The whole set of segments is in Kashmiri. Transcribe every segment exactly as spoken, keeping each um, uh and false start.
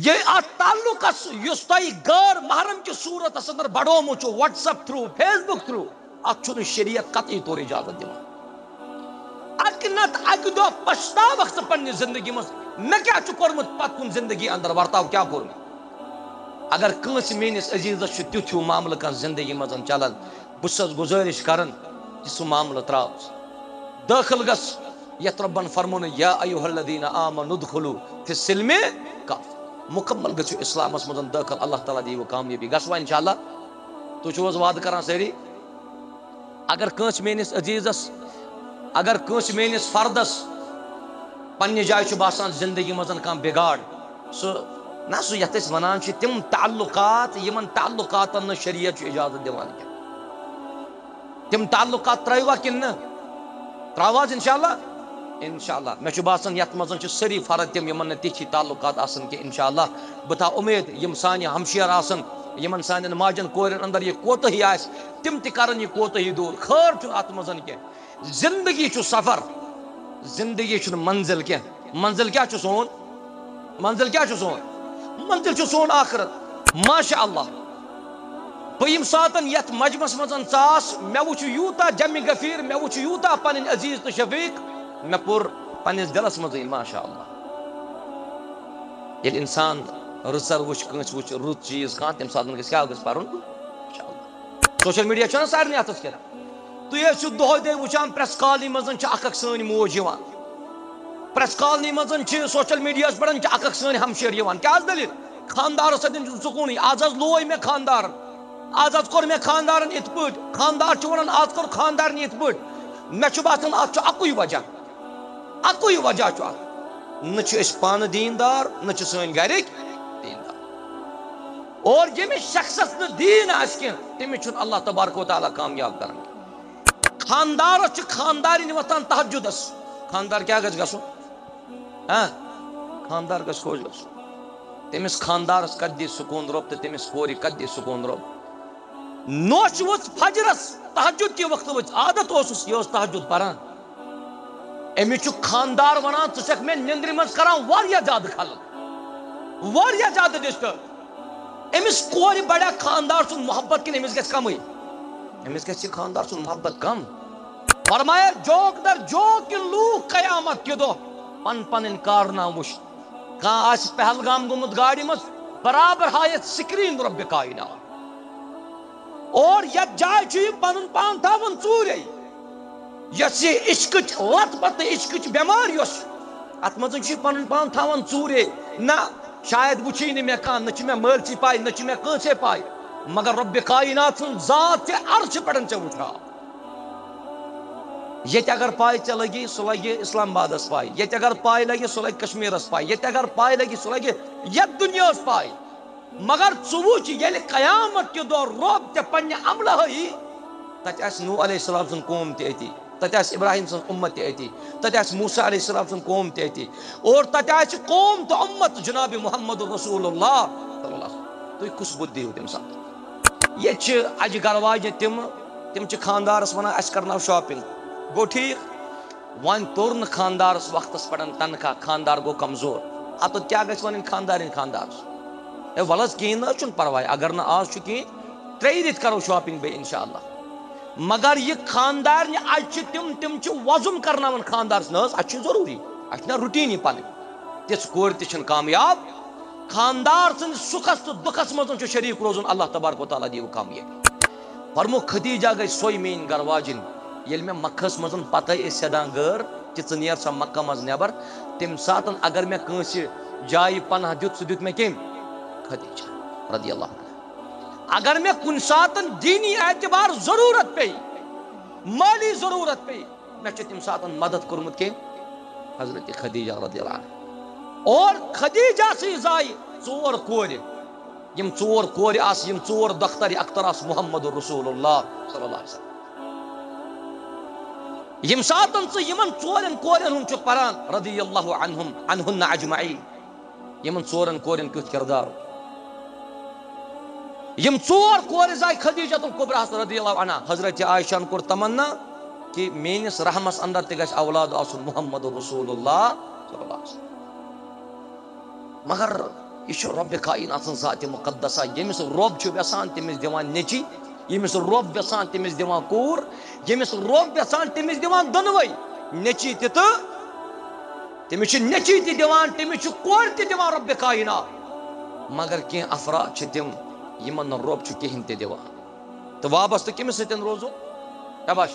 یہ اتھ تعلقس یُس تۄہہِ غٲر محرم کِس صورتس اندر بڑومُت چھُ، WhatsApp through، Facebook through، اتھ چھُنہٕ شریعت قطعی طور اجازت دِوان۔ اکہِ نتہٕ اکہِ دۄہ پچھتاوکھ ژٕ پننہِ زندگی منٛز، مےٚ کیٛاہ چھُ کوٚرمُت پتہٕ کُن زندگی اندر ورتاو کیٛاہ کوٚر مےٚ۔ اگر کٲنٛسہِ میٲنِس عزیزس چھُ تیُتھ ہیوٗ معاملہٕ کانٛہہ زندگی منٛز چلان، بہٕ چھُسس گُزٲرِش کران کہِ سُہ معاملہٕ ترٛاو ژٕ۔ دٲخل گژھ یتھ رۄبن فرموونُے، یا ایھا الذین آمنوا ادخلوا فی السلم کافہ۔ مکمل گژھِو اسلامس منٛز دٲخل، اللہ تعالیٰ دِیِوٕ کامیٲبی۔ گژھوا انشاءاللہ؟ تُہۍ چھِو حظ وعدٕ کران سٲری؟ اگر کٲنٛسہِ میٲنِس عزیزس، اگر کٲنٛسہِ میٲنِس فردس پننہِ جایہِ چھُ باسان زندگی منٛز کانٛہہ بگاڑ، سُہ نہ سُہ یتھ أسۍ ونان چھِ تِم تعلقات، یِمن تعلقاتن نہٕ شریعت چھُ اجازت دِوان کینٛہہ۔ تِم تعلقات ترٲیوا کِنہٕ نہٕ؟ ترٛاوو حظ انشاءاللہ؟ انشاءاللہ۔ مےٚ چھُ باسان یتھ منٛز چھِ سٲری فرد تِم یِمن نہٕ تِتھۍ تعلقات آسن کینٛہہ۔ انشاءاللہ بہٕ تھاوٕ اُمید یِم سانہِ ہمشیر آسن، یِمن سانٮ۪ن ماجن کورٮ۪ن اندر یہِ کوتٲہی آسہِ، تِم تہِ کرن یہِ کوتٲہی دوٗر۔ خٲر چھُنہٕ اتھ منٛز کینٛہہ۔ زندگی چھُ سفر، زندگی چھُنہٕ منزل کینٛہہ۔ منزل کیٛاہ چھُ سون؟ منزل کیٛاہ چھُ سون؟ منزل چھُ سون آخرت۔ ماشاء اللہ، بہٕ ییٚمہِ ساتن یتھ مجمس منٛز ژاس، مےٚ وُچھ یوٗتاہ جمع غفیر، مےٚ وُچھ یوٗتاہ پنٕنۍ عزیز تہٕ شفیق، مےٚ پوٚر پننِس دلس منٛزٕے ماشاء اللہ۔ ییٚلہِ انسان رٕژر وُچھ، کٲنٛسہِ وُچھ رُت چیٖز کانٛہہ، تمہِ ساتن گژھِ کیٛاہ گژھِ پرُن؟ ماشاء اللہ۔ سوشل میڈیا چھُنہ سارنٕے اتھس کٮ۪تھ۔ تُہۍ ٲسِو دۄہے دۄہے وٕچھان، پریس کالنی منٛز چھِ اکھ اکھ سٲنۍ موج یِوان، پریس کالنی منٛز چھِ سوشل میڈیاہس پٮ۪ٹھ چھِ اکھ اکھ سٲنۍ ہمشیر یِوان۔ کیٛاہ حظ دٔلیٖل؟ خاندارس سۭتۍ چھُنہٕ سکوٗنٕے۔ آز حظ لوے مےٚ خاندارن، آز حظ کوٚر مےٚ خاندارن یِتھ پٲٹھۍ۔ خاندار چھُ ونان، آز کوٚر خاندارن یِتھ پٲٹھۍ۔ مےٚ چھُ باسان، اتھ چھُ اکُے وجہ، اکُے وجہ چھُ اتھ۔ نہ چھِ أسۍ پانہٕ دیٖندار، نہ چھِ سٲنۍ گرِکۍ دیٖندار۔ اور ییٚمِس شخصس نہٕ دیٖن آسہِ کینٛہہ، تٔمِس چھُنہٕ اللہ تبارک و تعالیٰ کامیاب کران۔ خاندارس چھِ خاندارِنۍ وۄتھان تہجدس۔ خاندار کیٛاہ گژھِ گژھُن؟ ہاں، خاندار گژھِ خۄش گژھُن۔ تٔمِس خاندارس کتہِ دِی سکوٗن رۄب تہٕ تٔمِس کورِ کتہِ دِی سکوٗن رۄب؟ نوچھ ؤژھ فجرس، تہجد کہِ وقتہٕ ؤژھ، عادت اوسُس، یہِ اوس تہجد پران۔ أمِس چھُ خاندار ونان، ژٕ چھکھ مےٚ نیندرِ منٛز کران واریاہ زیادٕ خلل، واریاہ زیادٕ ڈسٹرب۔ أمِس کورِ بڑیا خاندار سُنٛد محبت کِنہٕ أمِس گژھِ کمٕے؟ أمِس گژھِ یہِ خاندار سُنٛد محبت کم۔ فرمایا، جوک در جوک، یِم لوٗکھ قیامت کہِ دۄہ پن پنٕنۍ کارنامہٕ وٕچھ۔ کانٛہہ آسہِ پہلگام گوٚمُت گاڑِ منٛز، برابر ہایتھ سکرین رۄبِ کاینات۔ اور یتھ جایہِ چھُ یہِ پنُن پان تھاوان ژوٗرے۔ یۄس یہِ عشقٕچ لت پتہٕ عشقٕچ بٮ۪مٲرۍ یۄس چھِ، اتھ منٛز چھُ یہِ پنُن پان تھاوان ژوٗرے۔ نہ، شاید وٕچھی نہٕ مےٚ کانٛہہ، نہ چھِ مےٚ مٲلۍ سٕے پاے، نہ چھِ مےٚ کٲنٛسے پاے، مگر رۄبِ کاینات سُنٛد ذات چھِ عرشہِ پٮ۪ٹھ ژےٚ وٕچھان۔ ییٚتہِ اگر پاے ژےٚ لگی، سُہ لگہِ اسلام آبادس پاے۔ ییٚتہِ اگر پاے لگہِ، سُہ لگہِ کشمیرس پاے۔ ییٚتہِ اگر پاے لگہِ، سُہ لگہِ یتھ دُنیاہس پاے۔ مگر ژٕ وٕچھ، ییٚلہِ قیامت کہِ دۄہ رۄب ژےٚ پننہِ عملہٕ ہٲیی، تتہِ آسہِ نوح علیہ السلام سُنٛد قوم تہِ أتی، تتہِ آسہِ ابراہیم سٕنٛز اُمت تہِ أتی، تتہِ آسہِ موسیٰ علیہ السلام سُنٛد قوم تہِ أتی، اور تتہِ آسہِ قوم تہٕ اُمت جناب محمد رسول اللہ صلی اللہ علیہ وسلم۔ تُہۍ کُس بُتھ دِیِو تمہِ ساتہٕ؟ ییٚتہِ چھِ اجہِ گرٕ واجہِ تِم، تِم چھِ خاندارس ونان، اسہِ کرناو شاپنگ۔ گوٚو ٹھیٖک؟ وۄنۍ توٚر نہٕ خاندارس وقتس پٮ۪ٹھ تنخواہ، خاندار گوٚو کمزور۔ اتھ کیٛاہ گژھِ ونٕنۍ خاندارِنۍ خاندارس؟ ہے، ولہٕ حظ، کِہیٖنۍ نہٕ حظ چھُنہٕ پرواے، اگر نہٕ آز چھُ کِہیٖنۍ، ترٛیٚیہِ رٮ۪تۍ کرو شاپنگ بیٚیہِ انشاءاللہ۔ مگر یہِ خاندارنہِ اجہِ چھِ تِم، تِم چھِ وۄزُم کرناوان خاندارس، نہ حظ، اسہِ چھُ ضروٗری، اسہِ چھُنہ روٹیٖن یہِ پنٕنۍ۔ تِژھ کورِ تہِ چھِنہٕ کامیاب۔ خاندار سٕنٛدِس سُکھس تہٕ دُکھس منٛز چھُ شریٖک روزُن، اللہ تبارک و تعالیٰ دِیِو کامیٲبی۔ فرموو، خدیجہ گٔے سۄے میٲنۍ گرٕ واجِنۍ، ییٚلہِ مےٚ مکہس منٛز پتہٕ ٲسۍ سیدان غٲر کہِ ژٕ نیر سا مکہ منٛز نٮ۪بر، تمہِ ساتن اگر مےٚ کٲنٛسہِ جایہِ پناہ دیُت، سُہ دیُت مےٚ کٔمۍ؟ خدیجہ رضی اللہ عنہا۔ اگر مےٚ کُنہِ ساتن دیٖنی اعتبار ضروٗرت پیٚیہِ، مٲلی ضروٗرت پیٚیہِ، مےٚ چھُ تمہِ ساتن مدد کوٚرمُت کٔمۍ؟ حضرت خدیجہ رضی اللہ عنہا۔ اور خدیجہ سٕے زایہِ ژور کورِ۔ یِم ژور کورِ آسہٕ، یِم ژور دختر اختر آسہٕ محمد رسول اللہ صلی اللہ علیہ وسلم۔ ییٚمہِ ساتن ژٕ یِمن ژورن کورٮ۪ن ہُنٛد چھُکھ پران، رضی اللہ عنہم، عنہن اجمعین، یِمن ژورن کورٮ۪ن کیُتھ کردار اوس۔ یِم ژور کورِ زایہِ خدیجۃ الکبریٰ ہس رضی اللہ عنہا۔ حضرت عائشہ ہن کوٚر تمنا کہِ میٲنِس رحمس اندر تہِ گژھِ اولاد آسُن محمد رسول اللہ صلی اللہ علیہ وسلم۔ مگر یہِ چھُ رۄبِ کائنات سٕنٛز ذاتِ مُقدسہ۔ ییٚمِس رۄب چھُ یژھان، تٔمِس دِوان نیٚچی۔ ییٚمِس رۄب یژھان، تٔمِس دِوان کوٗر۔ ییٚمِس رۄب یژھان، تٔمِس دِوان دۄنوَے، نیٚچی تہِ تہٕ تٔمِس چھُ نیٚچی تہِ دِوان، تٔمِس چھُ کورِ تہِ دِوان رۄبِ کائنات۔ مگر کینٛہہ افراد چھِ تِم، یِمن نہٕ رۄب چھُ کِہیٖنۍ تہِ دِوان۔ تہٕ وابستہٕ کٔمِس سۭتۍ روزُن؟ تباش۔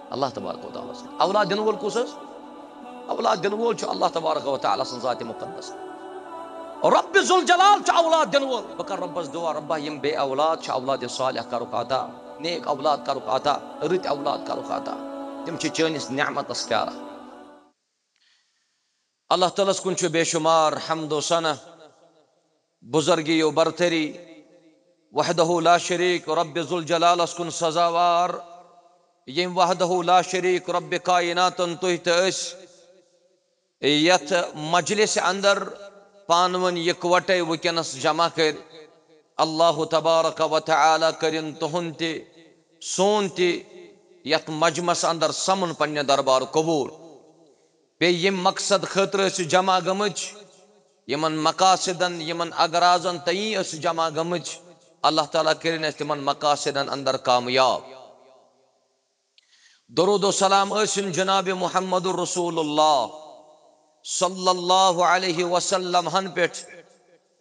اللہ تبارک و تعالیٰ سۭتۍ۔ اولاد دِنہٕ وول کُس حظ؟ اولاد دِنہٕ وول چھُ اللہ تبارک و تعالیٰ سٕنٛز ذاتِ مُقدس۔ رۄبِ ذوالجلال چھُ اولاد دِنہٕ وول۔ بہٕ کَرٕ رۄبَس دُعا، رۄبا، یِم بے اولاد چھِ، اولادِ صالح کَرُکھ عطا، نیک اولاد کَرُکھ عطا، رٕتۍ اولاد کَرُکھ عطا۔ تِم چھِ چٲنِس نعمتَس پیاران۔ اللہ تعالیٰ ہَس کُن چھُ بے شُمار حمد و ثنا، بزرگی و برتری، وحدہ لا شریک رۄبِ ذوالجلالَس کُن سزاوار، ییٚمۍ وحدہ لا شریک رۄبِ کائناتَن تُہۍ تہٕ أسۍ یتھ مجلس اندر پانہٕ ؤنۍ یکوٹے وٕنکیٚنس جمع کٔرۍ، اللہ تبارک و تعالیٰ کٔرِن تُہُنٛد تہِ سون تہِ یتھ مجمس اندر سمُن پننہِ دربار قبول۔ بیٚیہِ ییٚمہِ مقصد خٲطرٕ أسۍ جمع گٔمٕتۍ، یِمن مقاصدن، یِمن اغراضن تہٕ یی أسۍ جمع گٔمٕتۍ، اللہ تعالیٰ کٔرِن اَسہِ تِمن مقاصدن اندر کامیاب۔ درود و سلام ٲسِن جناب محمد رسول اللہ صلی اللہ علیہ وسلم ہن پٮ۪ٹھ،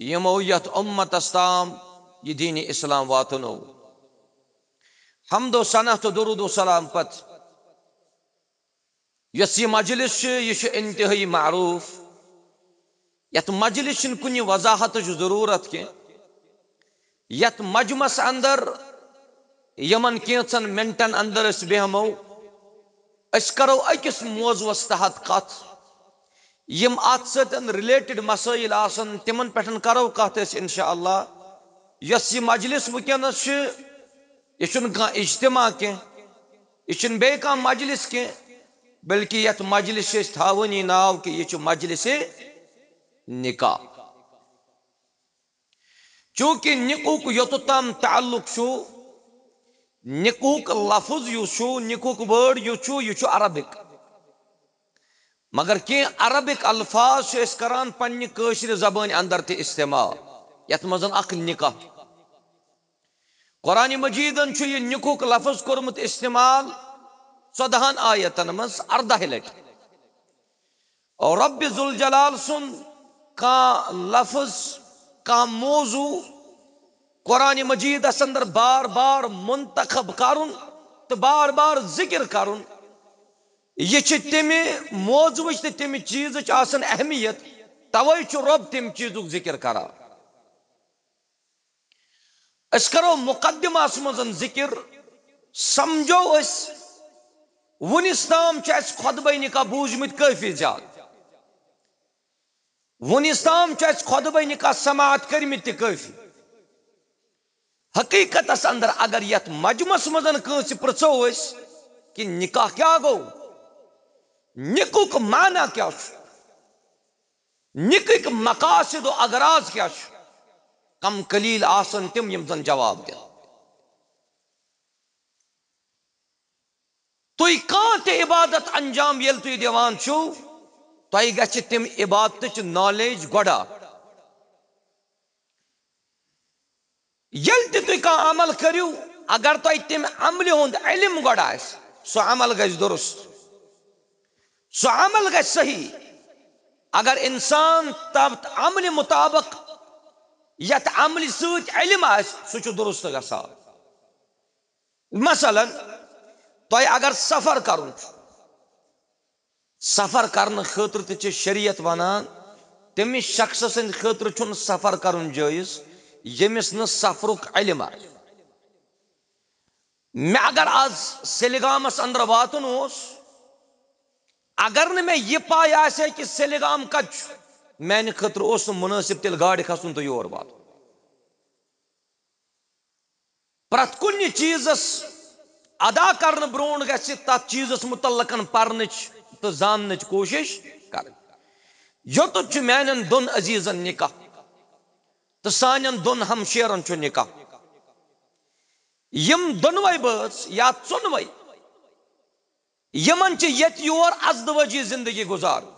یِمو یتھ امتس تام یہِ دین اسلام واتنو۔ حمد و ثنا تہٕ درود و سلام پتہٕ یۄس یہِ مجلس چھِ، یہِ چھِ انتہٲئی معروف۔ یتھ مجلس چھِنہٕ کُنہِ وضاحتٕچ ضروٗرت کینٛہہ۔ یتھ مجمس اندر یِمن کینٛژن منٹن اندر أسۍ بیہمو، أسۍ کرو أکِس موضوعس تحت کتھ۔ یِم اتھ سۭتۍ related مسٲیل آسن، تِمن پٮ۪ٹھ کرو کتھ أسۍ انشاءاللہ۔ یۄس یہِ مجلس وٕنکیٚنس چھِ، یہِ چھُنہٕ کانٛہہ اجتماع کینٛہہ، یہِ چھُنہٕ بیٚیہِ کانٛہہ مجلس کینٛہہ، بلکہِ یتھ مجلس چھِ أسۍ تھاوٲنی ناو کہِ یہِ چھُ مجلس نکاح۔ چونکہ نکاحُک یوٚتتھ تام تعلق چھُ، نکاحُک لفظ یُس چھُ، نکاحُک word یُس چھُ، یہِ چھُ عربک۔ مگر کینٛہہ عربک الفاظ چھِ أسۍ کران پننہِ کٲشرِ زبٲنۍ اندر تہِ استعمال، یتھ منٛز اکھ نکاح۔ قرآن مجیدن چھُ یہِ نکاحُک لفظ کوٚرمُت استعمال ژۄدہن آیتن منٛز ارداہہِ لٹہِ۔ رۄبِ ذوالجلال سُنٛد کانٛہہ لفظ، کانٛہہ موضوع قرآن مجیدس اندر بار بار منتخب کرُن تہٕ بار بار ذکر کرُن، یہِ چھِ تمہِ موضوعٕچ تہٕ تمہِ چیٖزٕچ آسان اہمیت، توے چھُ رۄب تمہِ چیٖزُک ذکر کران۔ أسۍ کرو مقدمس منٛز ذکر، سمجھو أسۍ، وُنِس تام چھِ اَسہِ خطبے نکاح بوٗزمٕتۍ کٲفی زیادٕ، وُنِس تام چھِ اَسہِ خطبے نکاح سماعت کٔرمٕتۍ تہِ کٲفی۔ حقیقتس اندر اگر یتھ مجمس منٛز کٲنٛسہِ پرژھو أسۍ کہِ نکاح کیٛاہ گوٚو، نکاحُک معنی کیٛاہ چھُ، نکاحٕکۍ مقاصد و اغراض کیٛاہ چھِ؟ کم قلیل آسن تِم یِم زن جواب دِن۔ تُہۍ کانٛہہ تہِ عبادت انجام ییٚلہِ تُہۍ دِوان چھِو، تۄہہِ گژھِ تِم عبادتٕچ knowledge گۄڈٕ۔ ییٚلہِ تہِ تُہۍ کانٛہہ عمل کٔرِو، اگر تۄہہِ تَمہِ عملہِ ہُنٛد علم گۄڈٕ آسہِ، سُہ عمل گژھِ درست، سُہ عمل گژھِ صحیح۔ اگر انسان تتھ عملہِ مطابق، یتھ عملہِ سۭتۍ علم آسہِ، سُہ چھُ درست گژھان۔ مثلاً، تۄہہِ اگر سفر کرُن چھُ، سفر کرنہٕ خٲطرٕ تہِ چھِ شریعت ونان، تٔمِس شخص سٕنٛدِ خٲطرٕ چھُنہٕ سفر کرُن جٲیز، ییٚمِس نہٕ سفرُک علم آسہِ۔ مےٚ اگر آز سیلگامس اندر واتُن اوس، اگر نہٕ مےٚ یہِ پاے آسہِ ہے کہِ سیلگام کتہِ چھُ، میانہِ خٲطرٕ اوس نہٕ مُنٲسِب تیٚلہِ گاڑِ کھسُن تہٕ یور واتُن۔ پرٛٮ۪تھ کُنہِ چیٖزس ادا کرنہٕ برونٛٹھ گژھِ تتھ چیٖزس مُتعلقن پرنٕچ تہٕ زاننٕچ کوٗشش کرٕنۍ۔ یوٚتتھ چھُ میانٮ۪ن دۄن عزیزن نکاح تہٕ سانٮ۪ن دۄن ہمشیرن چھُ نکاح۔ یِم دۄنوَے بٲژ یا ژۄنوَے، یِمن چھِ ییٚتہِ یور ازدوٲجی زندگی گُزارٕنۍ۔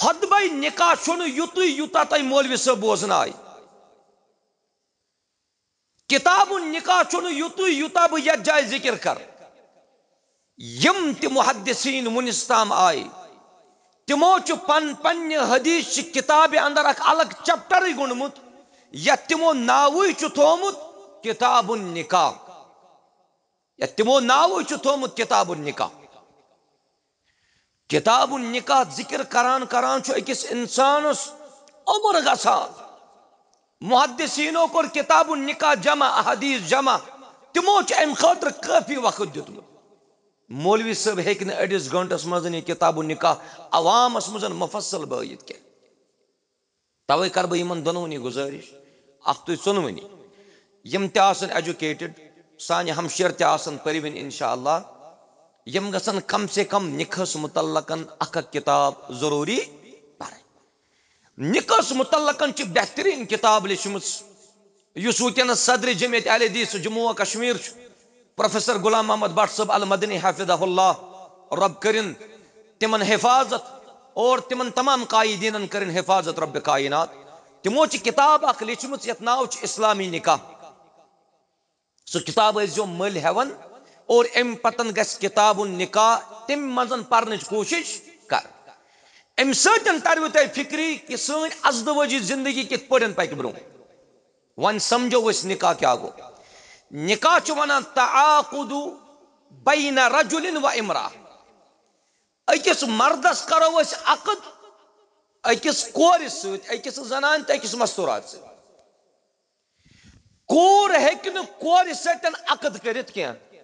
خطبہ نکاح چھُنہٕ یُتُے یوٗتاہ تۄہہِ مولوی صٲب بوزناوِ۔ کتاب النکاح چھُنہٕ یُتُے یوٗتاہ بہٕ یتھ جایہِ ذکر کرٕ۔ یِم تہِ محدثین وُنِس تام آیہِ، تِمو چھُ پن پننہِ حدیث چہِ کتابہِ اندر اکھ الگ چیپٹرٕے گوٚنڈمُت، یتھ تِمو ناوٕے چھُ تھوومُت کتاب النکاح۔ یا تِمو ناوٕے چھُ تھوومُت کتاب النکاح۔ کتاب النکاح ذکر کران کران چھُ أکِس انسانس عمر گژھان۔ محدثینو کوٚر کتاب النکاح جمع، احادیث جمع، تِمو چھُ امہِ خٲطرٕ کٲفی وقت دیُتمُت۔ مولوی صٲب ہیٚکہِ نہٕ أڑِس گٲنٹس منٛز یہِ کتاب النکاح عوامس منٛز مفصل بٲیِتھ کینٛہہ۔ توے کرٕ بہٕ یِمن دۄنوٕنی گُزٲرِش، اکھ تُہۍ ژۄنوٕنی، یِم تہِ آسن ایجوکیٹڈ، سانہِ ہمشیر تہِ آسن پٔرۍوٕنۍ انشاءاللہ، یِم گژھن کم سے کم نکاحس متعلقن اکھ اکھ کتاب ضروری پرٕنۍ۔ نکاحس متعلقن چھِ بہترین کتاب لیچھمٕژ، یُس وٕنکیٚنس صدر جمعیت اہل حدیث جموں و کشمیر چھُ، پروفیسر غلام محمد بٹ صٲب المدنی حفظہ اللہ، رۄب کٔرِن تِمن حفاظت اور تِمن تمام قائدینن کٔرِن حفاظت رۄبِ کائنات۔ تِمو چھِ کتاب اکھ لیچھمٕژ یتھ ناو چھُ اسلامی نکاح۔ سُہ کتاب ٲسۍزیو مٔلۍ ہٮ۪وان اور امہِ پتن گژھِ کتاب النکاح تمہِ منٛز پرنٕچ کوٗشش کرٕنۍ۔ امہِ سۭتۍ تروٕ تۄہہِ فکری کہِ سٲنۍ ازدوٲجی زندگی کِتھ پٲٹھۍ پکہِ برونٛہہ۔ وۄنۍ سمجھو أسۍ نکاح کیٛاہ گوٚو۔ نکاح چھُ ونان تعاقد بین رجل و امرأة۔ أکِس مردس کرو أسۍ عقد أکِس کورِ سۭتۍ، أکِس زنانہِ تہٕ أکِس مستورات سۭتۍ۔ کوٗر ہیٚکہِ نہٕ کورِ سۭتۍ عقد کٔرِتھ کینٛہہ،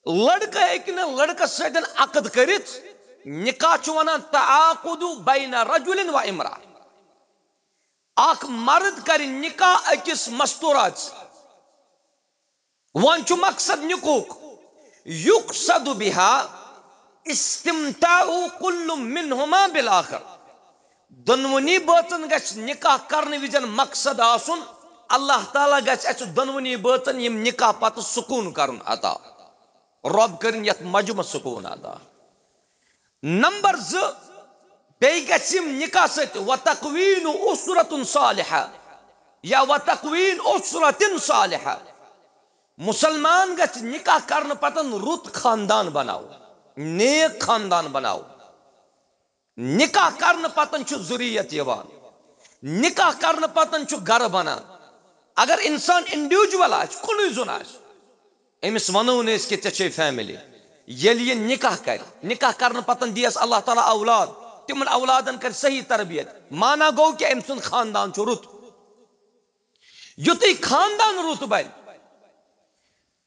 لڑکہٕ ہیٚکہِ نہٕ لڑکس سۭتۍ عقد کٔرِتھ۔ نکاح چھُ ونان تعاقد بین رجل و امرأة۔ اکھ مرد کرِ نکاح أکِس مستورات سۭتۍ۔ وۄنۍ چھُ مقصد نکاحُک، یقصد بها استمتاع کل منهما بالآخر۔ دۄنوٕنی بٲژن گژھِ نکاح کرنہٕ وِزِ مقصد آسُن، اللہ تعالیٰ گژھِ اسہِ دۄنوٕنی بٲژن یِم نکاح پتہٕ سکوٗن کرُن عطا۔ رۄب کٔرِن یتھ مجمعس سکوٗن عطا۔ نمبر زٕ، بیٚیہِ گژھِ یِم نکاح سۭتۍ وتکوین اسرة صالحة یا وتکوین اسرة صالحة۔ مسلمان گژھِ نکاح کرنہٕ پتن رُت خاندان بناوُن، نیک خاندان بناوُن۔ نکاح کرنہٕ پتن چھُ ذُریت یِوان، نکاح کرنہٕ پتن چھُ گرٕ بنان۔ اگر انسان انڈیویجول آسہِ، کُنُے زوٚن آسہِ، أمِس وَنو نہٕ أسۍ کہِ ژےٚ چھے فیملی۔ ییٚلہِ یہِ نکاح کرِ، نکاح کرنہٕ پتن دِیَس اللہ تعالیٰ اولاد، تِمن اولادن کرِ صحیح تربیت۔ معنی گوٚو کہِ أمۍ سُنٛد خاندان چھُ رُت۔ یُتھُے خاندان رُت بنہِ،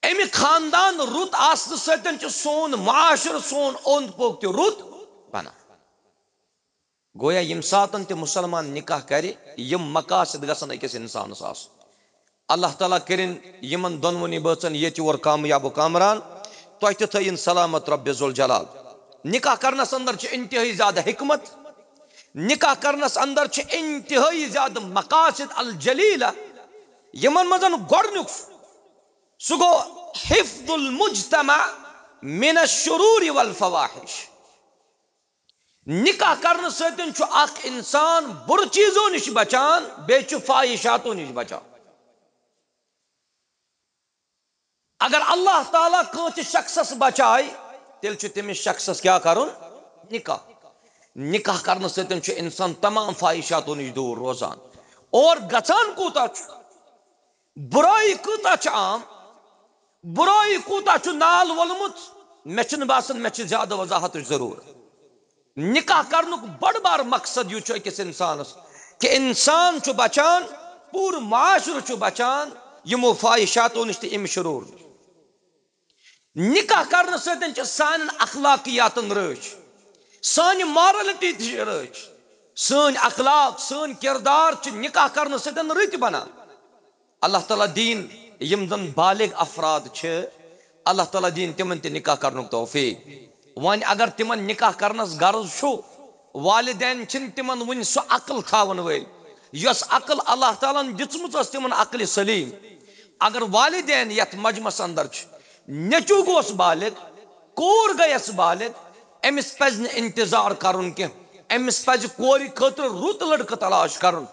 اَمہِ خاندان رُت آسنہٕ سۭتۍ چھُ سون معاشرٕ، سون اوٚنٛد پوٚک تہِ رُت بنان۔ گویا ییٚمہِ ساتن تہِ مسلمان نکاح کرِ، یِم مقاصد گژھن أکِس انسانس آسُن۔ اللہ تعالیٰ کٔرِن یِمن دۄنوٕنی بٲژن ییٚتہِ اور کامیاب و کامران، تۄہہِ تہِ تھٲیِن سلامت رۄبِ ذوالجلال۔ نکاح کرنس اندر چھِ انتہٲیی زیادٕ حکمت، نکاح کرنس اندر چھِ انتہٲیی زیادٕ مقاصد الجلیلہ، یِمن منٛز گۄڈنیُک سُہ گوٚو حفظ المجتمع من الشرور والفواحش۔ نکاح کرنہٕ سۭتۍ چھُ اکھ انسان بُرٕ چیٖزو نِش بچان، بیٚیہِ چھُ فاحشاتو نِش بچان۔ اگر اللہ تعالیٰ کٲنٛسہِ شخصس بچایہِ، تیٚلہِ چھُ تٔمِس شخصس کیٛاہ کرُن؟ نکاح۔ نکاح کرنہٕ سۭتۍ چھُ انسان تمام فاحشاتو نِش دوٗر روزان۔ اور گژھان کوٗتاہ چھُ؟ برٲیی کۭژاہ چھِ عام، برٲیی کوٗتاہ چھُ نال وولمُت، مےٚ چھُنہٕ باسان مےٚ چھِ زیادٕ وضاحتٕچ ضروٗرت۔ نکاح کرنُک بٔڑ بار مقصد یُس چھُ أکِس انسانس، کہِ انسان چھُ بچان، پوٗرٕ معاشرٕ چھُ بچان یِمو فاحشاتو نِش تہٕ اَمہِ شروٗر نِش۔ نکاح کرنہٕ سۭتۍ چھِ سانٮ۪ن اخلاقیاتن رٲچھ، سانہِ مارلٹی تہِ چھِ رٲچھ، سٲنۍ اخلاق، سٲنۍ کردار چھِ نکاح کرنہٕ سۭتۍ رٕتۍ بنان۔ اللہ تعالیٰ دِیِن یِم زن بالغ افراد چھِ، اللہ تعالیٰ دِیِن تِمن تہِ نکاح کرنُک توفیق۔ وۄنۍ اگر تِمن نکاح کرنس غرض چھُ، والدین چھِنہٕ تِمن وُنہِ سۄ عقل تھاون وٲلۍ، یۄس عقل اللہ تعالیٰ ہن دِژمٕژ ٲس تِمن عقلِ سلیم۔ اگر والدین یتھ مجمعس اندر چھِ، نیٚچو گوٚوس بالغ، کوٗر گٔیس بالغ، أمِس پزِ نہٕ انتظار کرُن کینٛہہ۔ أمِس پزِ کورِ خٲطرٕ رُت لڑکہٕ تلاش کرُن۔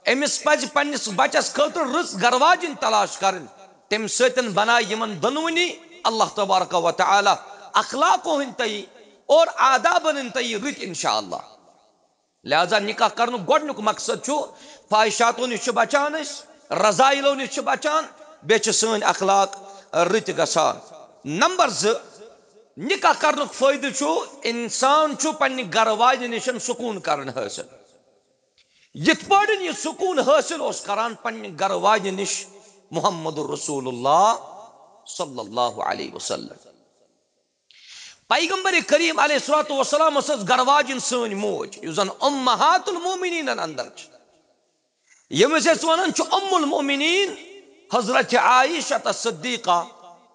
أمِس پزِ پننِس بچس خٲطرٕ رٕژ گرواجِنۍ تلاش کرٕنۍ۔ تمہِ سۭتۍ بنایہِ یِمن دۄنوٕنی اللہ تبارک و تعالیٰ اخلاقو ہٕنٛدۍ تہِ اور آدابن ہٕنٛدۍ تہِ رٕتۍ، انشاءاللہ۔ لہذا نکاح کرنُک گۄڈنیُک مقصد چھُ فاحشاتو نِش چھِ بچان أسۍ، رذایلو نِش چھِ بچان، بیٚیہِ چھِ سٲنۍ اخلاق رٕتۍ گژھان۔ نمبر زٕ، نکاح کرنُک فٲیدٕ چھُ، انسان چھُ پننہِ گرٕ واجنہِ نِش سکوٗن کران حٲصِل۔ یِتھ پٲٹھۍ یہِ سکوٗن حٲصِل اوس کران پننہِ گرٕ واجنہِ نِش محمد رسول اللہ صلی اللہ علیہ وسلم۔ پیغمبر کریم علیہ الصلوۃ والسلام ٲس گرواجن سٲنۍ موج، یُس زن امہات المومنین اندر چھِ۔ ییٚمِس أسۍ ونان چھِ ام المومنین، حضرت عائشہ صدیقہ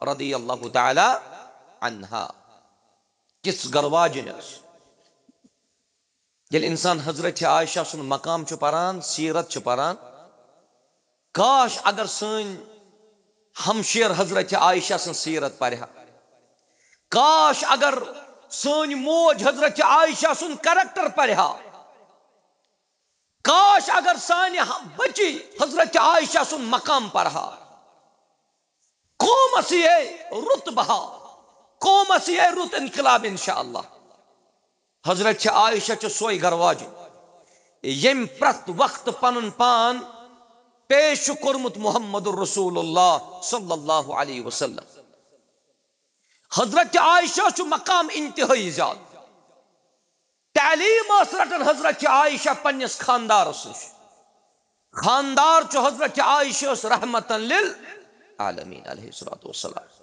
رضی اللہ تعالی عنہا۔ کِژھ گرواجن ٲس۔ ییٚلہِ انسان حضرت عائشہ سُنٛد مقام چھُ پران، سیرت چھُ پران، کاش اگر سٲنۍ ہمشیر حضرت عائشہ سٕنٛز سیرت پرِ ہا۔ کاش اگر سٲنۍ موج حضرت عائشہ سُنٛد کریکٹر پرِ ہا۔ کاش اگر سانہِ ہ-، بچی حضرت عائشہ سُنٛد مقام پرِ ہا۔ قومس یی ہے رُت بہار، قومس یی ہے رُت انقلاب انشاءاللہ۔ حضرت عائشہ چھِ سۄے گرواجن، ییٚمۍ پرٛٮ۪تھ وقتہٕ پنُن پان پیش چھُ کوٚرمُت محمد رسول اللہ صلی اللہ علیہ وسلم۔ حضرت عائشہ چھُ مقام انتہٲئی زیادٕ۔ تعلیٖم ٲس رٹان حضرت عائشہ پننِس خاندارس نِش۔ خاندار چھُ حضرت عائشہ ٲس رحمتن للعالمین علیہ الصلوۃ والسلام۔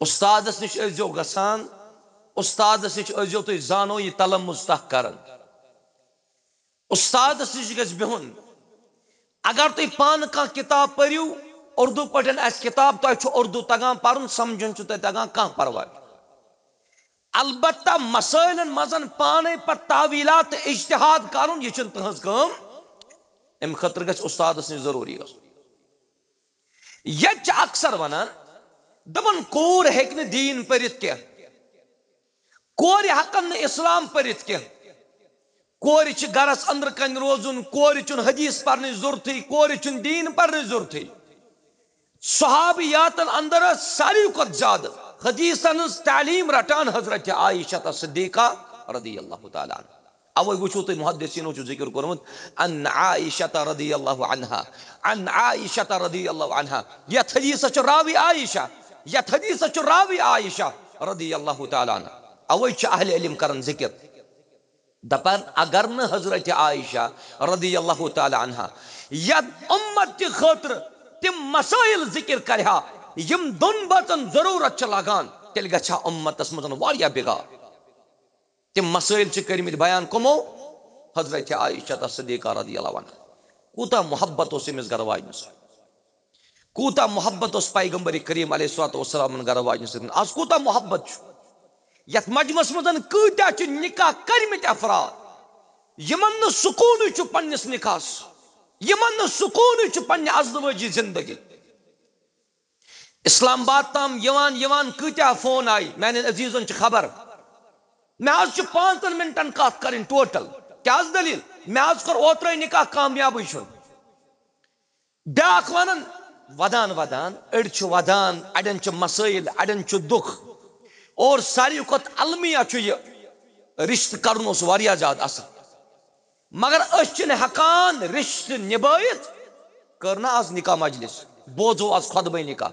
استادس نِش ٲسۍزیو گژھان، استادس نِش ٲسۍزیو تُہۍ زانو یہِ تلمذ تہ کران۔ استادس نِش گژھِ بِہُن۔ اگر تُہۍ پانہٕ کانٛہہ کِتاب پٔرِو، اردو پٲٹھۍ آسہِ کِتاب، تۄہہِ چھُ اردو تگان پرُن، سمجھُن چھُ تۄہہِ تگان، کانٛہہ پرواے۔ البتہ مسٲیلن منٛز پانے پتہٕ تاویلات تہٕ اجتہاد کرُن، یہِ چھُنہٕ تُہنٛز کٲم۔ امہِ خٲطرٕ گژھِ استادس نِش ضروٗری گژھُن۔ ییٚتہِ چھِ اکثر ونان، دپان، کوٗر ہیٚکہِ نہٕ دیٖن پٔرِتھ کینٛہہ، کورِ ہٮ۪کن نہٕ اسلام پٔرِتھ کینٛہہ، کورِ چھِ گرس أنٛدرٕ کنہِ روزُن، کورِ چھُنہٕ حدیث پرنٕچ ضروٗرتھٕے، کورِ چھُنہٕ دیٖن پرنٕچ ضروٗرتھٕے۔ صحابیاتن اندر ٲس ساروی کھۄتہٕ زیادٕ حدیثن ہٕنٛز تعلیٖم رٹان حضرت عائشہ صدیقہ رضی اللہ تعالیٰ عنہا۔ اوے وٕچھِو تُہۍ، محدثینو چھُ ذکر کوٚرمُت، عن عائشہ رضی اللہ عنہا، عن عائشہ رضی اللہ عنہا۔ یتھ حدیثس چھُ راوی عائشہ، یتھ حدیثس چھُ راوی عائشہ رضی اللہ تعالیٰ عنہا۔ اوے چھِ اہل علم کران ذکر، دپان اگر نہٕ حضرت عائشہ رضی اللہ تعالیٰ عنہا یتھ امت تہِ خٲطرٕ تِم مسائل ذکر کرِ ہا، یِم دۄن بٲژن ضروٗرت چھِ لگان، تیٚلہِ گژھِ ہا امتس منٛز واریاہ بگاڑ۔ تِم مسائل چھِ کٔرمٕتۍ بیان کمو؟ حضرت عائشہ صدیقہ رضی اللہ عنہا۔ کوٗتاہ محبت اوس أمِس گرٕ واجنہِ سۭتۍ، کوٗتاہ محبت اوس پیغمبر کریم علیہ الصلوۃ والسلامن گرٕ واجنہِ سۭتۍ۔ آز کوٗتاہ محبت چھُ یتھ مجمعس منٛز؟ کۭتیاہ چھِ نکاح کٔرمٕتۍ افراد، یِمن نہٕ سکوٗنٕے چھُ پننِس نکاحس، یِمن نہٕ سکوٗنٕے چھُ پننہِ ازدوٲجی زندگی۔ اسلام آباد تام یِوان یِوان کۭتیاہ فون آیہِ، میانٮ۪ن عزیزن چھِ خبر۔ مےٚ حظ چھِ پانٛژن منٹن کتھ کرٕنۍ ٹوٹل۔ کیٛاہ حظ دٔلیٖل؟ مےٚ حظ کوٚر اوترے نکاح، کامیابٕے چھُنہٕ۔ بیٛاکھ ونان، ودان ودان، أڑۍ چھِ ودان، اڑٮ۪ن چھِ مسٲیل، اڑٮ۪ن چھُ دُکھ۔ اور ساروی کھۄتہٕ المیہ چھُ یہِ، رشتہٕ کرُن اوس واریاہ زیادٕ اصل، مگر أسۍ چھِنہٕ ہٮ۪کان رشتہٕ نبٲیِتھ۔ کٔر نہ آز نکاح مجلس، بوزو آز خطبے نکاح۔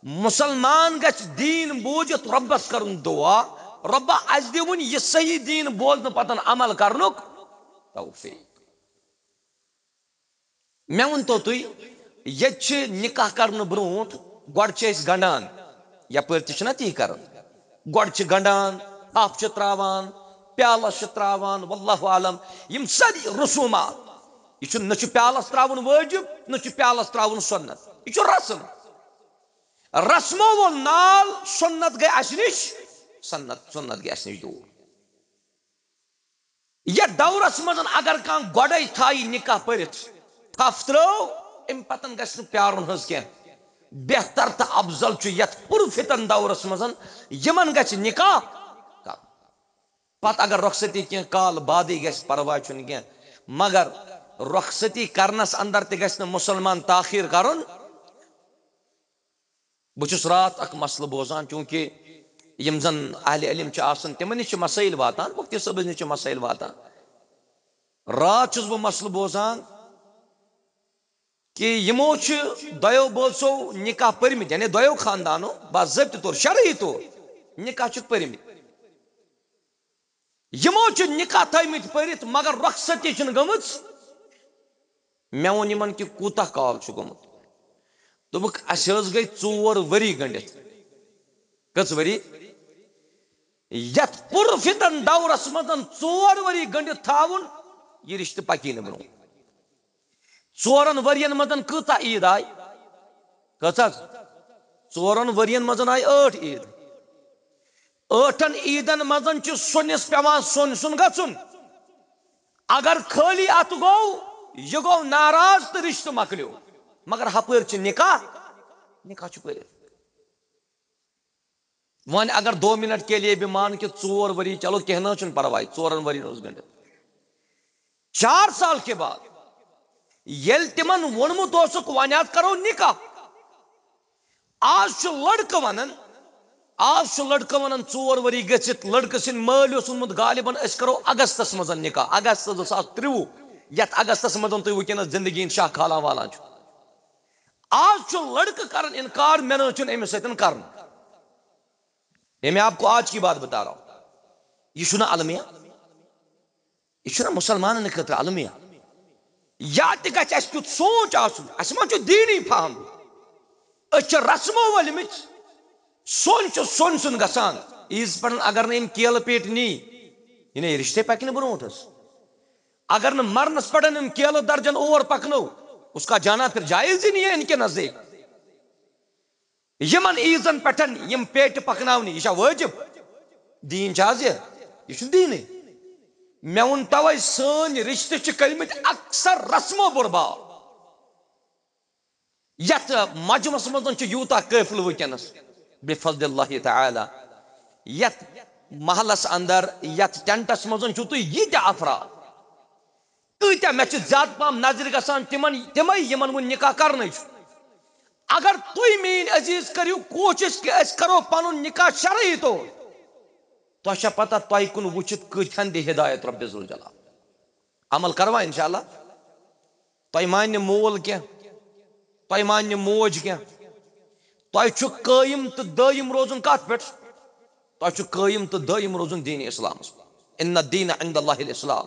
مسلمان گژھِ دیٖن بوٗزِتھ رۄبس کرُن دعا، رۄبا، اسہِ دِوُن یہِ صحیح دیٖن بوزنہٕ پتہٕ عمل کرنُک توفیق۔ مےٚ ؤنۍ تو تُہۍ، ییٚتہِ چھِ نکاح کرنہٕ برونٛٹھ گۄڈٕ چھِ أسۍ گنٛڈان، یپٲرۍ تہِ چھِنہ تی کران، گۄڈٕ چھِ گنٛڈان، تھپھ چھِ تراوان، پیالس چھِ تراوان، واللہ عالم، یِم سٲری رسومات۔ یہِ چھُ، نہ چھُ پیالس تراوُن وٲجب، نہ چھُ پیالس تراوُن سُنت، یہِ چھُ رسم۔ رسمو وول نال، سُنت گٔے اسہِ نِش، سُنت، سُنت گٔے اسہِ نِش دوٗر۔ یتھ دورس منٛز اگر کانٛہہ گۄڈے تھایہِ نکاح پٔرِتھ، تھپھ ترٲو، امہِ پتن گژھِ نہٕ پیارُن حظ کینٛہہ۔ بہتر تہٕ افضل چھُ یتھ پُرفتن دورس منٛز یِمن گژھِ نکاح کرُن۔ پتہٕ اگر رۄخصتی کینٛہہ کال بعدٕے گژھِ، پرواے چھُنہٕ کینٛہہ، مگر رۄخصتی کرنس اندر تہِ گژھِ نہٕ مُسلمان تاخیر کرُن۔ بہٕ چھُس راتھ اکھ مسلہٕ بوزان، چوٗنٛکہِ یِم زن اہل علم چھِ آسان، تِمن نِش چھِ مسٲیِل واتان، مُفتی صٲبس نِش چھِ مسٲیِل واتان۔ راتھ چھُس بہٕ مسلہٕ بوزان کہِ یِمو چھِ دۄیو بٲژو نکاح پٔرمٕتۍ، یعنی دۄیو خاندانو باضٲبطہٕ طور، شرعی طور نکاح چھِکھ پٔرمٕتۍ۔ یِمو چھِ نکاح تھٲومٕتۍ پٔرِتھ، مگر رۄخصتی چھِنہٕ گٔمٕژ۔ مےٚ ووٚن یِمن کہِ کوٗتاہ کال چھُ گوٚمُت؟ دوٚپُکھ، اَسہِ حظ گٔے ژور ؤری گٔنڈِتھ۔ کٔژ ؤری؟ یَتھ پُرفتن دورس منٛز ژور ؤری گٔنڈِتھ تھاوُن، یہِ رِشتہٕ پکی نہٕ برٛونٛہہ۔ ژورن ؤرین منٛز کۭژاہ عیٖد آیہِ؟ کۭژاہ؟ ژورن ؤرین منٛز آیہِ ٲٹھ عیٖد۔ ٲٹھن عیٖدن منٛز چھُ سُنِس پٮ۪وان سۄن سُن گژھُن۔ اگر خٲلی اتھٕ گوٚو، یہِ گوٚو ناراض تہٕ رِشتہٕ مۄکلیو۔ مگر ہپٲرۍ چھِ نکاح، نکاح چھُ پٔرِتھ۔ وۄنۍ اگر دو منٹ کے لیے بھی مان کہ ژور ؤری، چلو کینٛہہ نہ حظ چھُنہٕ پرواے، ژورن ؤرین اوس گٔنڈِتھ۔ چار سال کے بعد ییٚلہِ تِمن ووٚنمُت اوسُکھ، وۄنۍ حظ کرو نکاح، آز چھُ لڑکہٕ ونان، آز چھُ لڑکہٕ ونان، ژور ؤری گٔژھِتھ لڑکہٕ سٕنٛدۍ مٲلۍ اوس ووٚنمُت، غالباً أسۍ کرو اگستس منٛز نکاح، اگست زٕ ساس ترٛوُہ، یتھ اگستس منٛز تُہۍ وٕنکیٚنس زندگی ہٕنٛز شاہ کھالان والان چھِو۔ آز چھُ لڑکہٕ کران انکار، مےٚ نہ حظ چھُنہٕ أمِس سۭتۍ کرُن۔ یہ میں آپ کو آج کی بات بتا رہا ہوں۔ یہ چھُنہ المیہ، یہ چھُنہ مسلمانن خٲطرٕ المیہ۔ یا تہِ گژھِ اَسہِ تیُتھ سونٛچ آسُن، اَسہِ ما چھُ دیٖنی فہم؟ أسۍ چھِ رسمو ؤلمٕتۍ، سۄن چھُ سۄن سُنٛد گژھان۔ عیٖز پٮ۪ٹھ اگر نہٕ أمۍ کیلہٕ پیٹہِ نی، یہِ نے رِشتے پَکہِ نہٕ برونٛٹھ حظ۔ اگر نہٕ مرنس پٮ۪ٹھ أمۍ کیلہٕ درجن اور پکنو، اس کا جانا پھر جائز ہی نہیں ہے ان کے نزدیک۔ یِمن عیٖزن پٮ۪ٹھ یِم پیٹہِ پکناونہِ، یہِ چھا وٲجِب؟ دیٖن چھا حظ یہِ؟ یہِ چھُنہٕ دیٖنٕے۔ مےٚ ووٚن توے، سٲنۍ رِشتہٕ چھِ کٔرمٕتۍ اکثر رسمو برباد۔ یتھ مجمس منٛز چھُ یوٗتاہ قٲفلہٕ وٕنکیٚنس، بفضل اللہ تعالی، یتھ محلس اندر، یتھ ٹینٹس منٛز چھُو تُہۍ ییٖتیٛاہ افراد، کۭتیٛاہ مےٚ چھِ زیادٕ پہم نظرِ گژھان تِمن، تِمے یِمن وُنہِ نکاح کرنٕے چھُ۔ اگر تُہۍ میٲنۍ عزیز کٔرِو کوٗشش کہِ أسۍ کرو پنُن نکاح شرعی طور، تۄہہِ چھا پتہ تۄہہِ کُن وٕچھِتھ کۭتہن دِ ہدایت رۄب ذوالجلال؟ عمل کروا انشاءاللہ؟ تۄہہِ مانہِ نہٕ مول کینٛہہ، تۄہہِ مانہِ نہٕ موج کینٛہہ۔ تۄہہِ چھُ قٲیِم تہٕ دٲیِم روزُن کتھ پٮ۪ٹھ؟ تۄہہِ چھُ قٲیِم تہٕ دٲیِم روزُن دیٖنِ اسلامس۔ ان الدین عند اللہ الاسلام۔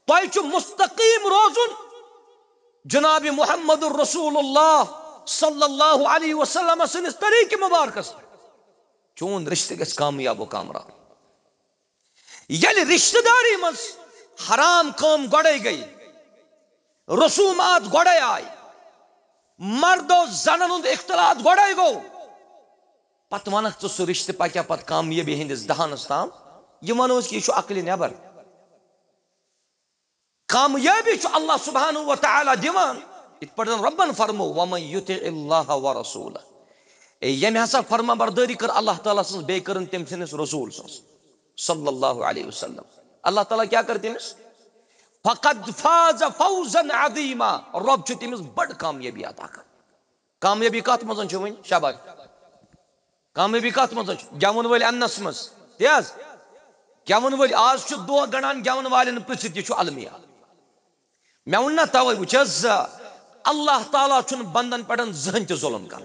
تۄہہِ چھُ مستقیٖم روزُن جناب محمد رسول اللہ صلی اللہ علیہ وسلم سٕنٛدِس طریٖقہٕ مبارکس پٮ۪ٹھ۔ چون رشتہٕ گژھِ کامیاب و کامران۔ ییٚلہِ رشتہٕ داری منٛز حرام کٲم گۄڈے گٔے، رسومات گۄڈے آے، مرد و زنن ہُنٛد اختلاط گۄڈے گوٚو، پتہٕ ونکھ ژٕ سُہ رشتہٕ پکیا پتہٕ کامیٲبی ہٕنٛدِس دہانس تام؟ یہِ ونو أسۍ کہِ یہِ چھُ عقلہِ نٮ۪بر۔ کامیٲبی چھُ اللہ سبحانہ و تعالیٰ دِوان۔ یِتھ پٲٹھۍ زن رۄبن فرمو، "ومن یطع اللہ ورسولہ"، اے، ییٚمہِ ہسا فرما بردٲری کٔر اللہ تعالیٰ سٕنٛز، بیٚیہِ کٔرٕن تٔمۍ سٕنٛدِس رسول سٕنٛز، صلی اللہ علیہ وسلم۔ اللہ تعالیٰ کیٛاہ کٔر تٔمِس؟ "فقد فاز فوزا عظیما"، رۄب چھُ تٔمِس بٔڑ کامیٲبی عطا کران۔ کامیٲبی کتھ منٛز چھِ وۄنۍ؟ شاباش۔ کامیٲبی کتھ منٛز چھِ؟ گٮ۪وَن وٲلۍ اننس منٛز۔ تی حظ؟ گٮ۪وَن وٲلۍ، آز چھُ دۄہ گنڈان گٮ۪وَن والٮ۪ن پرژھِتھ، یہِ چھُ المیہ۔ مےٚ ووٚن نہ توے، وٕچھ حظ، اللہ تعالیٰ چھُنہٕ بندن پٮ۪ٹھ زٕہٕنۍ تہِ ظُلم کران۔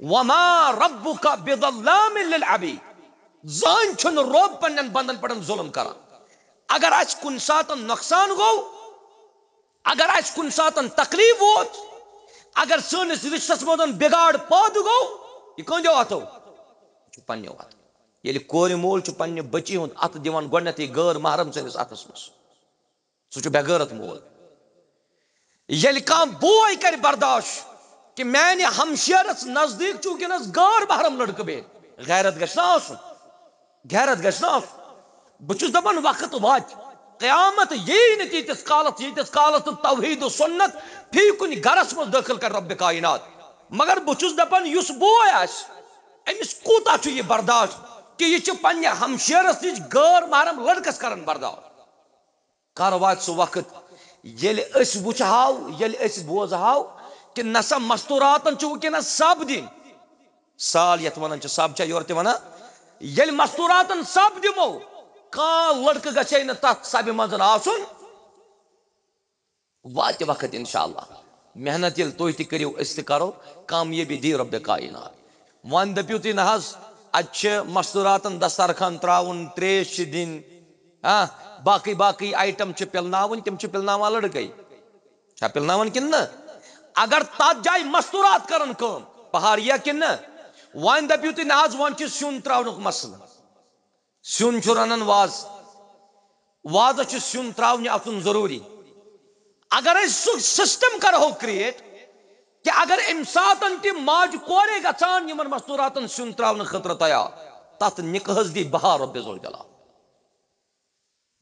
"وما ربک بظلام للعبید"، زٕہٕنۍ چھُنہٕ رۄب پننٮ۪ن بندن پٮ۪ٹھ ظُلم کران۔ اگر اسہِ کُنہِ ساتہٕ نۄقصان گوٚو، اگر اسہِ کُنہِ ساتن تکلیف ووت، اگر سٲنِس رشتس منٛز بگاڑ پٲدٕ گوٚو، یہِ کٕہٕنٛدیو اتھو؟ یہِ چھُ پننیو اتھو۔ ییٚلہِ کورِ مول چھُ پننہِ بچی ہُنٛد اتھٕ دِوان گۄڈنیتھٕے غٲر محرم سٕنٛدِس اتھس منٛز، سُہ چھُ بے غٲرت مول۔ ییٚلہِ کانٛہہ بوے کرِ برداشت کہِ میانہِ ہمشیرس نزدیٖک چھُ وٕنکیٚنس غٲر محرم لڑکہٕ بِہِتھ، غیرت گژھِ نہ آسُن؟ غیرت گژھِ نہ آسُن۔ بہٕ چھُس دپان، وقت واتہِ، قیامت یی نہٕ تیٖتِس کالس، ییٖتِس کالس نہٕ توحید و سنت فی کُنہِ گرس منٛز دٲخل کرِ رب کائنات۔ مگر بہٕ چھُس دپان، یُس بوے آسہِ، أمِس کوٗتاہ چھُ یہِ برداشت؟ کہِ یہِ چھِ پننہِ ہمشیرس نِش غٲر محرم لڑکس کران برداش۔ کر واتہِ سُہ وقت، ییٚلہِ أسۍ وٕچھہاو، ییٚلہِ أسۍ بوزہاو کہِ نسا مستوراتن چھُ وٕنکیٚنس سب دِنۍ؟ سال یتھ ونان چھِ، سب چھا یورٕ تہِ ونان؟ ییٚلہِ مستوراتن سب دِمو، کانٛہہ لڑکہٕ گژھِ ہے نہٕ تتھ سبہِ منٛز آسُن۔ واتہِ وقت انشاءاللہ، محنت ییٚلہِ تُہۍ تہِ کٔرِو، أسۍ تہِ کرو، کامیٲبی دی رۄبِ کائنات۔ وۄنۍ دٔپِو تُہۍ، نہ حظ، اتہِ چھِ مستوراتن دسترخوان تراوُن، تریش چھِ دِنۍ، ہاں، باقٕے باقٕے آیٹم چھِ پِلناوٕنۍ، تِم چھِ پِلناوان لڑکے۔ چھا پِلناوان کِنہٕ نہ؟ اگر تتھ جایہِ مستورات کرن کٲم، بہار یِیا کِنہٕ نہ؟ وۄنۍ دٔپِو تُہۍ، نہ حظ، وۄنۍ چھُ سیُن تراونُک مسلہٕ۔ سیُن چھُ رنان وازٕ، وازس چھُ سیُن تراونہِ اژُن ضروٗری۔ اگر أسۍ سُہ سسٹم کرہو کریٹ کہِ اگر امہِ ساتن تہِ ماجہِ کورے گژھان یِمن مستوراتن سیُن تراونہٕ خٲطرٕ تیار، تتھ نکاحس دی بہار رۄبِ ذوالجلال۔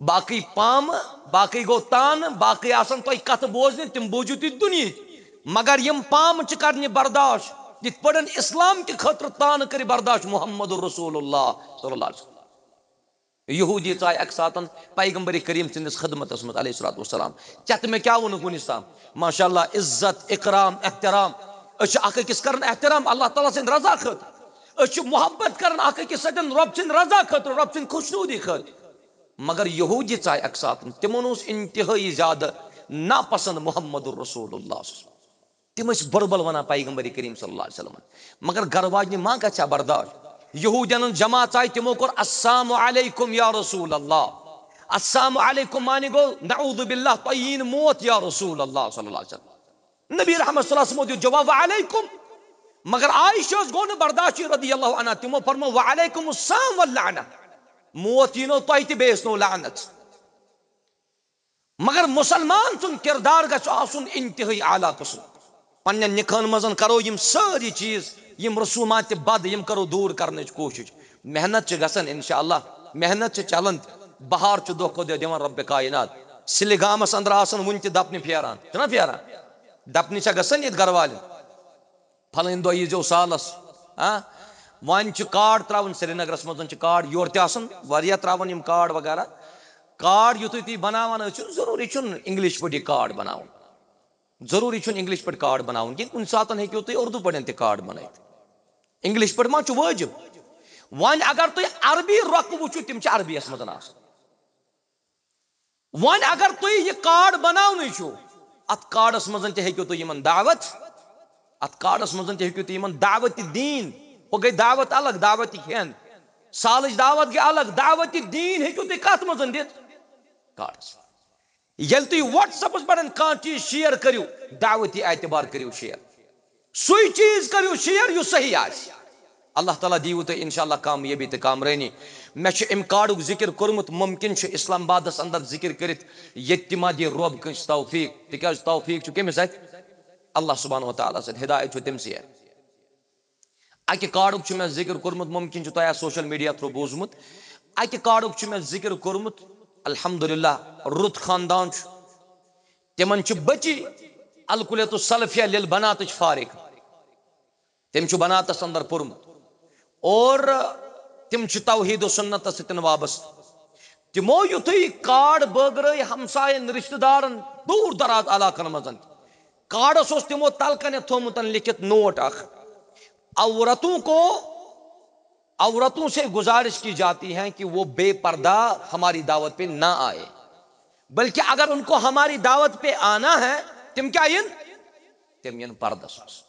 باقٕے پامہٕ، باقٕے گوٚو تانہٕ، باقٕے آسن تۄہہِ کتھٕ بوزنہِ، تِم بوٗزِو تُہۍ دُنیہٕکۍ۔ مگر یِم پامہٕ چھِ کرنہِ برداش، یِتھ پٲٹھۍ اسلام کہِ خٲطرٕ تانہٕ کٔرِ برداش محمد رسول اللہ صلی اللہ علیہ وسلم۔ یہودی ژاے اکہِ ساتن پیغمبر کریم سٕنٛدِس خدمتس منٛز علیہ الصلوۃ والسلام، ژےٚ تہٕ مےٚ کیٛاہ ووٚنُکھ وُنیُک تام؟ ماشاء اللہ، عزت، اکرام، احترام۔ أسۍ چھِ اکھ أکِس کران احترام اللہ تعالیٰ سٕنٛدِ رضا خٲطرٕ۔ أسۍ چھِ محبت کران اکھ أکِس سۭتۍ رۄب سٕنٛدِ رضا خٲطرٕ، رۄب سٕنٛدِ خۄشنودی خٲطرٕ۔ مگر یہودی ژاے اکہِ ساتن، تِمن اوس انتہٲیی زیادٕ ناپسند محمد رسول اللہ۔ تِم ٲسۍ بُرٕ بل ونان پیغمبر کریم صلی اللہ علیہ وسلم۔ مگر گرٕ واجنہِ ما گژھِ ہا برداشت؟ یہودین ہٕنٛز جماعت آیہِ، تِمو کوٚر السلام علیکم یا رسول اللہ۔ السلام علیکم معنی گوٚو نعوذ باللہ، تۄہہِ یی نہٕ موت یا رسول اللہ صلی اللہ علیہ وسلم۔ نبی رحمت صلی اللہ علیہ وسلم دیُت جواب وعلیکم۔ مگر عائشہ ٲس گوٚو نہٕ برداشی رضی اللہ عنہا، تِمو فرموو وعلیکم السلام واللعنہ، موت یی نہٕ تۄہہِ تہِ بیٚیِس نو لعنت۔ مگر مسلمان سُنٛد کردار گژھِ آسُن انتہٲئی اعلیٰ قٕسم۔ پننٮ۪ن نِکاحن منٛز کرو یِم سٲری چیٖز، یِم رسومات بد، یِم کرو دوٗر کرنٕچ کوٗشِش۔ محنت چھِ گژھان انشاءاللہ، محنت چھِ چلان، بہار چھُ دۄہ کھۄتہٕ دۄہ دِوان رۄبِ کائنات۔ سِلہِ گامس اندر آسان وُنہِ تہِ دپنہِ پھیران، چھُنہ پھیران؟ دپنہِ چھا گژھان ییٚتہِ گرٕ والٮ۪ن؟ فلٲنۍ دۄہ ییٖزیو سالس۔ ہاں، وۄنۍ چھِ کارڈ ترٛاوٕنۍ، سرینگرس منٛز چھِ کارڈ یورٕ تہِ آسان واریاہ ترٛاوان یِم کارڈ وغیرہ۔ کارڈ یُتھُے تُہۍ بناوان ٲسِو، ضروٗری چھُنہٕ انگلش پٲٹھۍ یہِ کارڈ بناوُن، ضروٗری چھُنہٕ انگلش پٲٹھۍ کارڈ بناوُن کینٛہہ، کُنہِ ساتن ہیٚکِو تُہۍ اردو پٲٹھۍ تہِ کارڈ بنٲیِتھ۔ انگلش پٲٹھۍ ما چھُ وٲجِب؟ وۄنۍ اگر تُہۍ عربی رۄخہٕ وٕچھِو، تِم چھِ عربی یس منٛز آسان۔ وۄنۍ اگر تُہۍ یہِ کارڈ بناونٕے چھُو، اتھ کارڈس منٛز تہِ ہیٚکِو تُہۍ یِمن دعوت، اتھ کارڈس منٛز تہِ ہیٚکِو تُہۍ یِمن دعوت دیٖن، ہُہ گٔے دعوت الگ، دعوت کھٮ۪ن۔ سالٕچ دعوت گٔے الگ، دعوت دیٖن ہیٚکِو تُہۍ کتھ منٛز دِتھ؟ کارڈس۔ ییٚلہِ تُہۍ WhatsApp-س پٮ۪ٹھ کانٛہہ چیٖز شیئر کٔرِو، دعوتی اعتبار کٔرِو شیئر۔ سُے چیٖز کٔرِو شیئر یُس صحیح آسہِ۔ اللہ تعالیٰ دیٖوٕ تۄہہِ انشاءاللہ کامیٲبی تہٕ کامرٲنی۔ مےٚ چھُ امہِ کارڈُک ذکر کوٚرمُت، ممکن چھُ اسلام آبادس اندر ذکر کٔرِتھ ییٚتہِ تہِ ما دِ رۄب کٲنٛسہِ توفیق، تِکیازِ توفیق چھُ کٔمِس اتھِ؟ اللہ سبحانہ و تعالیٰ سۭتۍ، ہدایت چھُ تٔمسٕے اتھِ۔ اکہِ کارڈُک چھُ مےٚ ذکر کوٚرمُت، ممکن چھُ تۄہہِ آسہِ سوشل میڈیا تھرو بوٗزمُت۔ اکہِ کارڈُک چھُ مےٚ ذکر کوٚرمُت، الحمدللہ، رُت خاندان چھُ۔ تِمن چھِ بچی الکلیت السلفیہ للبناتٕچ فارغ۔ تٔمۍ چھُ بناتس اندر پوٚرمُت اور تِم چھِ توحید و سنتس سۭتۍ وابستہٕ۔ تِمو یُتھُے کارڈ بٲگرٲے ہمساین، رشتہٕ دارن، دوٗر دراز علاقن منٛز، کارڈس اوس تِمو تل کنٮ۪تھ تھوٚومُت لیکھِتھ نوٹ اکھ، عورتوں کو، عورتوں سے گزارش کی جاتی ہے کہ وہ بے پردہ ہماری دعوت پہ نہ آئے، بلکہ اگر ان کو ہماری دعوت پہ آنا ہے، تِم کیٛاہ یِن؟ تِم یِن پردس منٛز۔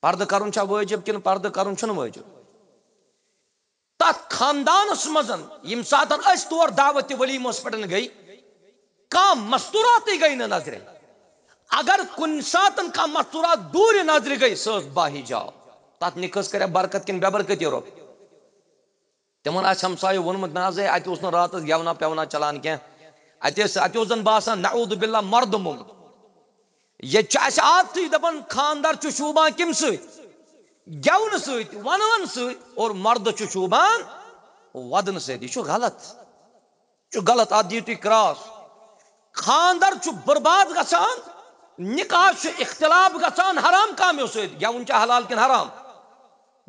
پردٕ کرُن چھا وٲجِب کِنہٕ پردٕ کرُن چھُنہٕ وٲجِب؟ تتھ خاندانس منٛز ییٚمہِ ساتن أسۍ تور دعوت ولیمس پٮ۪ٹھ گٔے، کانٛہہ مستوراتٕے گٔے نہٕ نظرِ۔ اگر کُنہِ ساتن کانٛہہ مستورات دوٗرِ نظرِ گٔے، سۄ ٲس باحجاب۔ تتھ نِکاحس کرِ برکت کِنہٕ بے برکتی روٚٹ؟ تِمن آسہِ ہمسایو ووٚنمُت، نہ حظ، ہے، اتہِ اوس نہٕ راتس گٮ۪ونا پٮ۪ونا چلان کینٛہہ، اتہِ ٲسۍ، اتہِ اوس زن باسان نعوذ باللہ مردٕ موٚنٛگُن۔ ییٚتہِ چھُ اَسہِ عادتٕے دَپان خانٛدر چھُ شوٗبان کَمہِ سۭتۍ؟ گٮ۪ونہٕ سۭتۍ، وَنوَن سۭتۍ، اور مَردٕ چھُ شوٗبان وَدنہٕ سۭتۍ۔ یہِ چھُ غلط، یہِ چھُ غلط، اَتھ دِیِو تُہۍ کراس۔ خانٛدر چھُ برباد گژھان، نِکاح چھُ اختلاف گژھان حرام کامیو سۭتۍ۔ گٮ۪وُن چھا حلال کِنہٕ حرام؟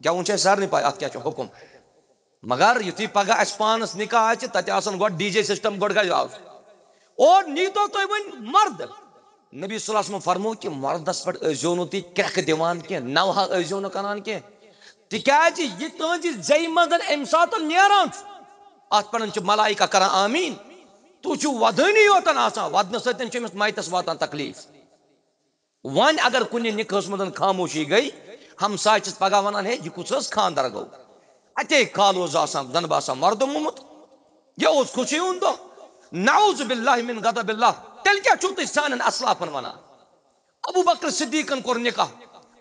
گٮ۪وُن چھُ اَسہِ سارنٕے پَے، اَتھ کیٛاہ چھُ حُکُم۔ مگر یُتھُے پگاہ اَسہِ پانَس نکاح آسہِ، تَتہِ آسَن گۄڈٕ ڈی جے سسٹم، گۄڈٕ گژھِ آسُن۔ اور نیٖتو تُہۍ وۄنۍ مرد۔ نبی صلی اللہ علیہ وسلم فرمو کہِ مردس پٮ۪ٹھ ٲسۍزیو نہٕ تُہۍ کرٛٮ۪کھ دِوان کینٛہہ، نوحہ ٲسۍزیو نہٕ کران کینٛہہ۔ تِکیٛازِ یہِ تُہنٛزِ زیٚیہِ منٛز اَمہِ ساتہٕ نیران چھُ، اَتھ پٮ۪ٹھ چھِ ملائکہ کران آمیٖن۔ تُہۍ چھِو ودٲنی یوتن آسان، ودنہٕ سۭتۍ چھُ أمِس مَیتَس واتان تکلیٖف۔ وۄنۍ اگر کُنہِ نکاحس منٛز خاموشی گٔے، ہمسایہِ چھِس پگاہ ونان، "ہے، یہِ کُس حظ خانٛدر گوٚو؟ اتے کال اوس آسان، زن باسان مردم مومُت۔ یہِ اوس خوشی ہُنٛد دۄہ۔" نعوذ باللہ من غضب اللہ۔ تیٚلہِ کیٛاہ چھِو تُہۍ سانٮ۪ن اسلافن ونان؟ ابو بکر صدیقن کوٚر نکاح،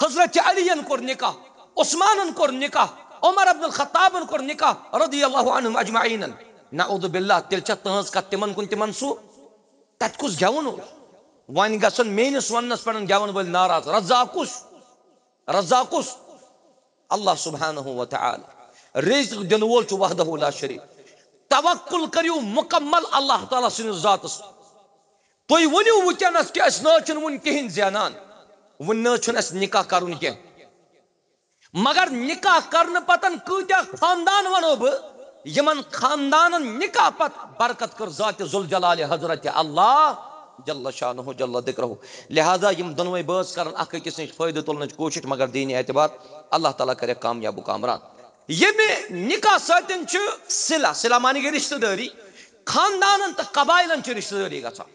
حضرت علیَن کوٚر نکاح، عثمانن کوٚر نکاح، عمر ابن الخطابن کوٚر نکاح، رضی اللہ عنہم اجمعینن۔ نعوذ باللہ، تیٚلہِ چھا تٕہٕنٛز کتھ تِمن کُن تہِ منسوخ؟ تتہِ کُس گٮ۪وُن اوس؟ وۄنۍ گژھن میٲنِس وننس پٮ۪ٹھ گٮ۪ون وٲلۍ ناراض۔ رزاق کُس؟ رزاق کُس؟ اللہ سبحانہ و تعالی۔ رزق دِنہٕ وول چھُ وحدہ لا شریک۔ توکل کٔرِو مکمل اللہ تعالیٰ سٕنٛدِس ذاتس۔ تُہۍ ؤنِو وٕنکیٚنس کہِ أسۍ نہ حظ چھِنہٕ وُنہِ کِہیٖنۍ زینان، وُنہِ نہ حظ چھُنہٕ اَسہِ نکاح کرُن کینٛہہ۔ مگر نکاح کرنہٕ پتن کۭتیاہ خاندان ونو بہٕ، یِمن خاندانن نکاح پتہٕ برکت کٔر ذات ذوالجلال حضرت اللہ جل شانہ جل ذکرہ۔ لہذا یِم دۄنوے بٲژ کرن اکھ أکِس نِش فٲیدٕ تُلنٕچ کوٗشش، مگر دینی اعتبار اللہ تعالیٰ کرِ کامیاب و کامران۔ ییٚمہِ نکاح سۭتۍ چھُ صلہ، صلہ معنی گٔے رشتہٕ دٲری، خاندانن تہٕ قبائلن چھِ رشتہٕ دٲری گژھان۔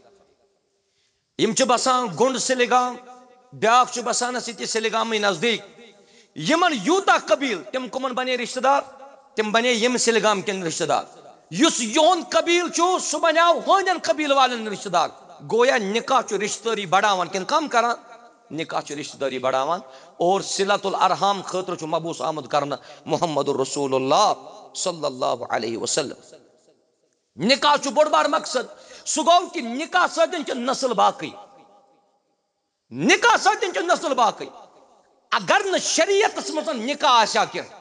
یِم چھِ بسان گُنڈ سلگام، بیاکھ چھُ بسان اَسہِ ییٚتہِ سلگامٕے نزدیٖک۔ یِمن یوٗتاہ قبیٖل، تِم کٕمن بنے رشتہٕ دار؟ تِم بنے ییٚمہِ سلگام کٮ۪ن رشتہٕ دار۔ یُس یِہُنٛد قبیٖل چھُ، سُہ بنیو ہٲنٮ۪ن قبیٖل والٮ۪ن رشتہٕ دار۔ گویا نکاح چھُ رشتہٕ دٲری بڑاوان کِنہٕ کم کران؟ نکاح چھُ رشتہٕ دٲری بڑاوان۔ اور صلۃ الارحام خٲطرٕ چھُ مبعوث آمُت کرنہٕ محمد رسول اللہ صلی اللہ علیہ وسلم۔ نکاح چھُ بوٚڑ بار مقصد۔ سُہ گوٚو کہِ نکاح سۭتۍ چھِ نسل باقٕے۔ نکاح سۭتۍ چھِ نسل باقٕے۔ اگر نہٕ شریعتس منٛز نکاح آسہِ ہا کینٛہہ،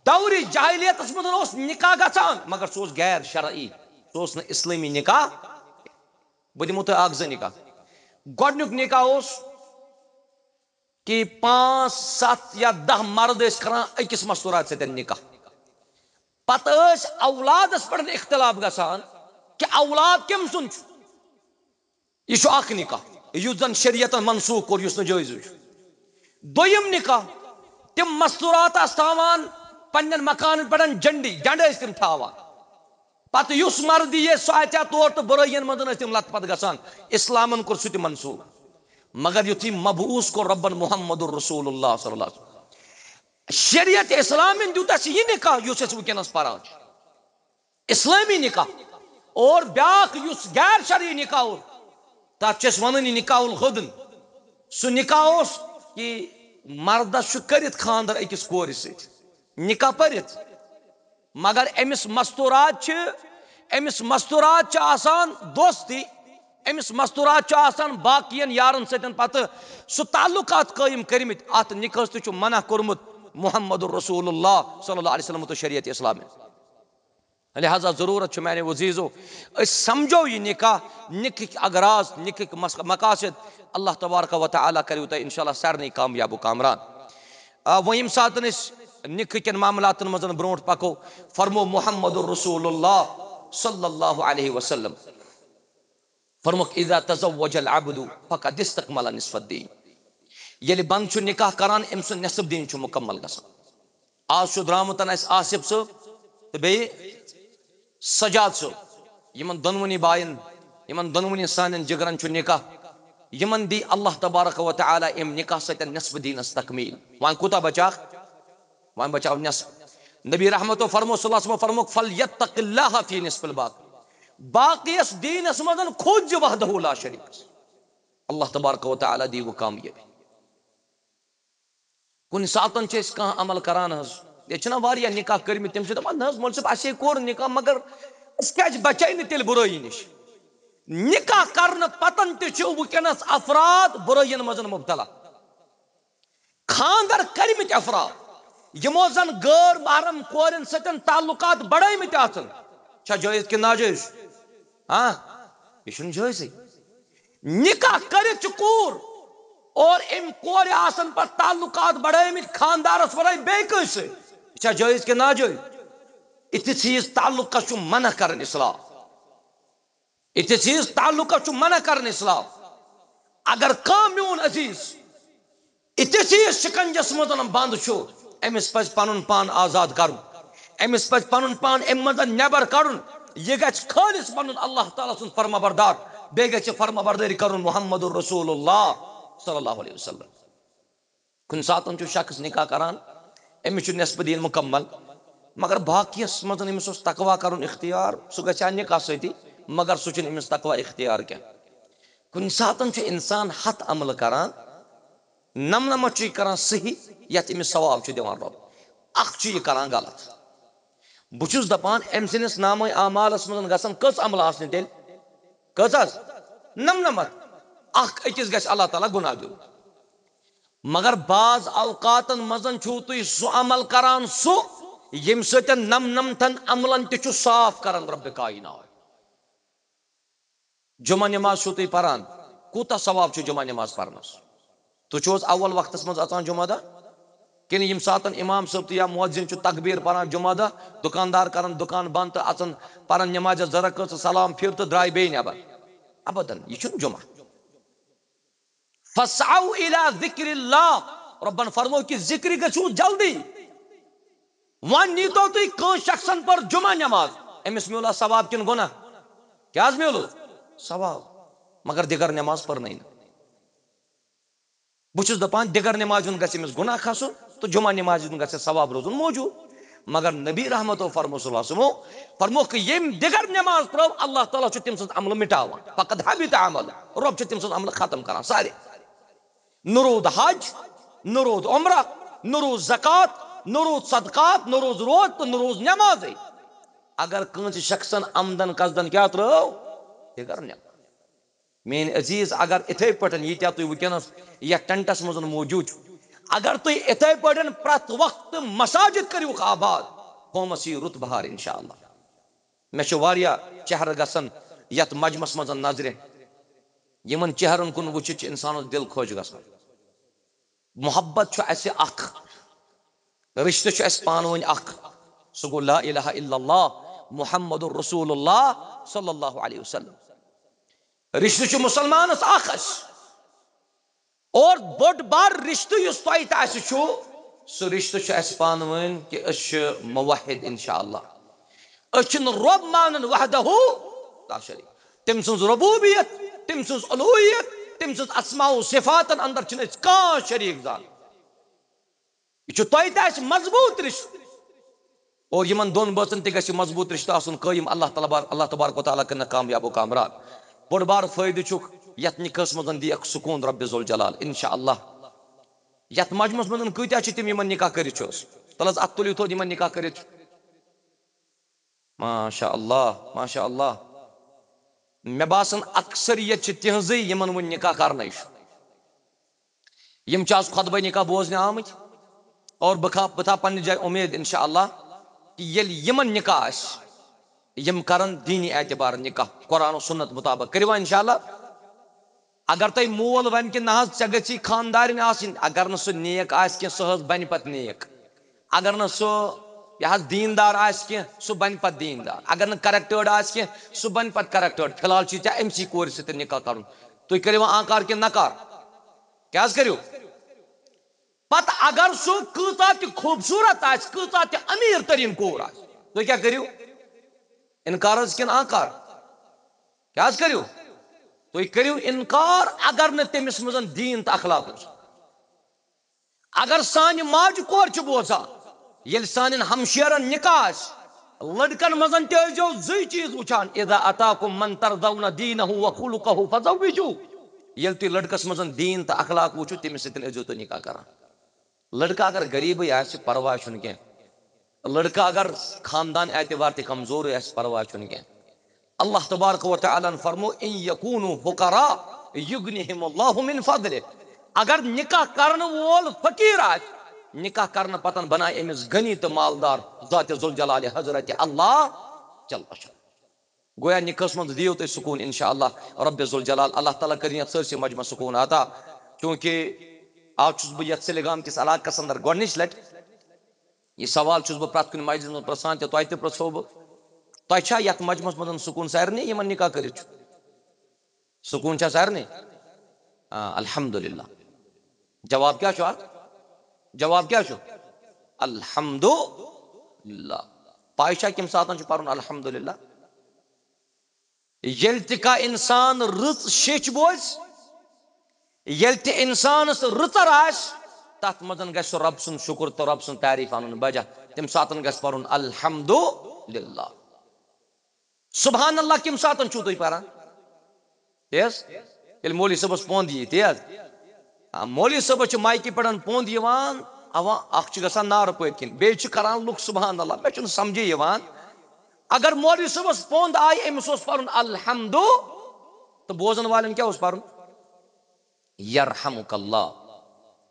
دورِ جاہلیتس منٛز اوس نکاح گژھان، مگر سُہ اوس غیر شرعی، سُہ اوس نہٕ اسلٲمی نکاح۔ بہٕ دِمو تۄہہِ اکھ زٕ نکاح۔ گۄڈٕنیُک نکاح اوس کہِ پانٛژھ، ستھ یا دَہ مرد ٲسۍ کران أکِس مستوٗرات سۭتۍ نکاح۔ پتہٕ ٲسۍ اولادس پٮ۪ٹھ اختلاف گژھان کہِ اولاد کٔمۍ سُنٛد چھُ۔ یہِ چھُ اکھ نکاح، یُس زن شریعتن منسوخ کوٚر، یُس نہٕ جٲیزٕے چھُ۔ دوٚیِم نکاح، تِم مستوٗرات آسہٕ تھاوان پننٮ۪ن مکانن پٮ۪ٹھ جنڈی، جنڈٕ ٲسۍ تِم تھاوان۔ پتہٕ یُس مرد یی، سُہ اژِ ہا تور تہٕ بُرٲیین منٛز ٲسۍ تِم لت پتھ گژھان۔ اسلامن کوٚر سُہ تہِ منسوخ۔ مگر یُتھُے مبعوث کوٚر ربن محمد رسول اللہ صلی اللہ علیہ وسلم، شریعت اسلامن دیُت اَسہِ یہِ نکاح یُس أسۍ وٕنکیٚنس پران چھِ۔ اسلٲمی نکاح۔ اور بیاکھ یُس غیر شرعی نکاح اوس، تتھ چھِ أسۍ ونان یہِ نکاح الغدن۔ سُہ نکاح اوس کہِ مردس چھُ کٔرِتھ خاندر أکِس کورِ سۭتۍ، نکاح پٔرِتھ، مگر أمِس مستورات چھِ، أمِس مستورات چھِ آسان دوستی، أمِس مستورات چھُ آسان باقین یارن سۭتۍ پتہٕ سُہ تعلقات قٲیِم کٔرمٕتۍ۔ اتھ نکاحس تہِ چھُ منع کوٚرمُت محمد رسول اللہ صلی اللہ علیہ وسلم تہٕ شریعت اسلامن۔ لہذا ضرورت چھُ میانیو عزیزو، أسۍ سمجھو یہِ نکاح، نکاحٕکۍ اغراض، نکاحٕکۍ مس-، مقاصد۔ اللہ تبارک و تعالیٰ کریو تۄہہِ انشاءاللہ سارنٕے کامیاب و کامران۔ آ، وۄنۍ ییٚمہِ ساتہٕ أسۍ نکاح کٮ۪ن معاملاتن منٛز برونٛٹھ پکو، فرمو محمد رسول اللہ صلی اللہ علیہ وسلم، فرموکھ، "اذا تزوج العبد فقد استکمل نصف الدین"۔ ییٚلہِ بنٛد چھُ نکاح کران، أمۍ سُنٛد نصف دین چھُ مکمل گژھان۔ آز چھُ درٛامُت اَسہِ آصف صٲب تہٕ بیٚیہِ سجاد صٲب، یِمن دۄنوٕنی باین، یِمن دۄنوٕنی سانٮ۪ن جگرن چھُ نکاح۔ یِمن دی اللہ تبارک و تعالیٰ اَمہِ نکاح سۭتۍ نصف دیٖنس تکمیٖل۔ وۄنۍ کوٗتاہ بچاکھ؟ وۄنۍ بچاو نصف۔ نبی رحمتو فرمو صلی اللہ علیہ وسلم فرموکھ، "فلیتق اللہ فی نصف الباقی"۔ باقیس دیٖنس منٛز کھوٗژ زِ وحدہ لا شریک۔ اللہ تبارک و تعالیٰ دی وۄنۍ کامیٲبی۔ کُنہِ ساتن چھِ أسۍ کانٛہہ عمل کران حظ، ییٚتہِ چھِنہ واریاہ نکاح کٔرمٕتۍ، تِم چھِ دپان، "نہ حظ مولوی صٲب، اَسے کوٚر نکاح، مگر أسۍ کیازِ بچے نہٕ تیٚلہِ بُرٲیی نِش؟" نکاح کرنہٕ پتن تہِ چھِ وٕنکیٚنس افراد بُرٲیین منٛز مبتلا۔ خاندر کٔرمٕتۍ افراد، یِمو زن غٲر محرم کورٮ۪ن سۭتۍ تعلقات بڑٲومٕتۍ آسن، چھا جٲیز کِنہٕ ناجٲیز؟ ہاں، یہِ چھُنہٕ جٲیزٕے۔ نکاح کٔرِتھ چھِ کوٗر اور أمۍ کورِ آسن پتہٕ تعلقات بڑٲومٕتۍ خاندارس ورٲے بیٚیہِ کٲنٛسہِ سۭتۍ، یہِ چھا جٲیز کِنہٕ ناجٲیز؟ یِتھِس ہِوِس تعلقس چھُ منع کران اسلام۔ یِتھِس ہِوِس تعلقس چھُ منع کران اسلام۔ اگر کانٛہہ میون عزیز یِتھِس ہِوِس شکنجس منٛز بنٛد چھُ، أمِس پزِ پنُن پان آزاد کرُن۔ أمِس پزِ پنُن پان اَمہِ منٛز نٮ۪بر کڑُن۔ یہِ گژھِ خٲلص پنُن اللہ تعالیٰ سُنٛد فرمابردار، بیٚیہِ گژھِ فرمابردٲری کرُن محمد رسول اللہ صلی اللہ علیہ وسلم۔ کُنہِ ساتن چھُ شخص نکاح کران، أمِس چھُ نصف دین مکمل، مگر باقیس منٛز أمِس اوس تقوی کرُن اختیار، سُہ گژھِ ہا نکاح سۭتی، مگر سُہ چھُنہٕ أمِس تقوی اختیار کینٛہہ۔ کُنہِ ساتن چھُ انسان ہتھ عملہٕ کران، نمنمتھ چھُ یہِ کران صحیح، یتھ أمِس ثواب چھُ دِوان رۄب، اکھ چھُ یہِ کران غلط۔ بہٕ چھُس دپان، أمۍ سٕنٛدِس نامہ اعمالس منٛز گژھن کٔژ عملہٕ آسنہِ تیٚلہِ؟ کٔژ حظ؟ نمنمتھ۔ اکھ أکِس گژھِ اللہ تعالیٰ گناہ دیُن۔ مگر بعض اوقاتن منٛز چھُو تُہۍ سُہ عمل کران، سُہ ییٚمہِ سۭتۍ نمنمتھن عملن تہِ چھُ صاف کران رب کائنات۔ جمعہ نماز چھُو تُہۍ پران، کوٗتاہ ثواب چھُ جمعہ نماز پرنس؟ تُہۍ چھِو حظ اول وقتس منٛز اژان جمعہ دۄہ؟ کِنہٕ ییٚمہِ ساتن امام صٲب تہٕ یا مؤذن چھُ تکبیر پران جمعہ دۄہ، دُکاندار کران دُکان بند تہٕ اژان، پران نمازِ زٕ رکٲژ تہٕ سلام پھِر تہٕ درٛاے بیٚیہِ نٮ۪بر؟ ابداً، یہِ چھُنہٕ جمعہ۔ فسعوا الی ذکر اللہ، رۄبن فرمو کہِ ذکرِ گژھِو جلدی۔ وۄنۍ نیٖتو تُہۍ کٲنٛسہِ شخصن پٔر جمعہ نماز، أمِس میوٗلا ثواب کِنہٕ گۄناہ؟ کیٛاہ حظ میوٗلُس؟ ثواب۔ مگر دِگر نماز پٔرنَے نہٕ۔ بہٕ چھُس دَپان، دِگر نمازِ ہُنٛد گژھِ أمِس گۄناہ کھسُن تہٕ جمعہ نمازِ ہُنٛد گژھِ ثواب روزُن موجود۔ مگر نبی رحمتو فرمو صلی اللہ علیہ وسلمو فرموکھ کہِ ییٚمۍ دِگر نماز پٔرو، اللہ تعالیٰ چھُ تٔمۍ سٕنٛز عملہٕ مِٹاوان۔ فقد حبط عمل، رۄب چھُ تٔمۍ سٕنٛز عملہٕ ختم کران سارے۔ نہ روٗد حج، نہ روٗد عمرہ، نہ روٗد زکوٰۃ، نہ روٗد صدقات، نہ روٗد روزٕ تہٕ نہ روٗز نمازٕے۔ اگر کٲنٛسہِ شخصن عمدن قصدن کیٛاہ ترٲو؟ دِگر نماز۔ میٲنۍ عزیز، اگر اِتھے پٲٹھۍ ییٖتیٛاہ تُہۍ وٕنکیٚنس یتھ ٹینٹس منٛز موجود چھِو، اگر تُہۍ اِتھے پٲٹھۍ پرٛٮ۪تھ وقتہٕ مساجد کٔرِوکھ آباد، قومس یی رُت بہار انشاءاللہ۔ مےٚ چھِ واریاہ چہرٕ گژھان یتھ مجمس منٛز نظرِ، یِمن چہرن کُن وٕچھِتھ چھُ انسانس دِل خۄش گژھان۔ محبت چھُ اسہِ اکھ، رشتہٕ چھُ اسہِ پانہٕ ؤنۍ اکھ، سُہ گوٚو لا الہ الا اللہ محمد رسول اللہ صلی اللہ علیہ وسلم۔ رشتہٕ چھُ مسلمانس اکھ اسہِ۔ اور بوٚڑ بار رشتہٕ یُس تۄہہِ تہٕ اسہِ چھُ، سُہ رشتہٕ چھُ اسہِ پانہٕ ؤنۍ کہِ أسۍ چھِ موحد انشاءاللہ۔ أسۍ چھِنہٕ رۄب مانان وحدہ لا شریک۔ تٔمۍ سٕنٛز ربوبیت، تٔمۍ سٕنٛز الوہیت، تٔمۍ سٕنٛز اسماء و صفاتن اندر چھِنہٕ أسۍ کانٛہہ شریک زانان۔ یہِ چھُ تۄہہِ تہٕ اسہِ مضبوٗط رشتہٕ۔ اور یِمن دۄن بٲژن تہِ گژھِ مضبوٗط رشتہٕ آسُن قٲیِم۔ اللہ تعالیٰ بار-، اللہ تبارک و تعالیٰ کٔرِنَکھ کامیاب و کامران۔ بوٚڑ بار فٲیدٕ چھُکھ یتھ نکاحس منٛز، دِیَکھ سکوٗن رب ذوالجلال انشاءاللہ۔ یتھ مجمس منٛز کۭتیاہ چھِ تِم یِمن نکاح کٔرِتھ چھُس؟ تَلہٕ حظ اتھ تُلِو تھوٚد، یِمن نکاح کٔرِتھ چھُ۔ ماشاء اللہ، ماشاء اللہ۔ مےٚ باسان اکثریت چھِ تِہنٛزٕے یِمن وُنہِ نکاح کرنَے چھُ۔ یِم چھِ آز خطبہ نکاح بوزنہِ آمٕتۍ۔ اور بہٕ کھا-، بہٕ تھاو پننہِ جایہِ اُمید انشاءاللہ کہِ ییٚلہِ یِمن نکاح آسہِ، یِم کرن دینی اعتبار نکاح، قرآن و سنت مطابق۔ کٔرِو وۄنۍ انشاءاللہ۔ اگر تۄہہِ مول ونہِ کہِ نہ حظ، ژےٚ گژھی خاندارِنۍ آسٕنۍ، اگر نہٕ سُہ نیک آسہِ کینٛہہ، سُہ حظ بنہِ پتہٕ نیک۔ اگر نہٕ سُہ یہِ حظ دیٖندار آسہِ کینٛہہ، سُہ بنہِ پتہٕ دیٖندار۔ اگر نہٕ کریکٹٲرڈ آسہِ کینٛہہ، سُہ بنہِ پتہٕ کریکٹٲرڈ۔ فی الحال چھُے ژےٚ أمۍ سٕے کورِ سۭتۍ نکاح کرُن۔ تُہۍ کٔرِو وۄنۍ آنکار کِنہٕ نکار؟ کیٛاہ حظ کٔرِو؟ پتہٕ اگر سُہ کۭژاہ تہِ خوٗبصوٗرت آسہِ، کۭژاہ تہِ أمیٖر تریٖن کوٗر آسہِ، تُہۍ کیٛاہ کٔرِو؟ انکار حظ کِنہٕ آنکار؟ کیٛاہ حظ کٔرِو؟ تُہۍ کٔرِو انکار اگر نہٕ تٔمِس منٛز دیٖن تہٕ اخلاق اوس۔ اگر سانہِ ماجہِ کورِ چھِ بوزان، ییٚلہِ سانٮ۪ن ہمشیرن نکاح آسہِ، لڑکن منٛز تہِ ٲسۍزیو زٕے چیٖز وٕچھان، اذا اتاکم من ترضون دینہ و خلقہ فزوجوہ۔ ییٚلہِ تُہۍ لڑکس منٛز دیٖن تہٕ اخلاق وٕچھِو، تٔمِس سۭتۍ ٲسۍزیو تُہۍ نکاح کران۔ لڑکہٕ اگر غریٖبٕے آسہِ، پرواے چھُنہٕ کینٛہہ۔ لڑکہٕ اگر خاندان اعتبار تہِ کمزورٕے آسہِ، پرواے چھُنہٕ کینٛہہ۔ اللہ تبارک و تعالیٰ ہن فرمو، ان یکونوا فقراء یغنہم اللہ من فضلہ۔ اگر نکاح کرن وول فقیر آسہِ، نکاح کرنہٕ پتن بنایہِ أمِس غنی تہٕ مالدار ذات ذوالجلال حضرت اللہ جل شانہ۔ گویا نکاحس منٛز دِیِو تُہۍ سکوٗن انشاءاللہ رب ذوالجلال۔ اللہ تعالیٰ کٔرِنۍ یتھ سٲرسٕے مجمعس سکوٗن عطا۔ چونکہ آز چھُس بہٕ یتھ سیلگام کِس علاقس اندر گۄڈنِچ لٹہِ۔ یہِ سوال چھُس بہٕ پرٛٮ۪تھ کُنہِ مجلسہِ منٛز پرٛژھان تہٕ تۄہہِ تہِ پرٛژھو بہٕ، تۄہہِ چھا یتھ مجمعس منٛز سکوٗن؟ سارنٕے یِمن نکاح کٔرِتھ چھُ سکوٗن چھا سارنٕے؟ آ، الحمدللہ۔ جواب کیٛاہ چھُ اتھ؟ جواب کیٛاہ چھُ؟ الحمدللہ۔ پاے چھا کمہِ ساتن چھُ پرُن الحمدللہ؟ ییٚلہِ تہِ کانٛہہ انسان رٕژ شیٚچھ بوزِ، ییٚلہِ تہِ انسانس رٕژر آسہِ، تتھ منٛز گژھِ سُہ رب سُنٛد شُکر تہٕ رب سُنٛد تعریف انُن بجا۔ تمہِ ساتن گژھِ پرُن الحمدللہ۔ سبحان اللہ کمہِ ساتن چھُو تُہۍ پران؟ تیز؟ ییٚلہِ مولوی صٲبس پوٚنٛد یی، تیز؟ آ، مولوی صٲبس چھُ مایکہِ پٮ۪ٹھ پوٚنٛد یِوان، اوا، اکھ چھُ گژھان نعرٕ پٔتۍ کِنۍ، بیٚیہِ چھِ کران لُکھ سبحان اللہ، مےٚ چھُنہٕ سمجھے یِوان۔ اگر مولوی صٲبس پوٚنٛد آیہِ، أمِس اوس پرُن الحمدُ، تہٕ بوزن والٮ۪ن کیٛاہ اوس پرُن؟ یرحمک اللہ۔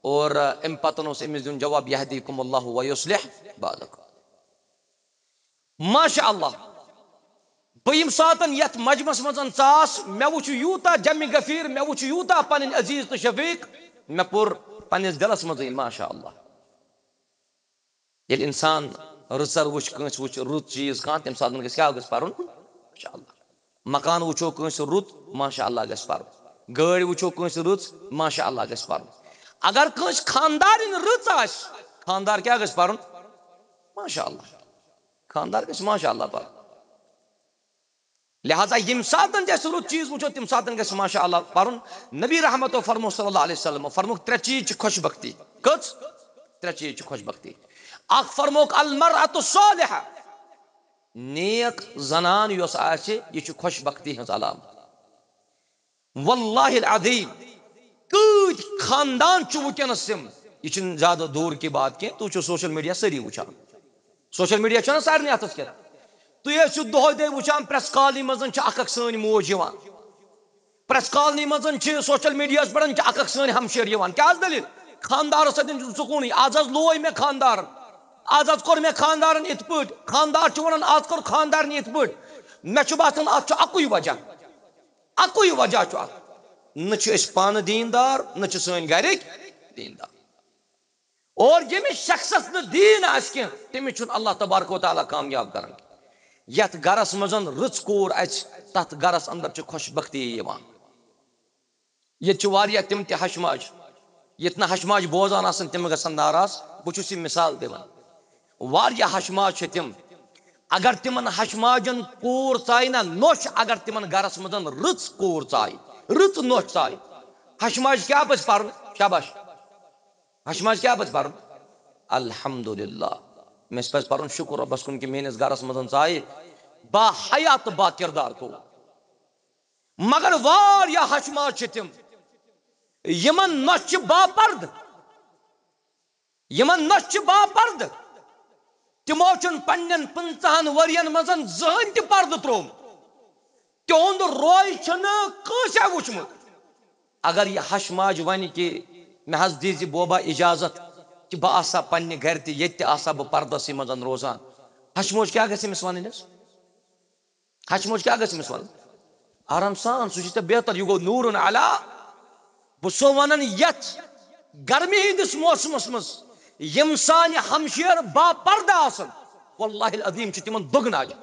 اور امہِ پتن اوس أمِس دیُن جواب، یہدیکم اللہ و یصلح بالکم۔ ماشاء اللہ، بہٕ ییٚمہِ ساتن یتھ مجمس منٛز ژاس، مےٚ وُچھ یوٗتاہ جمع غفیر، مےٚ وُچھ یوٗتاہ پنٕنۍ عزیز تہٕ شفیق، مےٚ کوٚر پننِس دلس منٛزٕے ماشاء اللہ۔ ییٚلہِ انسان رٕژر وٕچھ، کٲنٛسہِ وٕچھ رُت چیٖز کانٛہہ، تمہِ ساتہٕ گژھِ کیٛاہ گژھِ پرُن؟ ماشاء اللہ۔ مکان وٕچھو کٲنٛسہِ رُت، ماشاء اللہ گژھِ پرُن۔ گٲڑۍ وٕچھو کٲنٛسہِ رٕژ، ماشاء اللہ گژھِ پرُن۔ اگر کٲنٛسہِ خاندارِنۍ رٕژ آسہِ، خاندار کیٛاہ گژھِ پرُن؟ ماشاء اللہ۔ خاندار گژھِ ماشاء اللہ پرُن۔ لہذا ییٚمہِ ساتن تہِ اَسہِ رُت چیٖز وٕچھو، تَمہِ ساتن گژھِ ماشاء اللہ پرُن۔ نبی رحمتو فرموو صلی اللہ علیہ وسلم، فرمووُکھ، ترٛےٚ چیٖز چھِ خۄش بختی۔ کٔژ؟ ترٛےٚ چیٖز چھِ خۄش بختی۔ اکھ فرمووُکھ، المرأة الصالحہ، نیک زنان یۄس آسہِ، یہِ چھِ خۄش بختی ہٕنٛز علامت۔ واللہ العظیم، کۭتۍ خاندان چھِ وٕنکیٚنس تِم، یہِ چھِنہٕ زیادٕ دوٗر کی بات کینٛہہ، تُہۍ چھِو سوشل میڈیا سٲری وٕچھان۔ سوشل میڈیا چھُنہ سارنٕے اَتھس کٮ۪تھ۔ تُہۍ ٲسِو دۄہے دۄہے وٕچھان، پریس کالنی منٛز چھِ اکھ اکھ سٲنۍ موج یِوان۔ پریس کالنی منٛز چھِ سوشل میڈیاہَس پٮ۪ٹھ چھِ اکھ اکھ سٲنۍ ہمشیر یِوان۔ کیٛاہ حظ دٔلیٖل؟ خاندارَس سۭتۍ چھُنہٕ سکوٗنٕے۔ آز حظ لوے مےٚ خاندارَن۔ آز حظ کوٚر مےٚ خاندارَن یِتھ پٲٹھۍ۔ خاندار چھُ وَنان، آز کوٚر خاندارنہِ یِتھ پٲٹھۍ۔ مےٚ چھُ باسان، اَتھ چھُ اَکُے وجہ۔ اَکُے وجہ چھُ اَتھ۔ نہ چھِ أسۍ پانہٕ دیٖندار، نہ چھِ سٲنۍ گَرِکۍ دیٖندار۔ اور ییٚمِس شخصس نہٕ دیٖن آسہِ کینٛہہ، تٔمِس چھُنہٕ اللہ تبارک و تعالیٰ کامیاب کران۔ یتھ گرس منٛز رٕژ کوٗر اژِ، تتھ گرس اندر چھِ خۄش بختی یِوان۔ ییٚتہِ چھِ واریاہ تِم تہِ ہشماج، ییٚتہِ نہٕ ہشماج بوزان آسن، تِم گژھن ناراض۔ بہٕ چھُس یہِ مثال دِوان۔ واریاہ ہشماج چھِ تِم، اگر تِمن ہشماجن کوٗر ژایہِ نہ نوٚش، اگر تِمن گرس منٛز رٕژ کوٗر ژایہِ، رٕژ نوٚش ژایہِ، ہشماج کیٛاہ پزِ پرُن؟ شاباش۔ ہشماج کیٛاہ پزِ پرُن؟ الحمدللہ۔ مےٚ پزِ پرُن شُکر رۄبس کُن کہِ میٲنِس گرس منٛز ژایہِ با حیا تہٕ با کردار کوٗر۔ مگر واریاہ ہشماج چھِ تِم، یِمن نۄش چھِ باپردٕ، یِمن نۄش چھِ باپردٕ۔ تِمو چھُنہٕ پننٮ۪ن پٕنٛژٕہن ؤرین منٛز زٕہٕنۍ تہِ پردٕ تروومُت۔ تِہُنٛد روے چھُنہٕ کٲنٛسہِ وُچھمُت۔ اگر یہِ ہشماج ونہِ کہِ مےٚ حظ دیٖزِ بوبا اجازت کہِ بہٕ آسہٕ ہا پننہِ گرِ تہِ، ییٚتہِ تہِ آسہٕ ہا بہٕ پردسٕے منٛز روزان، ہشموج کیٛاہ گژھِ أمِس ونٕنۍ حظ؟ ہشموج کیٛاہ گژھِ أمِس ونٕنۍ؟ آرام سان، سُہ چھُ ژےٚ بہتر، یہِ گوٚو نوٗرُن علا۔ بہٕ چھُسو ونان، یتھ گرمی ہٕنٛدِس موسمس منٛز یِم سانہِ ہمشیر باپردٕ آسن، واللہ العظیم چھُ تِمن دۄگنہٕ اجر۔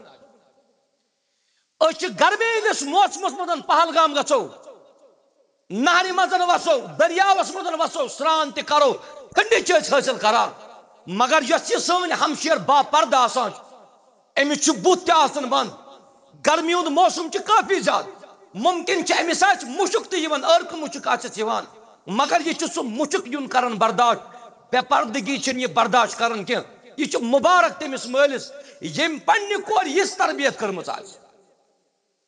أسۍ چھِ گرمی ہٕنٛدِس موسمس منٛز پہلگام گژھو، نہرِ منٛز وسو، دٔریاوس منٛز وسو، سرٛان تہِ کرو، ٹھنڈی چھِ أسۍ حٲصِل کران۔ مگر یۄس یہِ سٲنۍ ہمشیر باپردٕ آسان چھِ، أمِس چھُ بُتھ تہِ آسان بنٛد۔ گرمی ہُنٛد موسم چھُ کٲفی زیادٕ، مُمکِن چھُ أمِس آسہِ مُشُک تہِ یِوان، عٲرقہٕ مُشُک آسٮ۪س یِوان۔ مگر یہِ چھُ سُہ مُشُک یُن کران برداشت۔ بے پردگی چھِنہٕ یہِ برداشت کران کینٛہہ۔ یہِ چھُ مُبارک تٔمِس مٲلِس، ییٚمۍ پننہِ کورِ یِژھ تربیت کٔرمٕژ آسہِ۔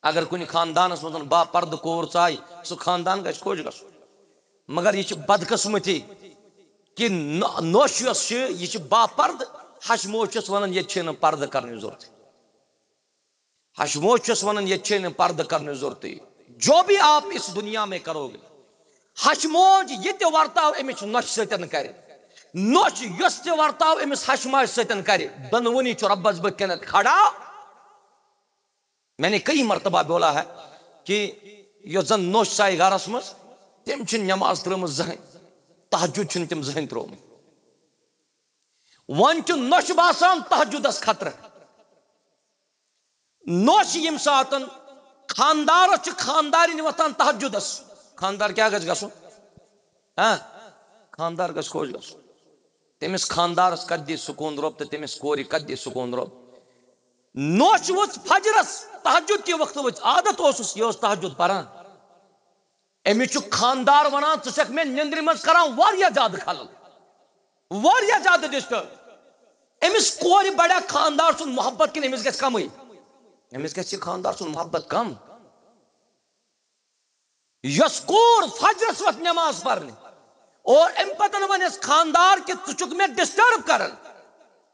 اگر کُنہِ خاندانس منٛز باپردٕ کور ژایہِ، سُہ خاندان گژھِ خۄش گژھُن۔ مگر یہِ چھِ بدقسمتی کہِ نۄ-، نۄش یۄس چھِ، یہِ چھِ باپردٕ۔ ہشموج چھس ونان، ییٚتہِ چھے نہٕ پردٕ کرنٕچ ضروٗرتٕے۔ ہشموج چھس ونان، ییٚتہِ چھے نہٕ پردٕ کرنٕچ ضروٗرتٕے۔ جو بھی آپ اس دنیا میں کرو گے، ہشموج یہِ تہِ ورتاو أمِس نۄشہِ سۭتۍ کرِ، نۄش یۄس تہِ ورتاو أمِس ہشماج سۭتۍ کرِ، دۄنوٕنی چھُ رۄبس بٕتھِ کَنٮ۪تھ کھڑا۔ میں نے کئی مرتبہ بولا ہے کہ یۄس زن نوٚش ژایہِ گرس منٛز، تٔمۍ چھِنہٕ نٮ۪ماز ترٲومٕژ زٕہٕنۍ، تہجد چھِنہٕ تٔمۍ زٕہٕنۍ ترٛوومُت۔ وۄنۍ چھُ نۄشہِ باسان تہجدس خطرٕ۔ نۄش ییٚمہِ ساتن خاندارس چھِ خاندارِنۍ وۄتھان تہجدس، خاندار کیٛاہ گژھِ گژھُن؟ ہاں، خاندار گژھِ خۄش گژھُن۔ تٔمِس خاندارس کتہِ دِیہِ سکوٗن رۄب تہٕ تٔمِس کورِ کتہِ دِیہِ سکوٗن رۄب؟ نۄش ؤژھ فجرس، تہجد کہِ وقتہٕ ؤژھ، عادت اوسُس، یہِ اوس تہجد پران۔ أمِس چھُ خاندار ونان، "ژٕ چھکھ مےٚ نیندرِ منٛز کران واریاہ زیادٕ خلل، واریاہ زیادٕ ڈسٹرب۔" أمِس کورِ بڑیا خاندار سُنٛد محبت کِنہٕ أمِس گژھِ کمٕے؟ أمِس گژھِ یہِ خاندار سُنٛد محبت کم۔ یۄس کور فجرس وقت نماز پرنہِ اور امہِ پتن ونٮ۪س خاندار کہِ ژٕ چھُکھ مےٚ ڈسٹرب کران،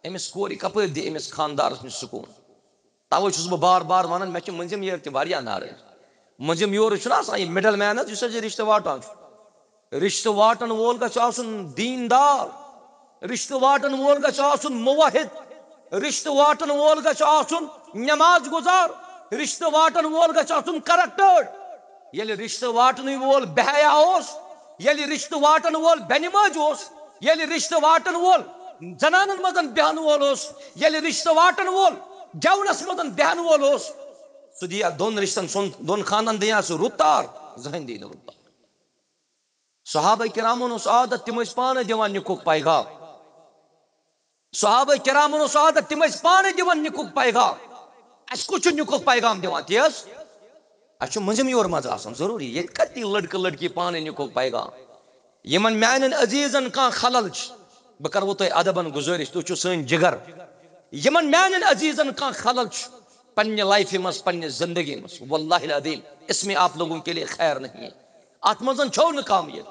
أمِس کورِ کپٲرۍ دِ أمِس خاندارس نِش سکوٗن؟ توے چھُس بہٕ بار بار ونان، مےٚ چھِ مٔنٛزِم یٲرۍ تہِ واریاہ ناراض۔ مٔنٛزِم یورٕ چھُنہ آسان یہِ مڈل مین حظ، یُس حظ یہِ رشتہٕ واٹان چھُ۔ رشتہٕ واٹن وول گژھِ آسُن دیٖندار، رشتہٕ واٹن وول گژھِ آسُن موحد، رشتہٕ واٹن وول گژھِ آسُن نماز گزار، رشتہٕ واٹن وول گژھِ آسُن کریکٹر۔ ییٚلہِ رشتہٕ واٹنٕے وول بے حیا اوس، ییٚلہِ رشتہٕ واٹن وول بے نمٲز اوس، ییٚلہِ رشتہٕ واٹن وول زنانن منٛز بیہن وول اوس، ییٚلہِ رشتہٕ واٹن وول گٮ۪ونس منٛز بیہن وول اوس، سُہ دِیا دۄن رشتن سُنٛد، دۄن خاندن دِیا سُہ رُت تار؟ زٕہٕنۍ دی نہٕ رُت تار۔ صحابہ کرامن اوس عادت، تِم ٲسۍ پانہٕ دِوان نِکُک پیغام۔ صحابہ کرامن اوس عادت، تِم ٲسۍ پانہٕ دِوان نِکُک پیغام۔ اَسہِ کُس چھُ نِکُک پیغام دِوان؟ تی حظ، اَسہِ چھُ مٔنٛزِم یور منٛز آسان ضروٗری۔ ییٚتہِ کَتہِ دی لٔڑکہٕ لٔڑکی پانہٕ نِکُک پیغام؟ یِمن میانٮ۪ن عزیزن کانٛہہ خلل چھُ، بہٕ کرٕ وۄنۍ تۄہہِ ادبن گُزٲرِش، تُہۍ چھِو سٲنۍ جگر۔ یِمن میانٮ۪ن عزیزن کانٛہہ خلل چھُ پننہِ لائفہِ منٛز، پننہِ زندگی منٛز، واللہ العظیم، اس میں آپ لوگوں کے لیے خیر نہیں ہے۔ اتھ منٛز چھو نہٕ کامیٲبی۔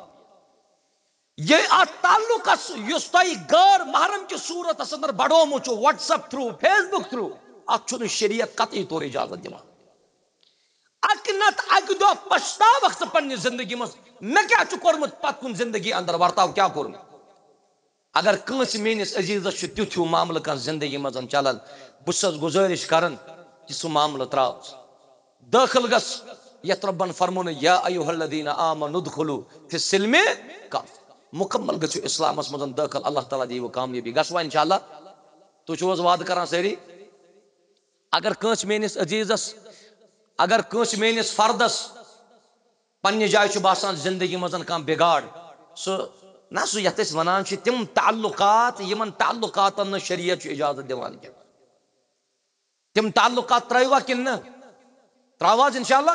یہِ اتھ تعلقس یُس تۄہہِ غٲر محرم کہِ صورتس اندر بڑومُت چھُ WhatsApp through، Facebook through، اتھ چھُنہٕ شریعت قطعی طور اجازت دِوان۔ اکہِ نتہٕ اکہِ دۄہ پچھتاوکھ ژٕ پننہِ زندگی منٛز، مےٚ کیٛاہ چھُ کوٚرمُت پتھ کُن زندگی اندر، ورتاو کیٛاہ کوٚر مےٚ؟ اگر کٲنٛسہِ میٲنِس عزیزس چھُ تیُتھ ہیوٗ معاملہٕ کانٛہہ زندگی منٛز چلان، بہٕ چھُسس گُزٲرِش کران کہِ سُہ معاملہٕ ترٛاو ژٕ۔ دٲخل گژھ یتھ رۄبن فرموونُے، "یا ایھا الذین آمنوا ادخلوا فی السلم کافہ"، مکمل گژھِو اسلامس منٛز دٲخل، اللہ تعالیٰ دِیِوٕ کامیٲبی۔ گژھوا انشاءاللہ؟ تُہۍ چھِو حظ وعدٕ کران سٲری؟ اگر کٲنٛسہِ میٲنِس عزیزس، اگر کٲنٛسہِ میٲنِس فردس پننہِ جایہِ چھُ باسان زندگی منٛز کانٛہہ بگاڑ، سُہ نہ، سُہ یتھ أسۍ ونان چھِ تِم تعلقات، یِمن تعلقاتن نہٕ شریعت چھُ اجازت دِوان کینٛہہ۔ تِم تعلقات ترٲیوا کِنہٕ نہٕ؟ ترٛاوو حظ انشاءاللہ؟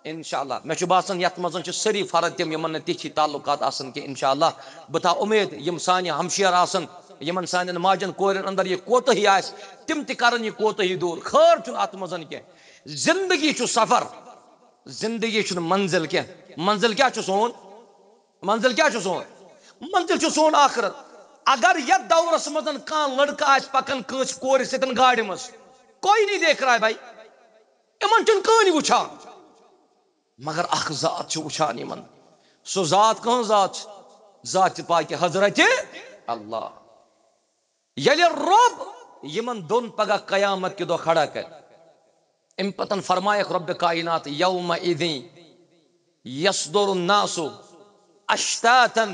انشاءاللہ۔ مےٚ چھُ باسان یتھ منٛز چھِ سٲری فرد تِم، یِمن نہٕ تِتھۍ تعلقات آسن کینٛہہ۔ انشاءاللہ، بہٕ تھاوٕ اُمید، یِم سانہِ ہمشیر آسن، یِمن سانٮ۪ن ماجن کورٮ۪ن اندر یہِ کوتٲہی آسہِ، تِم تہِ کرن یہِ کوتٲہی دوٗر۔ خٲر چھُنہٕ اتھ منٛز کینٛہہ۔ زندگی چھُ سفر، زندگی چھُنہٕ منزل کینٛہہ۔ منزل کیٛاہ چھُ سون؟ منزل کیٛاہ چھُ سون؟ منزل چھُ سون آخرت۔ اگر یتھ دورس منٛز کانٛہہ لڑکہٕ آسہِ پکان کٲنٛسہِ کورِ سۭتۍ گاڑِ منٛز، کوئی نہیں دیکھ رہا ہے بھائی، یِمن چھُنہٕ کٕہٕنۍ وٕچھان، مگر اکھ ذات چھُ وٕچھان یِمن۔ سُہ ذات کٕہٕنٛز ذات چھِ؟ ذاتِ پاکہِ حضرت اللہ۔ ییٚلہِ رۄب یِمن دۄن پگاہ قیامت کہِ دۄہ کھڑا کرِ، اَمہِ پتن فرمایکھ رۄبِ کائنات، "یومئذ یصدر الناس اشتاتا،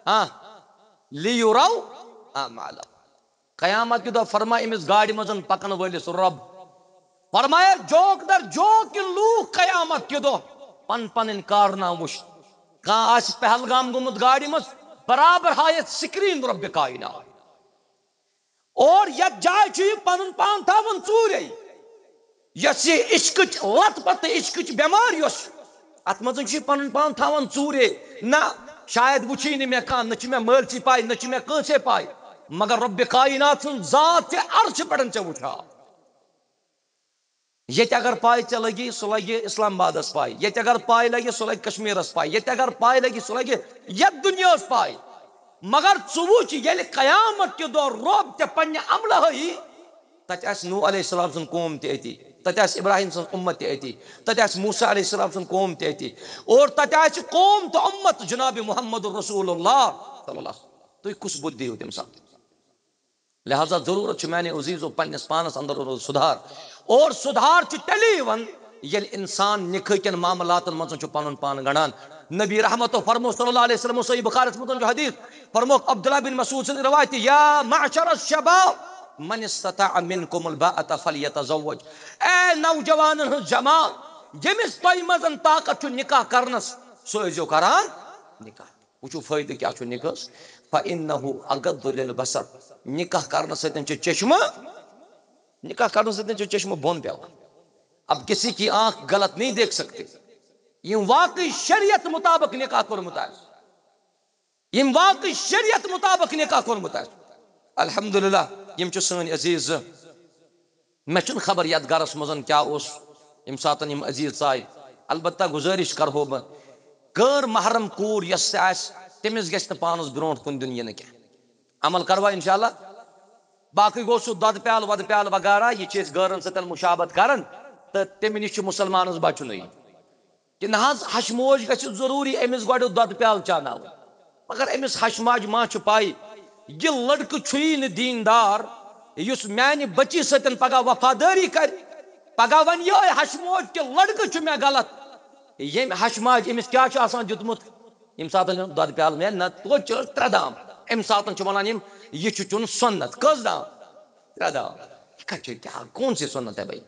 ہاں، لیروا اعمالہم۔" قیامت کہِ دۄہ فرمایہِ أمِس گاڑِ منٛز پکن وٲلِس رۄب، فرمایہِ، "جوک در جوک، یہِ لوٗکھ قیامت کہِ دۄہ پن پنٕنۍ کارنامہٕ وٕچھ۔" کانٛہہ آسہِ پہلگام گوٚمُت گاڑِ منٛز، برابر ہایتھ سکرین رۄبِ کائنات۔ اور یتھ جایہِ چھُ یہِ پنُن پان تھاوان ژوٗرے۔ یۄس یہِ عشقٕچ لت پتہٕ عشقٕچ بٮ۪مٲرۍ یۄس چھِ، اتھ منٛز چھُ یہِ پنُن پان تھاوان ژوٗرے۔ نہ، شاید وٕچھی نہٕ مےٚ کانٛہہ، نہ چھِ مےٚ مٲلۍ سٕے پاے، نہ چھِ مےٚ کٲنٛسے پاے، مگر رۄبِ کائنات سُنٛد ذات چھِ عرشہِ پٮ۪ٹھ ژےٚ وٕچھان۔ ییٚتہِ اگر پاے ژےٚ لگی، سُہ لگہِ اسلام آبادس پاے۔ ییٚتہِ اگر پاے لگہِ، سُہ لگہِ کشمیرس پاے۔ ییٚتہِ اگر پاے لگہِ، سُہ لگہِ یتھ دُنیاہس پاے۔ مگر ژٕ وٕچھ، ییٚلہِ قیامت کہِ دۄہ رۄب ژےٚ پننہِ عملہٕ ہٲیی، تتہِ آسہِ نوح علیہ السلام سُنٛد قوم تہِ أتی، تتہِ آسہِ ابراہیم سٕنٛز اُمت تہِ أتی، تتہِ آسہِ موسیٰ علیہ السلام سُنٛد قوم تہِ أتی، اور تتہِ آسہِ قوم تہٕ اُمت جناب محمد رسول اللہ صلی اللہ علیہ وسلم۔ تُہۍ کُس بُتھ دِیِو تمہِ ساتہٕ؟ لہذا ضرورت چھِ میانہِ عزیزو پننِس پانس اندر روز سُدھار۔ اور سُدھار چھُ تیٚلے یِوان ییٚلہِ انسان نِکہٕ کٮ۪ن معاملاتن منٛز چھُ پنُن پان گنڈان۔ نبی رحمتو فرمو صلی اللہ علیہ وسلم، صحیح بخاری منٛز چھُ حدیث، فرمووُکھ عبداللہ بن مسعود سٕنٛز روایت، یا معشر الشباب، من استطاع منکم الباءة فلیتزوج۔ اے نوجوانن ہٕنٛز جماعت، ییٚمِس تۄہہِ منٛز طاقت چھُ نکاح کرنس، سُہ ٲسۍزیو کران نکاح۔ وٕچھِو فٲیدٕ کیٛاہ چھُ نکاحس۔ فإنه أغض للبصر۔ نکاح کرنہٕ سۭتۍ چھُ چشمہٕ، نکاح کرنہٕ سۭتۍ چھُ چشمہٕ بۄن پٮ۪وان۔ اب کسی کی آنکھ غلط نہیں دیکھ سکتے۔ یِم واقعی شریعت مطابق نکاح کوٚرمُت آسہِ، یِم واقعی شریعت مطابق نکاح کوٚرمُت آسہِ۔ الحمدللہ، یِم چھِ سٲنۍ عزیز زٕ۔ مےٚ چھُنہٕ خبر یتھ گرس منٛز کیٛاہ اوس ییٚمہِ ساتہٕ یِم عزیز ژاے۔ البتہ گُزٲرِش کرہو بہٕ، غٲر محرم کوٗر یۄس تہِ آسہِ، تٔمِس گژھِ نہٕ پانس برونٛٹھ کُن دیُن یِنہٕ کینٛہہ۔ عمل کروا انشاءاللہ؟ باقٕے گوٚو سُہ دۄدٕ پیالہٕ وۄدٕ پیالہٕ وغیرہ، یہِ چھِ أسۍ غٲرن سۭتۍ مُشابہت کران، تہٕ تَمہِ نِش چھُ مُسلمانس بچُنٕے۔ کہِ نہ حظ، ہشہِ موج گژھِ ضروٗری أمِس گۄڈٕ دۄدٕ پیالہٕ چاناوُن۔ مگر أمِس ہشہِ ماجہِ ما چھُ پَے، یہِ لڑکہٕ چھُیی نہٕ دیٖندار، یُس میانہِ بچی سۭتۍ پگاہ وفادٲری کرِ۔ پگاہ وَنہِ یِہوٚے ہشہِ موج کہِ لڑکہٕ چھُ مےٚ غلط۔ ییٚمہِ ہشہِ ماجہِ أمِس کیٛاہ چھُ آسان دیُتمُت؟ ییٚمہِ ساتہٕ یِم دۄدٕ پیالہٕ مےٚ نہ توتہِ چھِ ترٛےٚ دام، اَمہِ ساتہٕ چھِ وَنان یِم، یہِ چھُ چیوٚن سُنت۔ کٔژ دام؟ ترٛےٚ دام۔ یہِ کَتہِ چھُ، کیٛاہ، کون سی سُنت ہے بھائی؟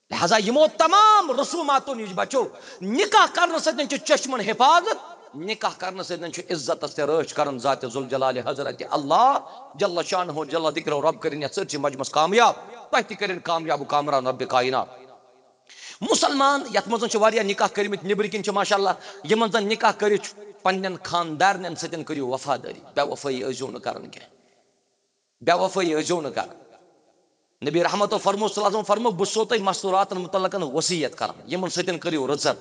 لہذا یِمو تمام رسوماتو نِش بچو۔ نکاح کرنہٕ سۭتۍ چھُ چشمن حفاظت، نکاح کرنہٕ سۭتۍ چھُ عزتس تہِ رٲچھ کران ذات ذوالجلال حضرت اللہ جل شانہ جل ذکرہ۔ رب کٔرِن یتھ سٲرسٕے مجمس کامیاب، تۄہہِ تہِ کٔرِن کامیاب و کامران رب کائنات۔ مسلمان یتھ منٛز چھِ واریاہ نکاح کٔرمٕتۍ، نیٚبرۍ کِنۍ چھِ ماشاءاللہ، یِمن زن نکاح کٔرِتھ چھُ، پننٮ۪ن خاندارنٮ۪ن سۭتۍ کٔرِو وفادٲری، بے وفٲیی ٲسۍزیو نہٕ کران کینٛہہ۔ بے وفٲیی ٲسۍزیو نہٕ کران۔ نبی رحمتو فرمو صلی اللہ علیہ وسلم فرمو، بہٕ چھُسو تۄہہِ مستوراتن متعلق وصیت کران، یِمن سۭتۍ کٔرِو رٕژر۔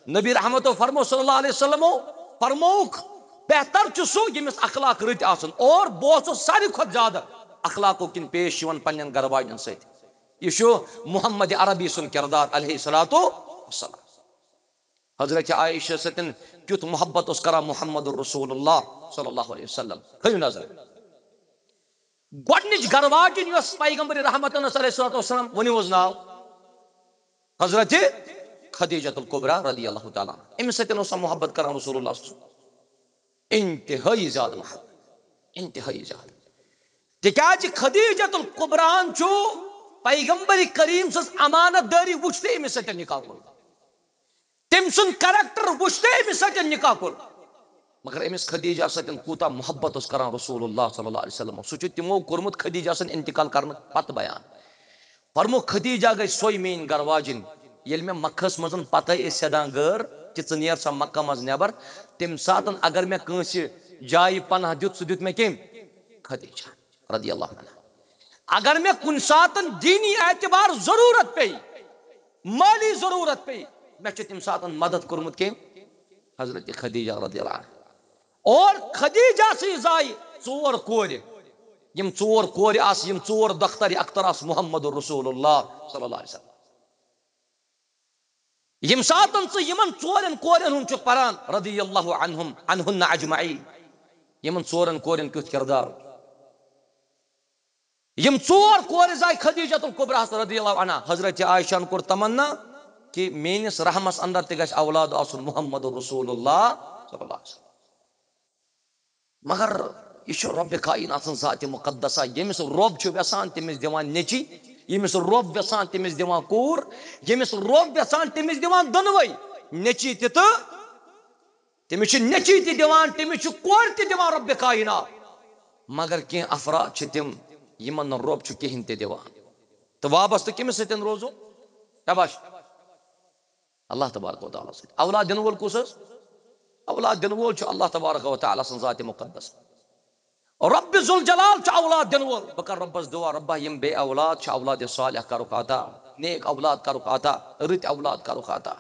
نبی رحمتو فرمو صلی اللہ علیہ وسلمو فرمووُکھ، بہتر چھُ سُہ ییٚمِس اخلاق رٕتۍ آسن، اور بہٕ اوسُس ساروی کھۄتہٕ زیادٕ اخلاقو کِنۍ پیش یِوان پننٮ۪ن گرٕ واجٮ۪ن سۭتۍ۔ یہِ چھُ محمد عربی سُنٛد کردار علیہ الصلوۃ والسلام۔ حضرت عائشہ سۭتۍ کیُتھ محبت اوس کران محمد رسول اللہ صلی اللہ علیہ وسلم۔ تھٲیِو نظر۔ گۄڈٕنِچ گرٕ واجِنۍ یۄس پیغمبر رحمت علیہ الصلوۃ والسلام، ؤنِو حظ ناو، حضرت خدیجۃ الکبریٰ رضی اللہ تعالیٰ عنہا۔ أمِس سۭتۍ اوس سۄ محبت کران رسول اللہ صلی اللہ علیہ وسلم۔ انتہٲیی زیادٕ محبت، انتہٲیی زیادٕ۔ تِکیازِ خدیجۃ الکبریٰ ہن چھُ پیغمبر کریم سٕنٛز امانت دٲری وٕچھتھٕے أمِس سۭتۍ نکاح کوٚرمُت۔ تٔمۍ سُنٛد کریکٹر وٕچھتھٕے أمِس سۭتۍ نکاح کوٚر۔ مگر أمِس خدیجہ سۭتۍ کوٗتاہ محبت اوس کران رسول اللہ صلی اللہ علیہ وسلم۔ سُہ چھُ تِمو کوٚرمُت خدیجہ سٕنٛدِ انتقال کرنہٕ پتہٕ بیان۔ فرمو، خدیجہ گٔے سۄے میٲنۍ گرٕ واجِنۍ، ییٚلہِ مےٚ مکہس منٛز پتہٕ ٲسۍ سیدان غٲر کہِ ژٕ نیر سا مکہ منٛز نٮ۪بر۔ تمہِ ساتہٕ اگر مےٚ کٲنٛسہِ جایہِ پناہ دیُت، سُہ دیُت مےٚ کٔمۍ؟ خدیجہ رضی اللہ عنہا۔ اگر مےٚ کُنہِ ساتہٕ دینی اعتبار ضروٗرت پیٚیہِ، مٲلی ضروٗرت پیٚیہِ، مےٚ چھُ تمہِ ساتہٕ مدد کوٚرمُت کٔمۍ؟ حضرت خدیجہ رضی اللہ عنہا۔ اور خدیجہ سٕے زایہِ ژور کورِ۔ یِم ژور کورِ آسہٕ، یِم ژور دختر اختر آسہٕ محمد رسول اللہ صلی اللہ علیہ وسلم۔ ییٚمہِ ساتہٕ ژٕ یِمن ژورن کورٮ۪ن ہُنٛد چھُکھ پران، رضی اللہ عنہم، عنہن اجمعین، یِمن ژورن کورٮ۪ن کیُتھ کردار اوس؟ یِم ژور کورِ زایہِ خدیجۃ الکبریٰ ہس رضی اللہ عنہا۔ حضرت عائشہ ہن کوٚر تمنا کہِ میٲنِس رحمس اندر تہِ گژھِ اولاد آسُن محمد رسول اللہ صلی اللہ علیہ وسلم۔ مگر یہِ چھُ رۄبِ کائنات سٕنٛز ذاتِ مُقدسہ، ییٚمِس رۄب چھُ یژھان تٔمِس دِوان نیٚچی، ییٚمِس رۄب یژھان تٔمِس دِوان کوٗر، ییٚمِس رۄب یژھان تٔمِس دِوان دۄنوَے، نیٚچی تہِ تہٕ تٔمِس چھُ نیٚچی تہِ دِوان، تٔمِس چھُ کورِ تہِ دِوان رۄبِ کائنات۔ مگر کینٛہہ افراد چھِ تِم، یِمن نہٕ رۄب چھُ کِہیٖنۍ تہِ دِوان۔ تہٕ وابستہٕ کٔمِس سۭتۍ روزو؟ شاباش۔ اللہ تبارک و تعالیٰ سۭتۍ۔ اولاد دِنہٕ وول کُس حظ؟ اولاد دِنہٕ وول چھُ اللہ تبارک و تعالیٰ سٕنٛز ذاتِ مُقدس۔ رۄبِ ذوالجلال چھُ اولاد دِنہٕ وول۔ بہٕ کرٕ رۄبس دُعا، رۄبا، یِم بے اولاد چھِ، اولادِ صالح کرُکھ عطا، نیک اولاد کرُکھ عطا، رٕتۍ اولاد کرُکھ عطا۔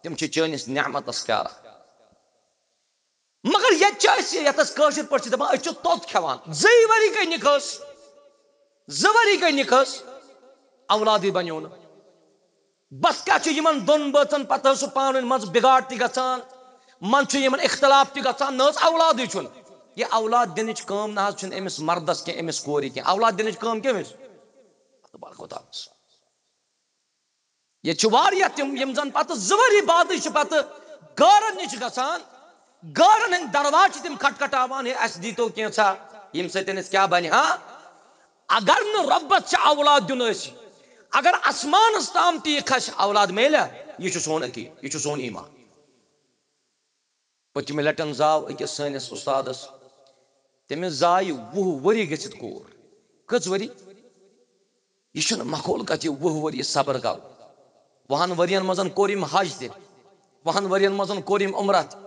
تِم چھِ چٲنِس نعمتس پیاران۔ مگر ییٚتہِ چھِ أسۍ، یَتھ أسۍ کٲشِر پٲٹھۍ چھِ دَپان، أسۍ چھِ توٚت کھٮ۪وان۔ زٕے ؤری گٔے نِکہَس، زٕ ؤری گٔے نِکہَس، اولادٕے بَنیو نہٕ۔ بَس کیٛاہ چھُ یِمَن دۄن بٲژَن پَتہٕ حظ چھُ پانہٕ ؤنۍ منٛزٕ بِگاڑ تہِ گژھان، منٛزٕ چھُ یِمَن اختلاف تہِ گژھان، نہ حظ اولادٕے چھُنہٕ۔ یہِ اولاد دِنٕچ کٲم نہ حظ چھُنہٕ أمِس مَردَس کینٛہہ، أمِس کورِ کینٛہہ۔ اولاد دِنٕچ کٲم کٔمِس؟ تبارک و تعالیٰ۔ ییٚتہِ چھِ واریاہ تِم، یِم زَن پَتہٕ زٕ ؤری بعدٕے چھِ پَتہٕ غٲرن نِش گژھان، غٲرن ہٕنٛدۍ دروازٕ چھِ تِم کھٹکھٹاوان، ہے، اَسہِ دیٖتو کینٛژھا، ییٚمہِ سۭتۍ أسۍ کیٛاہ بنہِ ہا؟ اگر نہٕ رۄبس چھِ اولاد دیُن ٲسۍ، اگر آسمانس تام تہِ یہِ کھسہِ اولاد میلہِ، یہِ چھُ سون عقیٖد، یہِ چھُ سون ایمان۔ پٔتمہِ لٹہِ زاو أکِس سٲنِس اُستادس، تٔمِس زایہِ وُہ ؤری گٔژھِتھ کوٗر۔ کٔژ ؤری؟ یہِ چھُنہٕ مقبوٗل کتھ، یہِ وُہ ؤری صبر کرُن۔ وُہن ؤرین منٛز کوٚر أمۍ حج تہِ، وُہن ؤرین منٛز کوٚر أمۍ عمرہ تہِ،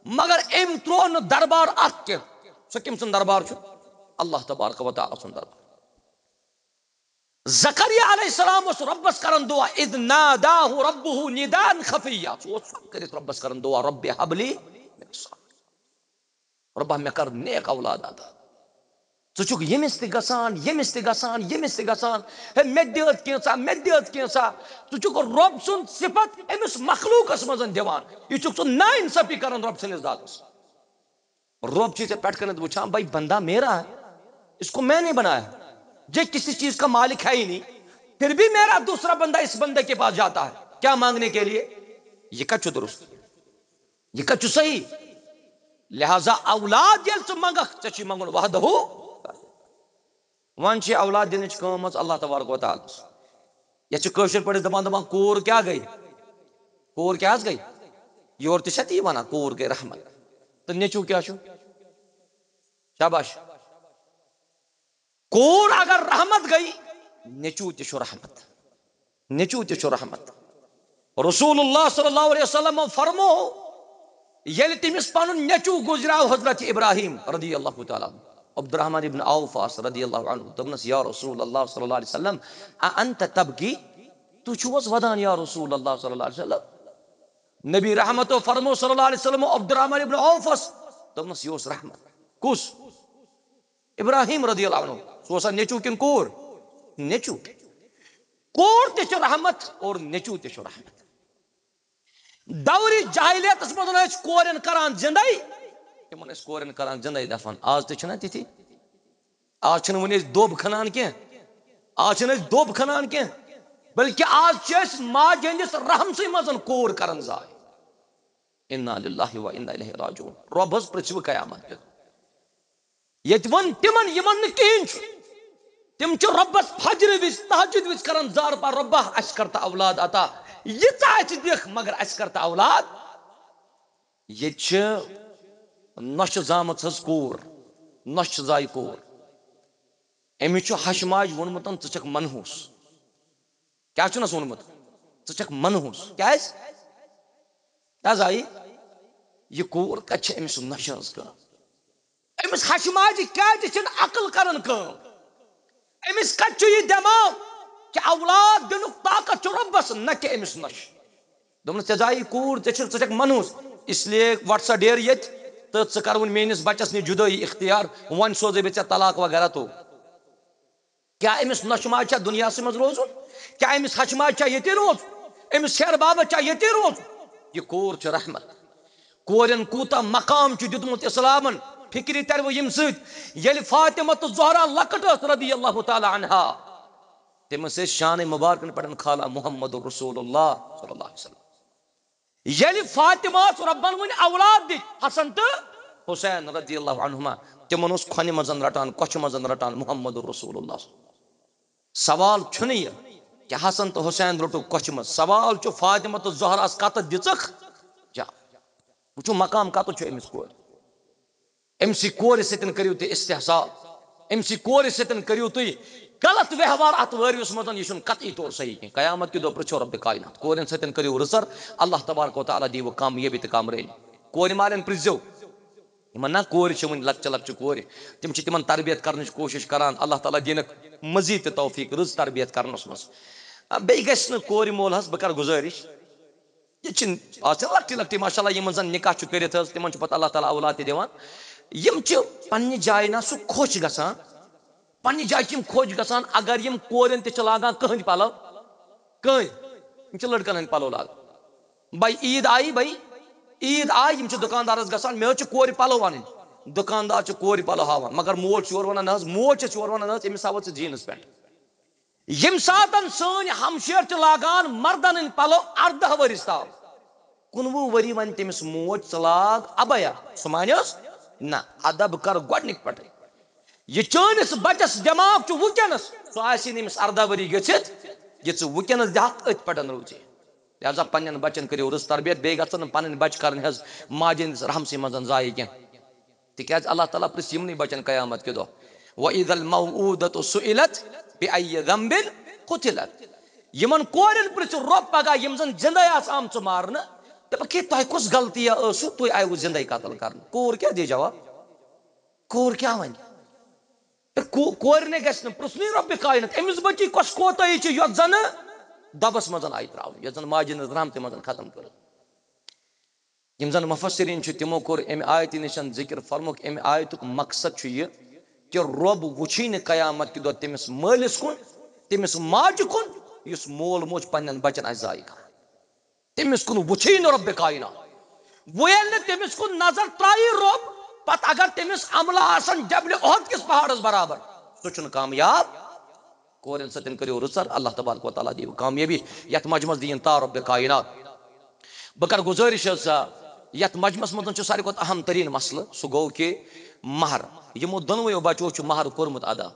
مگر أمۍ ترٛوو نہٕ دربار اکھ کینٛہہ۔ سُہ کٔمۍ سُنٛد دربار چھُ؟ اللہ تبارک و تعالیٰ سُنٛد دربار۔ زکریا علیہ السلام اوس رۄبس کران دعا، اذ ناداہ ربہ نداء خفیا، سُہ اوس کٔرِتھ رۄبس کران دعا، رب حبلی من الصالحین۔ رۄبا، مےٚ کر نیک اولاد عطا۔ ژٕ چھُکھ ییٚمِس تہِ گژھان، ییٚمِس تہِ گژھان، ییٚمِس تہِ گژھان، ہے، مےٚ دِ حظ کینٛژھا، مےٚ دِ حظ کینٛژھا۔ ژٕ چھُکھ رۄب سُنٛد صفت أمِس مخلوقس منٛز دِوان۔ یہِ چھُکھ ژٕ ناانصٲفی کران رۄب سٕنٛدِس ذاتس۔ رۄب چھُے ژےٚ پٮ۪ٹھ کَنٮ۪تھ وٕچھان، بھائی، بندہ میرا ہے، اس کو میں نے بنایا، یہ کسی چیز کا مالک ہے ہی نہیں، پھر بھی میرا دوسرا بندہ اس بندے کے پاس جاتا ہے کیا مانگنے کے لیے؟ یہِ کَتہِ چھُ درست؟ یہِ کَتہِ چھُ صحیح؟ لہذا اولاد ییٚلہِ ژٕ منٛگَکھ، ژےٚ چھُے منٛگُن وحدہ۔ وۄنۍ چھِ اولاد دِنٕچ کٲم ٲس اللہ تبارک و تعالیٰ ہس۔ یَتھ چھِ کٲشِر پٲٹھۍ دَپان، دَپان، کوٗر کیٛاہ گٔے؟ کوٗر کیٛاہ حظ گٔے؟ یورٕ تہِ چھا تی وَنان، کوٗر گٔے رحمت؟ تہٕ نیٚچوٗ کیٛاہ چھُ؟ شاباش۔ کوٗر اگر رحمت گٔے، نیٚچوٗ تہِ چھُ رحمت۔ نیٚچوٗ تہِ چھُ رحمت۔ رسول اللہ صلی اللہ علیہ وسلم فرمو، ییٚلہِ تٔمِس پنُن نیٚچوٗ گُزریو حضرت ابراہیم رضی اللہ تعالیٰ عنہ، عبدالرحمن ابن عوف آس رضی اللہ عنہ، دوٚپنَس، یا رسول اللہ صلی اللہ علیہ وسلم، اَأَنْتَ تَبْكِي؟ تُہۍ چھِو حظ وَدان یا رسول اللہ صلی اللہ علیہ وسلم؟ نبی رحمتو فرمو صلی اللہ علیہ وسلم عبدالرحمن ابن عوفس، دوٚپنَس، یہِ اوس رحمت۔ کُس؟ ابراہیم رضی اللہ عنہ۔ سُہ اوسا نیٚچوٗ کِنہٕ کوٗر؟ نیٚچوٗ۔ کوٗر تہِ چھِ رحمت اور نیٚچوٗ تہِ چھُ رحمت۔ دورِ جاہلیتس منٛز ٲسۍ کورٮ۪ن کران زندے، تِمن ٲسۍ کورٮ۪ن کران زندے دفن۔ آز تہِ چھِنہ تِتھی؟ آز چھِنہٕ وُنہِ أسۍ دوٚب کھنان کینٛہہ، آز چھِنہٕ أسۍ دوٚب کھنان کینٛہہ، بلکہِ آز چھِ أسۍ ماجہِ ہٕنٛدِس رحمسٕے منٛز کوٗر کران ضایع۔ انا للہ و انا الیہ راجعون۔ رۄب حظ پرژھِ وۄنۍ قیامت پٮ۪ٹھ۔ ییٚتہِ ووٚن تِمن، یِمن نہٕ کِہیٖنۍ چھُ۔ تِم چھِ رۄبس فجرِ وِزِ، تہجد وِزِ کران زارٕ پار، "رۄبا، اَسہِ کر تہٕ اولاد عطا، ییٖژاہ اَسہِ دِکھ، مگر اَسہِ کر تہٕ اولاد۔" ییٚتہِ چھِ نۄشہِ زامٕژ حظ کوٗر، نۄشہِ زایہِ کوٗر۔ أمِس چھُ ہشہِ ماجہِ ووٚنمُت، "ژٕ چھَکھ منحوس۔" کیٛاہ چھُنَس ووٚنمُت؟ "ژٕ چھَکھ منحوس۔" کیٛازِ؟ کیٛازِ آیہِ؟ یہِ کوٗر کَتہِ چھِ أمِس نۄشہِ ہٕنٛز کٲم؟ أمِس ہشہِ ماجہِ کیٛازِ چھِنہٕ عقل کران کٲم؟ أمِس کَتہِ چھُ یہِ دٮ۪ماغ کہِ اولاد دِنُک طاقت چھُ رۄبَس، نہ کہِ أمِس نۄشہِ؟ دوٚپنَس، "ژےٚ زایہِ کوٗر، ژےٚ چھِ، ژٕ چھَکھ منحوس، اس لیے وَٹ سا ڈیر ییٚتہِ تہٕ ژٕ کر وۄنۍ میٛٲنِس بَچَس نِش جُدٲیی اختیار، وۄنۍ سوزَے بہٕ ژےٚ طلاق وغیرہ تو۔" کیٛاہ أمِس نۄشہِ ماجہِ چھا دُنیاہسٕے منٛز روزُن؟ کیٛاہ أمِس ہشہِ ماجہِ چھا ییٚتی روزُن؟ أمِس ہیرٕ بابس چھا ییٚتی روزُن؟ یہِ کوٗر چھِ رحمت۔ کورٮ۪ن کوٗتاہ مقام چھُ دیُتمُت اِسلامن، فِکرِ تَرِ وۄنۍ ییٚمہِ سۭتۍ، ییٚلہِ فاطمہ تہٕ زہرا لۄکٕٹ ٲس رضی اللہ تعالیٰ عنہا، تٔمِس ٲسۍ شانہِ مُبارکن پٮ۪ٹھ کھالان محمد رسول اللہ صلی اللہ علیہ وسلم۔ ییٚلہِ فاطمہ ٲس رۄبن وۄنۍ اولاد دِتۍ، حسن تہٕ حسین رضی اللہ عنہما، تِمن اوس کھۄنہِ منٛز رٹان، کۄچھِ منٛز رٹان محمد رسول اللہ۔ سوال چھُنہٕ یہِ کہِ حسن تہٕ حسین روٚٹُکھ کۄچھِ منٛز، سوال چھُ فاطمہ تہٕ زہراہس کتھ دِژٕکھ؟ جا، وٕچھِو مقام کتھ چھُ أمِس کورِ۔ أمۍ سٕے کورِ سۭتۍ کٔرِو تُہۍ استحصال، أمۍ سٕے کورِ سۭتۍ کٔرِو تُہۍ غلط ویوہار۔ اتھ وٲرِوِس منٛز یہِ چھُنہٕ قطعی طور صحیح کینٛہہ۔ قیامت کہِ دۄہ پرٛژھو رۄبِ کائنات، کورٮ۪ن سۭتۍ کٔرِو رٕژر، اللہ تبارک و تعالیٰ دِیِو کامیٲبی تہٕ کامرٲنی۔ کورِ مالٮ۪ن پرٛژھزیو، یِمن نا کورِ چھِ وٕنہِ لۄکچہِ لۄکچہِ کورِ، تِم چھِ تِمن تربیت کرنٕچ کوٗشِش کران۔ اللہ تعالیٰ دِنکھ مزید تہِ توفیق رٕژ تربیت کرنس منٛز۔ آ، بیٚیہِ گژھِ نہٕ کورِ مول حظ، بہٕ کرٕ گُزٲرِش، ییٚتہِ چھِنہٕ، آز چھِ لۄکٹی لۄکٹی ماشاء اللہ، یِمن زن نکاح چھُ کٔرِتھ حظ، تِمن چھُ پتہٕ اللہ تعالیٰ اولاد تہِ دِوان۔ یِم چھِ پننہِ جایہِ نا سُہ خۄش گژھان، پننہِ جایہِ چھِ یِم خۄش گژھان، اگر یِم کورٮ۪ن تہِ چھِ لاگان کٕہٕنۍ پلو، کٕہٕنۍ، یِم چھِ لڑکن ہٕنٛدۍ پلو لاگان۔ بھائی عیٖد آیہِ، بھائی عیٖد آیہِ، یِم چھِ دُکاندارس گژھان، مےٚ حظ چھِ کورِ پلو انٕنۍ۔ دُکاندار چھُ کورِ پلو ہاوان، مگر موج چھِ یورٕ ونان، "نہ حظ"، موج چھَس یورٕ ونان، "نہ حظ، أمِس ہاوو ژٕ جینز پینٹ۔" ییٚمہِ ساتَن سٲنۍ ہمشیر چھِ لاگان مردن ہٕنٛدۍ پلو ارداہ ؤرِش تام، کُنوُہ ؤری وَنہِ تٔمِس موج، "ژٕ لاگ عبایا، سُہ مانیوس؟ نہ، ادب کر گۄڈٕنِکۍ پٮ۪ٹھٕے۔ یہِ چٲنِس بَچَس دٮ۪ماغ چھُ وٕنکیٚنَس، سُہ آسہِ نہٕ أمِس اَرداہ ؤری گٔژھِتھ، یہِ ژٕ وٕنکیٚنَس دِہَکھ، أتھۍ پٮ۪ٹھ روزِ۔" لہذا پننٮ۪ن بَچَن کٔرِو رٕژ تربیت، بیٚیہِ گژھن نہٕ پَنٕنۍ بَچہِ کَرٕنۍ حظ ماجہِ ہٕنٛدِس رحمسٕے منٛز ضایع کینٛہہ۔ تِکیٛازِ اللہ تعالیٰ پرٛژھِ یِمنٕے بَچَن قیامت کہِ دۄہ، "وَإِذَا الْمَوْءُودَةُ سُئِلَتْ بِأَيِّ ذَنبٍ قُتِلَتْ۔" یِمَن کورٮ۪ن پرٛژھِ رۄب پَگاہ، یِم زَن زِندَے آسہٕ آمژٕ مارنہٕ، دَپَکھ ہے، تۄہہِ کۄس غلطی ٲسوٕ، تُہۍ آیوٕ زِندَے قتل کَرنہٕ؟ کوٗر کیٛاہ دِی جواب؟ کوٗر کیٛاہ وَنہِ؟ ہے، کو-، کورِ نے گژھِ نہٕ پرٛژھنُے رۄبِ کاینات، أمِس بٔچی کۄس کوتاہی چھِ، یۄس زَنہٕ دَبَس منٛز آیہِ ترٛاونہٕ، یۄس زَن ماجہِ ہٕنٛز رحمتہِ منٛز ختم کٔرٕن۔ یِم زَن مُفسِریٖن چھِ، تِمو کوٚر اَمہِ آیتہِ نِش ذِکِر، فرمووُکھ، اَمہِ آیتُک مقصد چھُ یہِ کہِ رۄب وٕچھی نہٕ قیامت کہِ دۄہ تٔمِس مٲلِس کُن، تٔمِس ماجہِ کُن، یُس مول موج پنٛنٮ۪ن بَچَن آسہِ ضایع کَران۔ تٔمِس کُن وٕچھے نہٕ رۄبِ کاینات۔ وۄنۍ ییٚلہِ نہٕ تٔمِس کُن نظر ترٛایی رۄب، پتہٕ اگر تٔمِس عملہٕ آسن جبلِ احد کِس پہاڑس برابر، سُہ چھُنہٕ کامیاب۔ کورٮ۪ن سۭتۍ کٔرِو رٕژر، اللہ تبارک و تعالیٰ دِیِو کامیٲبی۔ یتھ مجمس دِیِن تا رۄبِ کاینات۔ بہٕ کرٕ گُزٲرِش حظ، آ، یتھ مجمس منٛز چھُ ساروی کھۄتہٕ اہم ترین مسلہٕ، سُہ گوٚو کہِ مہر۔ یِمو دۄنوَیو بچو چھُ مہر کوٚرمُت ادا۔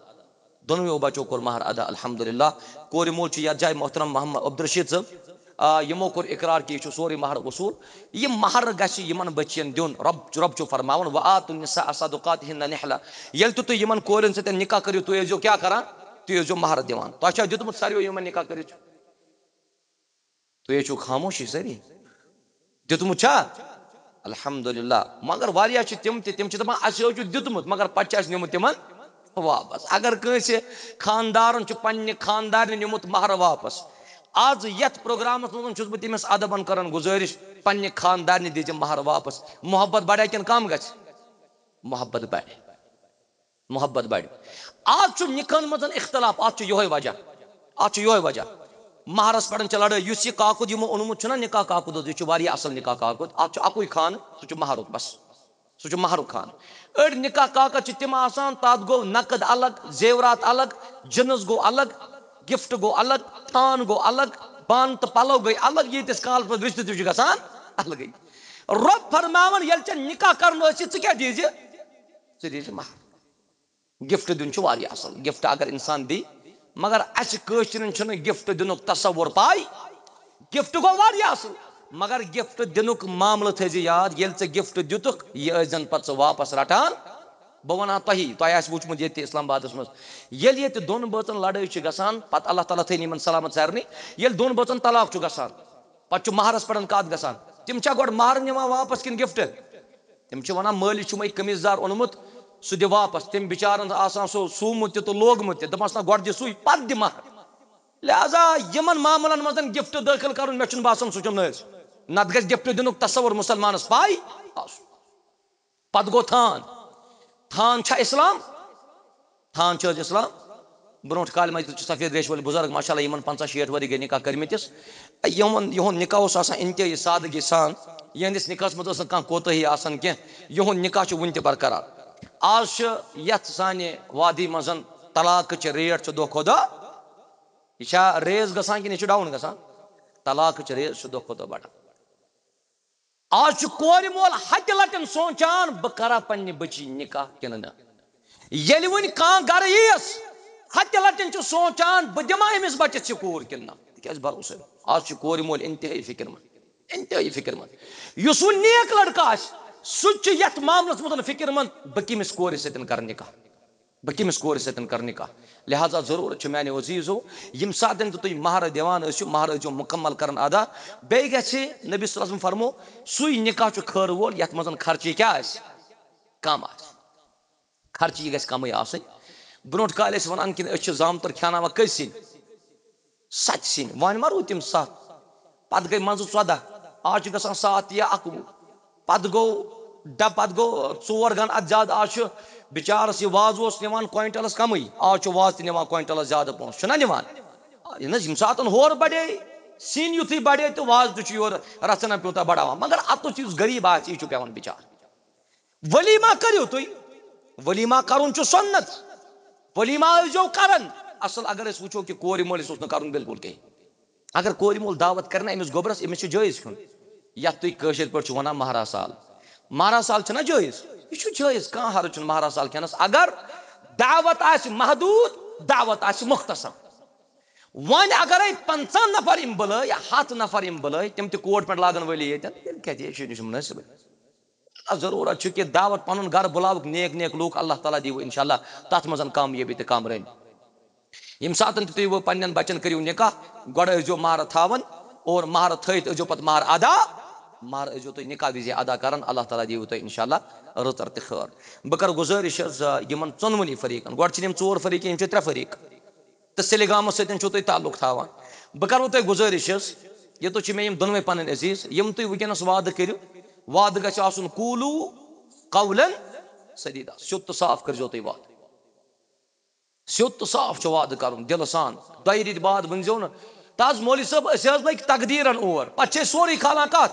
دۄنوٕیو بچو کوٚر مہر ادا، الحمدللہ۔ کورِ مول چھُ یتھ جایہِ محترم محمد عبدالرشید صٲب۔ آ، یِمو کوٚر اقرار کہِ یہِ چھُ سورُے مہر وصوٗل۔ یہِ مہر گژھِ یِمن بچین دیُن۔ رۄب، رۄب چھُ فرماوان، "وآتوا النساء صدقاتهن نحلة۔" ییٚلہِ تہِ تُہۍ یِمن کورٮ۪ن سۭتۍ نکاح کٔرِو، تُہۍ ٲسۍزیو کیٛاہ کران؟ تُہۍ ٲسۍزیو مہر دِوان۔ تۄہہِ چھا دیُتمُت ساروٕے یِمن نکاح کٔرِتھ؟ تُہۍ ہے چھِو خاموشی سٲری۔ دیُتمُت چھا؟ الحمدللہ۔ مگر واریاہ چھِ تِم تہِ، تِم چھِ دَپان، "اَسہِ حظ چھُ دیُتمُت، مگر پَتہٕ چھُ اَسہِ نیوٗمُت تِمَن واپَس۔" اگر کٲنٛسہِ خانٛدارَن چھُ پنٛنہِ خانٛدارنہِ نیوٗمُت مَہر واپَس، آز یَتھ پروگرامَس منٛز چھُس بہٕ تٔمِس اَدبَن کَران گُزٲرِش، پنٛنہِ خانٛدارنہِ دیٖزِ مَہر واپَس۔ محبت بَڑِ کِنہٕ کَم گژھِ؟ محبت بَڑِ۔ محبت بڑِ۔ آز چھُ نکاحن منٛز اختلاف، اتھ چھُ یہوے وجہ، اتھ چھُ یہوے وجہ۔ مہرس پٮ۪ٹھ چھِ لڑٲے۔ یُس یہِ کاکُد یِمو اوٚنمُت چھُنہ نکاح کاکُد حظ، یہِ چھُ واریاہ اصل نکاح کاکُد۔ اتھ چھُ اکُے خانہٕ، سُہ چھُ مہرُک بس، سُہ چھُ مہرُک خانہٕ۔ أڑۍ نکاح کاکد چھِ تِم آسان، تتھ گوٚو نقد الگ، زیورات الگ، جنس گوٚو الگ، گفٹ گوٚو الگ، تھان گوٚو الگ، بانہٕ تہٕ پلو گٔے الگ، ییٖتِس کالس پتہٕ رشتہٕ تہِ چھُ گژھان الگٕے۔ رۄب فرماوان، ییٚلہِ ژےٚ نکاح کرُن آسی، ژٕ کیٛاہ دیٖزِ؟ ژٕ دِیٖزِ مہر۔ گفٹ دیُن چھُ واریاہ اصل، گفٹ اگر انسان دی، مگر اسہِ کٲشرٮ۪ن چھُنہٕ گفٹ دِنُک تصور پاے۔ گفٹ گوٚو واریاہ اصل، مگر گفٹ دِنُک معاملہٕ تھٲیزِ یاد، ییٚلہِ ژےٚ گفٹ دِتُکھ، یہِ ٲسۍ زن پتہٕ ژٕ واپس رٹان۔ بہٕ ونہٕ ہا تۄہی، تۄہہِ آسہِ وٕچھمُت ییٚتہِ تہِ اسلام آبادس منٛز، ییٚلہِ ییٚتہِ دۄن بٲژن لڑٲے چھِ گژھان، پتہٕ اللہ تعالیٰ تھٲینۍ یِمن سلامت سارنٕے، ییٚلہِ دۄن بٲژن طلاق چھُ گژھان، پتہٕ چھُ مہرس پٮ۪ٹھ کتھ گژھان۔ تِم چھا گۄڈٕ مہر نِوان واپس کِنہٕ گفٹ؟ تِم چھِ ونان، مٲلِس چھُ وۄنۍ قمیٖض دار اوٚنمُت، سُہ دِ واپس۔ تٔمۍ بِچارن آسان سُہ سُومُت تہِ تہٕ لوگمُت تہِ، دپان، "نہ، گۄڈٕ دِ سُے، پتہٕ دِ مہر۔" لہذا یِمن معاملن منٛز گفٹ دٲخل کرُن، مےٚ چھُنہٕ باسان سُہ چھُ نٲج۔ نتہٕ گژھِ گفٹ دِنُک تصور مسلمانس پاے آسُن۔ پتہٕ گوٚو تھان۔ تھان چھا اسلام؟ تھان چھِ حظ اسلام؟ برونٛٹھ کالہِ منٛز تہِ چھِ سفید ریشہِ وٲلۍ بُزرگ، ماشاءاللہ، یِمن پنٛژاہ شیٹھ ؤری گٔے نکاح کٔرمٕتِس۔ یِمن، یِہُنٛد نکاح اوس آسان انتہٲیی سادگی سان۔ یِہنٛدِس نکاحس منٛز ٲس نہٕ کانٛہہ کوتٲہی آسان کینٛہہ۔ یِہُنٛد نکاح چھُ وُنہِ تہِ برقرار۔ آز چھِ یتھ سانہِ وادی منٛز طلاقٕچ ریٹ چھِ دۄہ کھۄتہٕ دۄہ، یہِ چھا ریز گژھان کِنہٕ یہِ چھُ ڈاوُن گژھان؟ طلاقٕچ ریٹ چھِ دۄہ کھۄتہٕ دۄہ بڑان۔ آز چھُ کورِ مول ہتہِ لٹٮ۪ن سونچان، بہٕ کرا پننہِ بچی نکاح کِنہٕ نہ۔ ییٚلہِ وۄنۍ کانٛہہ گرٕ ییٖیس، ہتہِ لٹٮ۪ن چھُ سونچان، بہٕ دِما أمِس بچس یہِ کوٗر کِنہٕ نہ۔ تِکیازِ بھروسے نہٕ۔ آز چھُ کورِ مول انتہٲیی فکر مند، انتہٲیی فکر مند۔ یُس وۄنۍ نیک لڑکہٕ آسہِ، سُہ تہِ چھُ یتھ معاملس منٛز فکر مند، بہٕ کٔمِس کورِ سۭتۍ کرٕ نکاح۔ بہٕ کٔمِس کورِ سۭتۍ کرٕ نکاح؟ لہذا ضروٗرت چھِ میانیو عزیزو، ییٚمہِ ساتن تہِ تُہۍ مہر دِوان ٲسِو، مہر ٲسۍزیو مُکمل کران ادا۔ بیٚیہِ گژھِ، نبی صلی اللہ علیہ وسلم فرمو، سُے نکاح چھُ خٲر وول یتھ منٛز خرچی کیٛاہ آسہِ؟ کم آسہِ۔ خرچی گژھِ کمٕے آسٕنۍ۔ برونٛٹھ کالہِ ٲسۍ ونان کِنہٕ أسۍ چھِ زامتُر کھیاناوان کٔژ سِنۍ؟ ستہِ سِنۍ۔ وۄنۍ ما روٗدۍ تِم ستھ؟ پتہٕ گٔے منٛزٕ ژۄداہ۔ آز چھُ گژھان ستھ یا اکوُہ۔ پتہٕ گوٚو ڈ-، پتہٕ گوٚو ژور گن اتھ زیادٕ۔ آز چھُ بِچارس یہِ وازٕ اوس نِوان کوینٹلس کمٕے، آز چھُ وازٕ تہِ نِوان کوینٹلس زیادٕ پونٛسہٕ، چھُنہ نِوان؟ یہِ نہ حظ، ییٚمہِ ساتن ہورٕ بڑے، سِنۍ یُتھُے بڑے تہٕ وازٕ تہِ چھُ یورٕ رژھِ ہنا پیوٗنٛتاہ بڑاوان۔ مگر اتُس یُس غریب آسہِ، یہِ چھُ پٮ۪وان بِچار۔ ولیمہ کٔرِو تُہۍ، ولیمہ کرُن چھُ سُنت، ولیمہ ٲسۍزیو کران۔ اصل اگر أسۍ وٕچھو کہِ کورِ مٲلِس اوس نہٕ کرُن بالکل کِہیٖنۍ۔ اگر کورِ مول دعوت کرِ نہ أمِس گوٚبرس، أمِس چھُ جٲیز کھیوٚن۔ یَتھ تُہۍ کٲشِر پٲٹھۍ چھِو وَنان مہرا سال۔ مہرا سال چھُنہ جٲیِز؟ یہِ چھُ جٲیِز، کانٛہہ حرج چھُنہٕ مہرا سال کھٮ۪نَس، اگر دعوت آسہِ محدوٗد، دعوت آسہِ مختصر۔ وۄنۍ اگرے پنٛژاہ نفر یِم بُلٲے یا ہَتھ نفر یِم بُلٲے، تِم تہِ کوٹ پٮ۪نٛٹ لاگن وٲلی ییٚتٮ۪ن، تیٚلہِ کیٛاہ تہِ، یہِ چھُ، یہِ چھُنہٕ مُنٲسِبٕے۔ ضروٗرت چھُ کہِ دعوت پنُن گرٕ بُلاوُکھ، نیک نیک لوٗکھ، اللہ تعالیٰ دِیِو انشاءاللہ تتھ منٛز کامیٲبی تہٕ کامرٲنی۔ ییٚمہِ ساتن تہِ تُہۍ وۄنۍ پننٮ۪ن بچن کٔرِو نکاح، گۄڈٕ ٲسۍزیو مہر تھاوان اور مہر تھٲیِتھ ٲسۍزیو پتہٕ مہر ادا۔ مہر ٲسۍزیو تُہۍ نکاح وِزِ ادا کران، اللہ تعالیٰ دِیِو تۄہہِ انشاءاللہ رٕژر تہٕ خٲر۔ بہٕ کرٕ گُزٲرِش حظ، آ، یِمن ژۄنوٕنی فریقن، گۄڈٕ چھِ یِم ژور فریق، یِم چھِ ترٛےٚ فریق۔ تہٕ سِلہِ گامَس سۭتۍ چھُو تُہۍ تعلق تھاوان۔ بہٕ کَرو تۄہہِ گُزٲرِش حظ، ییٚتٮ۪تھ چھِ مےٚ یِم دۄنوَے پَنٕنۍ عزیٖز، یِم تُہۍ وٕنکیٚنَس وعدٕ کٔرِو، وعدٕ گژھِ آسُن قولو قولاً سدیٖدا، سیوٚد تہٕ صاف کٔرۍزیو تُہۍ وعدٕ۔ سیوٚد تہٕ صاف چھُ وعدٕ کَرُن، دِلہٕ سان۔ دۄیہِ رٮ۪تۍ بعد ؤنۍزیو نہٕ، "تہ حظ مولوی صٲب، أسۍ حظ لٔگۍ تقدیٖرَن اور۔" پَتہٕ چھِ أسۍ سورُے کھالان کَتھ؟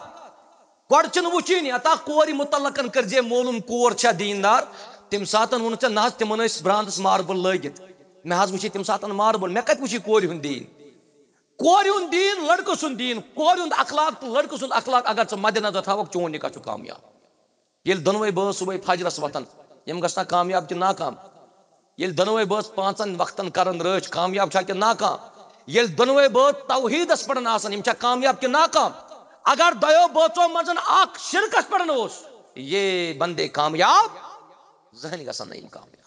گۄڈٕ چھِنہٕ وٕچھِنۍ، اَتا کورِ مُتعلقَن کٔرۍ زِ معلوٗم کور چھا دیٖندار۔ تَمہِ ساتَن ووٚنُکھ ژےٚ، نہ حظ، تِمَن ٲسۍ برٛانٛدَس ماربل لٲگِتھ۔ مےٚ حظ وٕچھے تَمہِ ساتَن ماربل، مےٚ کَتہِ وٕچھے کورِ ہُنٛد دیٖن؟ کورِ ہُنٛد دیٖن، لٔڑکہٕ سُنٛد دیٖن، کورِ ہُنٛد اخلاق تہٕ لٔڑکہٕ سُنٛد اخلاق اگر ژٕ مَدِ نظر تھاوَکھ، چون نِکاح چھُ کامیاب۔ ییٚلہِ دۄنوَے بٲژ صُبحٲے فجرَس وۄتھَن، یِم گژھنا کامیاب کِنہٕ ناکام؟ ییٚلہِ دۄنوَے بٲژ پانٛژَن وقتَن کَرَن رٲچھ، کامیاب چھا کِنہٕ ناکام؟ ییٚلہِ دۄنوَے بٲژ توحیٖدَس پٮ۪ٹھ آسَن، یِم چھا کامیاب کِنہٕ ناکام؟ اگر دۄیو بٲژو منٛز اکھ شرکَس پٮ۪ٹھ اوس، یہ بندے کامیاب زٕہٕنۍ گژھن نہٕ یِم کامیاب۔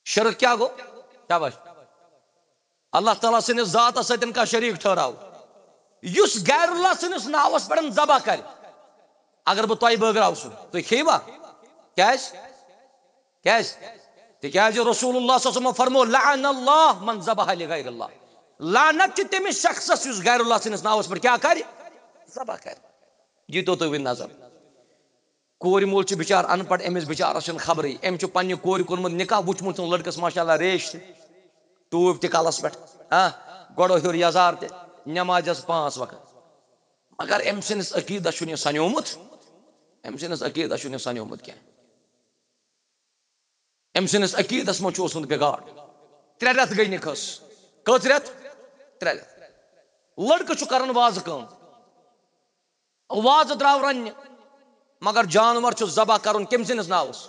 شرک کیٛاہ گوٚو؟ شاباش۔ اللہ تعالیٰ سٕنٛدِس ذاتَس سۭتۍ کانٛہہ شریٖک ٹھٔہراو، یُس غیر اللہ سٕنٛدِس ناوَس پٮ۪ٹھ ذبح کَرِ۔ اگر بہٕ تۄہہِ بٲگراو سُہ، تُہۍ کھیٚیِوا؟ کیٛازِ؟ کیٛازِ؟ تِکیٛازِ رسول اللہ صلی اللہ علیہ وسلم فرمو، "لعن اللہ من ذبح لغیر اللہ۔" لعنت چھِ تٔمِس شخصس یُس غیر اللہ سٕنٛدِس ناوَس پٮ۪ٹھ کیٛاہ کَرِ؟ ذبح کَرِ۔ یہِ تو تُہۍ وٕنۍ نظر۔ کورِ مول چھُ بِچار اَن پَڑھ، أمِس بِچارَس چھَنہٕ خبرٕے۔ أمۍ چھُ پنٛنہِ کورِ کوٚرمُت نِکاح، وٕچھمُت چھُنہٕ لٔڑکَس ماشاء اللہ ریش تہِ، ٹوٗپۍ تہِ کَلَس پٮ۪ٹھ، ہاں، گۄڈٕ ہیوٚر یَزار تہِ، نٮ۪مازِ آسہٕ پانٛژھ وقت۔ مگر أمۍ سٕنٛدِس عقیٖدَس چھُنہٕ یہِ سَنیومُت، أمۍ سٕنٛدِس عقیٖدَس چھُنہٕ یہِ سَنیومُت کینٛہہ۔ أمۍ سٕنٛدِس عقیٖدَس منٛز چھُ اوسمُت بِگاڑ۔ ترٛےٚ رٮ۪تھ گٔے نِکاحَس۔ کٔژ رٮ۪تھ؟ ترٛےٚ رٮ۪تھ۔ لٔڑکہٕ چھُ کَران وازٕ کٲم۔ وازٕ درٛاو رَننہِ، مگر جانوَر چھُ ذبح کَرُن کٔمۍ سٕنٛدِس ناوَس؟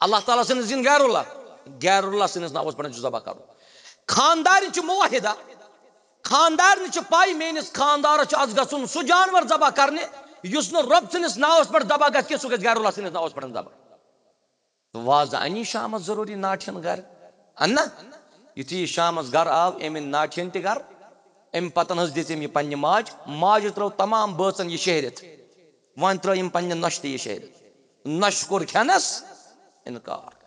اللہ تعالیٰ سٕنٛدِس کِنہٕ غیر اللہ؟ غیر اللہ سٕنٛدِس ناوَس پٮ۪ٹھ چھُ ذبح کَرُن۔ خانٛدارِنۍ چھِ موحدہ، خانٛدارِنہِ چھِ پَے میٛٲنِس خانٛدارَس چھُ آز گژھُن سُہ جانوَر ذبح کَرنہِ یُس نہٕ رۄب سٕنٛدِس ناوَس پٮ۪ٹھ ذبح گژھِ کینٛہہ، سُہ گژھِ غیر اللہ سٕنٛدِس ناوَس پٮ۪ٹھ ذبح۔ تہٕ وازٕ اَنی شامَس ضروٗری ناٹھٮ۪ن گَرٕ۔ اَننا؟ یُتھُے یہِ شامَس گَرٕ آو، أمۍ أنۍ ناٹھٮ۪ن تہِ گَرٕ۔ اَمہِ پَتَن حظ دِژ أمۍ یہِ پنٛنہِ ماجہِ۔ ماجہِ ترٛٲو تمام بٲژَن یہِ شیہرِتھ۔ وۄنۍ ترٛٲو أمۍ پنٛنہِ نۄشہِ تہِ یہِ شیہرِتھ۔ نۄشہِ کوٚر کھٮ۪نَس اِنکار،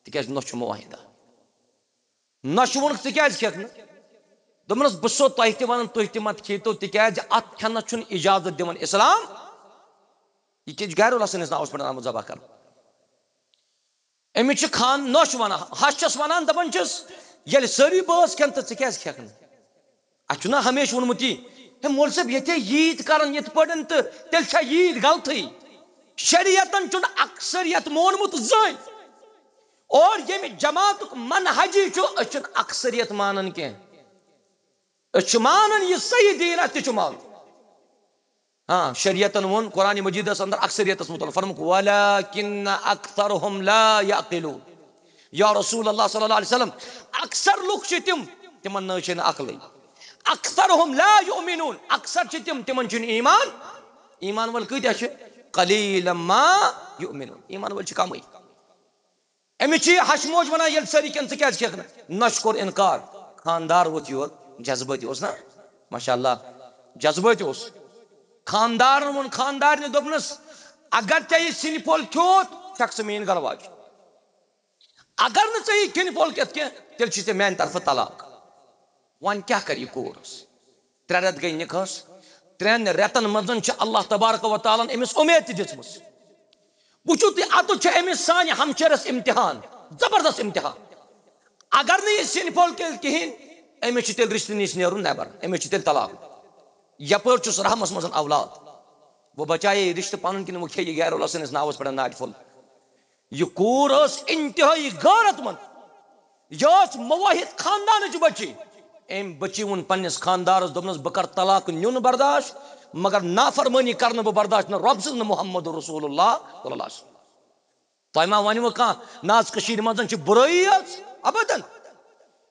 تِکیٛازِ نۄشہِ چھُ معاہدہ۔ نۄشہِ ووٚنُکھ، "ژٕ کیٛازِ کھٮ۪کھ نہٕ؟" دوٚپنَس، "بہٕ چھُسو تۄہہِ تہِ وَنان، تُہۍ تہِ مَتھ کھیٚیِو، تِکیٛازِ اَتھ کھٮ۪نَس چھُنہٕ اِجازت دِوان اِسلام۔ یہِ کیٛازِ چھُ غیر اللہ سٕنٛدِس ناوَس پٮ۪ٹھ آمُت ذبح کَرُن؟" أمِس چھِ خان نۄش وَنان، ہَش چھَس وَنان، دَپان چھِس، "ییٚلہِ سٲری بٲژ کھٮ۪ن تہٕ ژٕ کیٛازِ کھٮ۪کھ نہٕ؟" اَسہِ چھُنہ ہمیشہِ ووٚنمُت یی، "ہے مول صٲب، ییٚتہِ ہے عیٖد کَران یِتھ پٲٹھۍ تہٕ تیٚلہِ چھا عیٖد غلطٕے؟" شریعتَن چھُنہٕ اکثریت مونمُت زٕہٕنۍ۔ اور ییٚمہِ جماعتُک منہجی چھُ، أسۍ چھِنہٕ اکثریت مانان کینٛہہ۔ أسۍ چھِ مانان یہِ صحیح دیٖن، اَسہِ تہِ چھُ مانُن۔ ہاں، شریعتن ووٚن قرآن مجیدس اندر اکثریتس متعلق، فرمووُکھ، "ولكن أكثرهم لا يعقلون۔" یا رسول اللہ صلی اللہ علیہ وسلم، اکثر لُکھ چھِ تِم، تِمن نہ چھِ نہٕ عقلٕے۔ "أكثرهم لا يؤمنون۔" اکثر چھِ تِم، تِمن چھُنہٕ ایمان۔ ایمان وٲلۍ کۭتیاہ چھِ؟ "قليلا ما يؤمنون۔" ایمان وٲلۍ چھِ کمٕے۔ أمِس چھِ یہِ ہَش موج وَنان، "ییٚلہِ سٲری کھٮ۪ن، ژٕ کیٛازِ کھٮ۪کھ نہٕ؟" نۄشہِ کوٚر اِنکار۔ خانٛدار ووٚتھ یور، جذبٲتی اوس نا؟ ماشاء اللہ، جذبٲتی اوس۔ خانٛدارَن ووٚن خانٛدارنہِ، دوٚپنَس، "اگر ژےٚ یہِ سِنہِ پھوٚل کھیوٚت، چھَکھ ژٕ میٛٲنۍ گَرٕ واجہِ۔ اگر نہٕ ژےٚ یہِ کھیٚنہِ پھوٚل کھٮ۪تھ کینٛہہ، تیٚلہِ چھِ ژےٚ میٛانہِ طرفہٕ طلاق۔" وۄنۍ کیٛاہ کَرِ یہِ کوٗر؟ ترٛےٚ رٮ۪تھ گٔے نِکاحَس۔ ترٛٮ۪ن رٮ۪تَن منٛز چھِ اللہ تبارک و تعالیٰ ہَن أمِس اُمید تہِ دِژمٕژ۔ وٕچھِو تُہۍ، اَتُتھ چھُ أمِس سانہِ ہمشیرس امتحان، زبردست امتحان۔ اگر نہٕ یہِ سِنہِ پھوٚل تیٚلہِ کِہیٖنۍ، أمِس چھُ تیٚلہِ رِشتہٕ نِش نیرُن نٮ۪بر، أمِس چھُ تیٚلہِ طلاق۔ یَپٲرۍ چھُس رحمس منٛز اولاد، وۄنۍ بچایے یہِ رِشتہٕ پَنُن کِنہٕ وۄنۍ کھیٚیہِ یہِ غیر اللہ سٕنٛدِس ناوَس پٮ۪ٹھ ناٹہِ پھوٚل؟ یہِ کوٗر ٲس انتہٲیی غٲرت مند، یہِ ٲس موحد خاندانٕچ بچی۔ أمۍ بٔچی ووٚن پننِس خاندارس، دوٚپنس، "بہٕ کرٕ طلاق نیُن برداشت، مگر نافرمٲنی کرنہٕ بہٕ برداشت نہٕ رۄب سٕنٛز، نہٕ محمد رسول اللہ صلی اللہ علیہ وسلم۔" تۄہہِ ما ونوٕ کانٛہہ، نہ حظ، کٔشیٖرِ منٛز چھِ بُرٲیی یٲژ؟ ابداً۔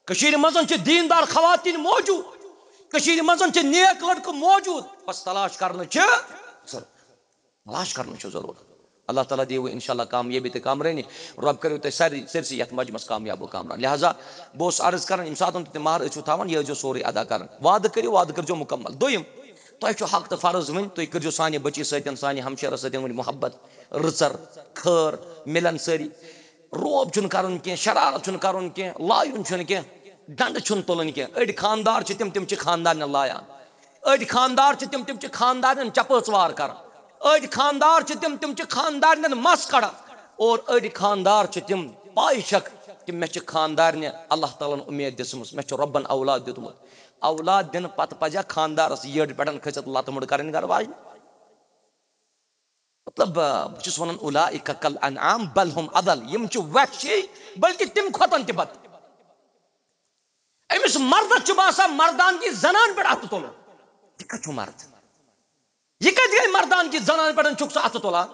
کٔشیٖرِ منٛز چھِ دیٖندار خواتیٖن موجود، کٔشیٖرِ منٛز چھِ نیک لڑکہٕ موجود، بس تلاش کرنٕچ چھِ ضروٗرت۔ تلاش کرنٕچ چھِ ضروٗرت۔ اللہ تعالیٰ دِیِو انشاءاللہ کامیٲبی تہٕ کامرٲنی۔ رۄب کٔرِو تۄہہِ سارے، سٲرسٕے یتھ مجمس کامیاب و کامران۔ لہذا بہٕ اوسُس عرض کران، ییٚمہِ ساتہٕ تہِ مہر ٲسِو تھاوان، یہِ ٲسۍزیو سورُے ادا کران۔ وعدٕ کٔرِو، وعدٕ کٔرۍزیو مُکمل۔ دوٚیِم، تۄہہِ چھُ حق تہٕ فرض وۄنۍ، تُہۍ کٔرۍزیو سانہِ بٔچی سۭتۍ، سانہِ ہمشیرس سۭتۍ وۄنۍ محبت، رٕژر، خٲر، مِلن سٲری۔ روب چھُنہٕ کرُن کینٛہہ، شرارت چھُنہٕ کرُن کینٛہہ، لایُن چھُنہٕ کینٛہہ، ڈنڈٕ چھُنہٕ تُلُن کینٛہہ۔ أڑۍ خاندار چھِ تِم، تِم چھِ خاندارنٮ۪ن لایان۔ أڑۍ خاندار چھِ تِم، تِم چھِ خاندارنٮ۪ن چپٲژ وار کران۔ أڑۍ خاندار چھِ تِم، تِم چھِ خاندارنٮ۪ن مس کڑان۔ اور أڑۍ خاندار چھِ تِم، پاے چھکھ کہ مےٚ چھِ خاندارنہِ اللہ تعالیٰ ہن اُمید دِژمٕژ، مےٚ چھُ رۄبن اولاد دیُتمُت۔ اولاد دِنہٕ پتہٕ پزیا خاندارس یٔڈ پٮ۪ٹھ کھٔسِتھ لتہٕ مُڑ کرٕنۍ گرٕ واجنہِ؟ مطلب، آ، بہٕ چھُس ونان، "اولئک کل انعام بل هم اضل"، یِم چھِ وحشی، بلکہِ تِم کھۄتن تہِ بد۔ أمِس مردس چھُ باسان مردانگی زنان پٮ۪ٹھ اَتھٕ تُلُن۔ یہِ کَتہِ چھُ مرد؟ یہِ کَتہِ گٔے مردانگی زنان پٮ۪ٹھ چھُکھ ژٕ اَتھٕ تُلان؟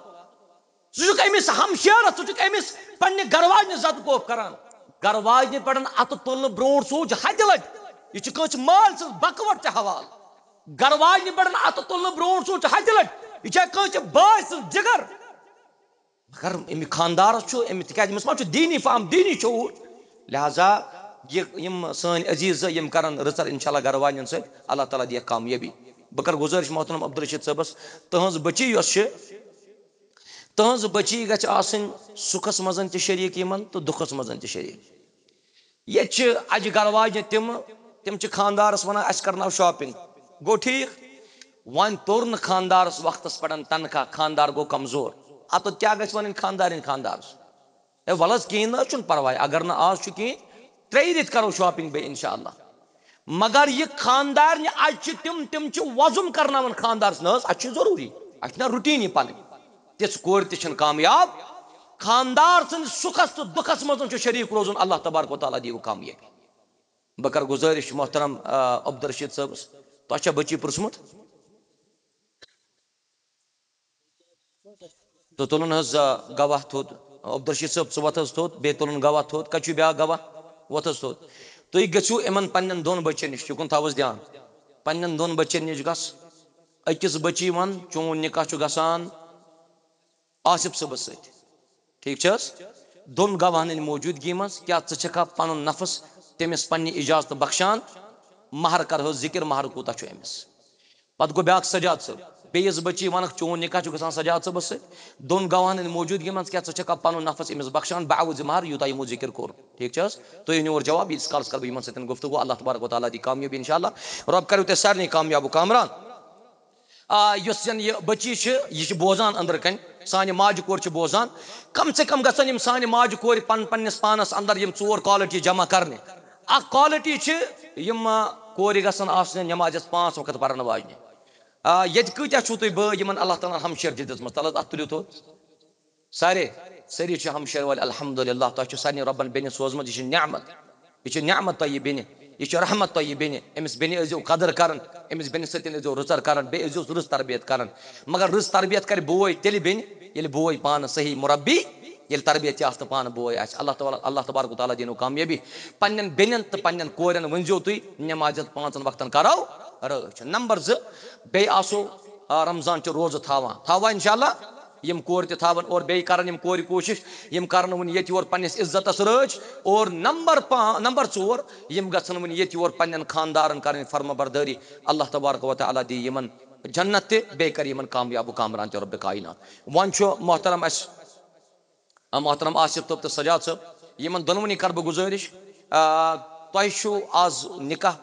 ژٕ چھُکھ أمِس ہمشیرس، ژٕ چھُکھ أمِس پننہِ گرٕ واجنہِ زدٕ کوف کران۔ گرٕ واجنہِ پٮ۪ٹھ اَتھٕ تُلنہٕ برونٛٹھ سوٗنٛچ ہتہِ لٹہِ، یہِ چھِ کٲنٛسہِ مالۍ سٕنٛز بکوٹ تہِ حوالہٕ۔ گرٕ واجنہِ پٮ۪ٹھ اَتھٕ تُلنہٕ برونٛٹھ سوٗنٛچ ہتہِ لٹہِ، یہِ چھا کٲنٛسہِ بٲے سٕنٛز جگر؟ مگر أمِس خاندارس چھُ، أمِس، تِکیازِ أمِس ما چھُ دیٖنی فہم، دیٖنی شعوٗر؟ لہذا یہِ، یِم سٲنۍ عزیٖز زٕ، یِم کرن رٕژر انشاءاللہ گرٕ واجنٮ۪ن سۭتۍ، اللہ تعالیٰ دِیَکھ کامیٲبی۔ بہٕ کرٕ گُزٲرِش محترم عبدالرشید صٲبس، تٕہٕنٛز بٔچی یۄس چھِ، تٕہٕنٛز بٔچی گژھِ آسٕنۍ سُکھس منٛز تہِ شریٖک یِمن تہٕ دُکھس منٛز تہِ شریٖک۔ ییٚتہِ چھِ اَجہِ گرٕ واجنہِ تِم، تِم چھِ خاندارس ونان، "اَسہِ کرناو shopping۔" گوٚو ٹھیٖک؟ وۄنۍ توٚر نہٕ خاندارس وقتس پٮ۪ٹھ تنخواہ، خاندار گوٚو کمزور۔ اَتھ کیٛاہ گژھِ وَنٕنۍ خاندارِنۍ خاندارس؟ ہے، وَلہٕ حظ، کِہیٖنۍ نہٕ حظ چھُنہٕ پرواے، اگر نہٕ آز چھُ کِہیٖنۍ، ترٛیٚیہِ رٮ۪تۍ کرو shopping بیٚیہِ انشاءاللہ۔ مگر یہِ خاندارنہِ اَجہِ چھِ تِم، تِم چھِ وۄزُم کرناوان خاندارس۔ نہ حظ، اَسہِ چھُ ضروٗری، اَسہِ چھُنہ routine یہِ پنٕنۍ۔ تِژھ کورِ تہِ چھَنہٕ کامیاب۔ خاندار سٕنٛدِ سُکھس تہٕ دُکھس منٛز چھُ شریٖک روزُن، اللہ تبارک و تعالیٰ دِیِو کامیٲبی۔ بہٕ کرٕ گُزٲرِش محترم، آ، عبدالرشید صٲبس، تۄہہِ چھا بٔچی پرٛژھمُت؟ تہٕ تُلُن حظ، آ، گواہ تھوٚد۔ عبدالرشید صٲب، ژٕ وۄتھ حظ تھوٚد، بیٚیہِ تُلُن گواہ تھوٚد۔ کَتہِ چھُ بیٛاکھ گواہ؟ وۄتھ حظ تھوٚد۔ تُہۍ گٔژھِو یِمن پننٮ۪ن دۄن بٔچن نِش، یُکُن تھاو حظ دیان۔ پننٮ۪ن دۄن بٔچن نِش گژھ۔ أکِس بٔچی وَن، "چون نکاح چھُ گژھان آصف صٲبس سۭتۍ۔" ٹھیٖک چھِ حظ؟ دۄن گواہن ہٕنٛدِ موجوٗدگی منٛز کیٛاہ ژٕ چھکھا پنُن نفس تٔمِس پننہِ اجازتہٕ بخشان؟ مہر کر حظ ذکر، مہر کوٗتاہ چھُ أمِس؟ پتہٕ گوٚو بیٛاکھ سجاد صٲب، بیٚیِس بٔچی وَنکھ، "چون نکاح چھُ گژھان سجاد صٲبس سۭتۍ۔" دۄن گواہن ہٕنٛدِ موجوٗدگی منٛز کیٛاہ ژٕ چھکھا پنُن نفس أمِس بخشان بعوض مہر، یوٗتاہ یِمو ذکر کوٚر؟ ٹھیٖک چھِ حظ؟ تُہۍ أنِو اورٕ جواب، ییٖتِس کالس کرٕ بہٕ یِمن سۭتۍ گفتگو۔ اللہ تبارک و تعالیٰ دی کامیٲبی انشاءاللہ۔ رۄب کریو تۄہہِ سارنٕے کامیاب و کامران۔ آ، یۄس زن یہِ بٔچی چھِ، یہِ چھِ بوزان أنٛدرٕ کنہِ، سانہِ ماجہِ کورِ چھِ بوزان۔ کم سے کم گژھن یِم سانہِ ماجہِ کورِ پن-، پننِس پانس اندر یِم ژور quality جمع کرنہِ۔ اکھ quality چھِ یِم، آ، کورِ گژھن آسنہِ نمازس پانٛژھ وقت پرن واجنہِ۔ آ، ییٚتہِ کۭتیاہ چھِو تُہۍ بٲے یِمن اللہ تعالیٰ ہن ہمشیرگی دِژمٕژ؟ تلہٕ حظ اتھ تُلِو تھوٚد۔ سارے، سٲری چھِ ہمشیر وٲلۍ، الحمدللہ، تۄہہِ چھُ سارنٕے رۄبن بیٚنہِ سوزمٕژ، یہِ چھِ نعمت۔ یہِ چھِ نعمت تۄہہِ یہِ بیٚنہِ، یہِ چھِ رحمت تۄہہِ یہِ بیٚنہِ۔ أمِس بیٚنہِ ٲسۍزیو قدر کران، أمِس بیٚنہِ سۭتۍ ٲسۍزیو رٕژر کران، بیٚیہِ ٲسۍزیوس رٕژ تربیت کران۔ مگر رٕژ تربیت کرِ بوے تیٚلہِ بیٚنہِ، ییٚلہِ بوے پانہٕ صحیح مربی، ییٚلہِ تربیت یافتہٕ پانہٕ بوے آسہِ۔ اللہ تعالیٰ، اللہ تبارک و تعالیٰ دِنو کامیٲبی۔ پننٮ۪ن بیٚنٮ۪ن تہٕ پننٮ۪ن کورٮ۪ن ؤنۍزیو تُہۍ، نمازِ پانٛژن وقتن کرو رٲچھ۔ نمبر زٕ، بیٚیہِ آسو، آ، رمضان چہِ روزٕ تھاوان، تھاوان انشاءاللہ۔ یِم کورِ تہِ تھاوَن، اور بیٚیہِ کَرَن یِم کورِ کوٗشِش، یِم کَرَن وٕنہِ ییٚتہِ یور پنٛنِس عزتَس رٲچھ۔ اور نمبر پانٛژھ، نمبر ژور، یِم گژھَن وٕنہِ ییٚتہِ یور پنٛنٮ۪ن خاندارَن کَرٕنۍ فرما بردٲری۔ اللہ تبارک و تعالیٰ دی یِمَن جنت تہِ، بیٚیہِ کَرِ یِمَن کامیاب و کامران تہِ رۄبِ کائنات۔ وۄنۍ چھُ محترم اَسہِ، آ، محترم آصف صٲب تہٕ سجاد صٲب، یِمَن دۄنوٕنی کَرٕ بہٕ گُزٲرِش، آ، تۄہہِ چھُو آز نِکاح،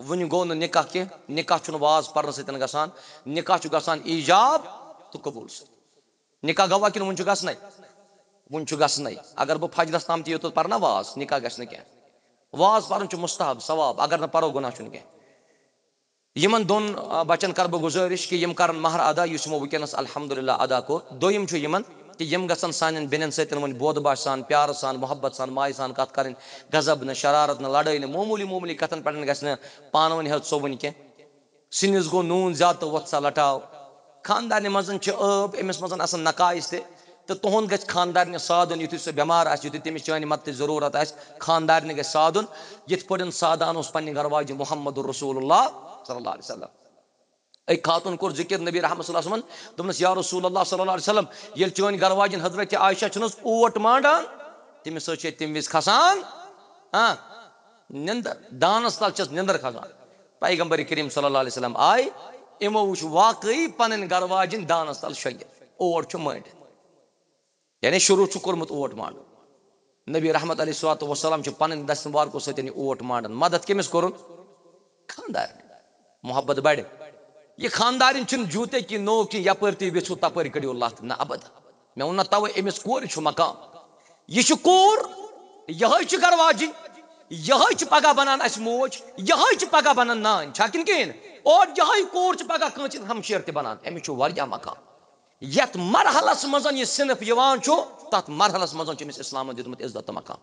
وٕنہِ گوٚو نہٕ نِکاح کینٛہہ، نِکاح چھُنہٕ واز پَرنہٕ سۭتۍ گژھان، نِکاح چھُ گژھان ایٖجاب تہٕ قبوٗل سۭتۍ۔ نِکاح گوٚوا کِنہٕ وُنہِ چھُ گژھنَے؟ وُنہِ چھُ گژھنَے۔ اگر بہٕ فجرَس تام تہِ یوٚتَتھ پَرٕ نا واز، نِکاح گژھِ نہٕ کینٛہہ۔ واز پَرُن چھُ مُستحب، ثواب، اگر نہٕ پَرو گۄناہ چھُنہٕ کینٛہہ۔ یِمَن دۄن، آ، بَچَن کَرٕ بہٕ گُزٲرِش کہِ یِم کَرَن مہر ادا، یُس یِمو وٕنکیٚنَس الحمدللہ ادا کوٚر۔ دوٚیِم چھُ یِمَن کہِ یِم گژھن سانٮ۪ن بیٚنٮ۪ن سۭتۍ وۄنۍ بودٕ باش سان، پیارٕ سان، محبت سان، مایہِ سان کتھ کرٕنۍ۔ غضب نہٕ، شرارت نہٕ، لڑٲے نہٕ، معموٗلی معموٗلی کتھن پٮ۪ٹھ گژھِ نہٕ پانہٕ ؤنۍ ہیوٚت سوٚبُن کینٛہہ۔ سِنِس گوٚو نوٗن زیادٕ تہٕ وۄتھ سا لٹاو۔ خاندارنہِ منٛز چھِ ٲب، أمِس منٛز آسان نقائص تہِ، تہٕ تُہُنٛد گژھِ خاندارنہِ سادُن، یُتھُے سُہ بٮ۪مار آسہِ، یُتھُے تٔمِس چٲنۍ مدتٕچ ضروٗرت آسہِ، خاندارنہِ گژھِ سادُن، یِتھ پٲٹھۍ سادان اوس پننہِ گرٕ واجہِ محمد رسول اللہ صلی اللہ علیہ وسلم۔ أکۍ خاتون کوٚر ذکر نبی رحمت صلی اللہ علیہ وسلمن، دوٚپنس، "یا رسول اللہ صلی اللہ علیہ وسلم، ییٚلہِ چٲنۍ گرٕ واجٮ۪ن حضرت عائشہ چھِنہٕ حظ اوٹ مانڈان، تٔمِس حظ چھِ تٔمۍ وِزِ کھسان، ہاں، نِندر، دانس تل چھس نِندر کھسان۔" پیغمبر کریم صلی اللہ علیہ وسلم آے، یِمو وٕچھ واقعی پنٕنۍ گرٕ واجٮ۪ن دانس تل شۄنگِتھ، اوٹ چھُ مٲنڈِتھ۔ یعنی شروع چھُ کوٚرمُت اوٹ مانڈُن۔ نبی رحمت علیہ الصلوۃ والسلام چھُ پنٕنۍ دستہِ مبارکو سۭتۍ یہِ اوٹ مانڈان۔ مدد کٔمِس کوٚرُن؟ خاندارنہِ۔ محبت بڑِ۔ یہِ خاندارِنۍ چھِنہٕ جوٗتے کی نوک کہِ یپٲرۍ تُہۍ ویژھِو تپٲرۍ کٔڑِو لتھ۔ نہ ابدا۔ مےٚ ووٚن نہ توے أمِس کورِ چھُ مقام۔ یہِ چھِ کوٗر، یِہوٚے چھِ گرٕ واجِنۍ، یِہوٚے چھِ پگاہ بنان اَسہِ موج، یِہوٚے چھِ پگاہ بنان نانۍ۔ چھا کِنہٕ کِہیٖنۍ؟ اور یِہوٚے کوٗر چھِ پگاہ کٲنٛسہِ ہُنٛد ہمشیر تہِ بنان۔ أمِس چھُ واریاہ مقام۔ یتھ مرحلس منٛز یہِ صنف یِوان چھُ، تتھ مرحلس منٛز چھُ أمِس اسلامن دیُتمُت عزت تہٕ مقام۔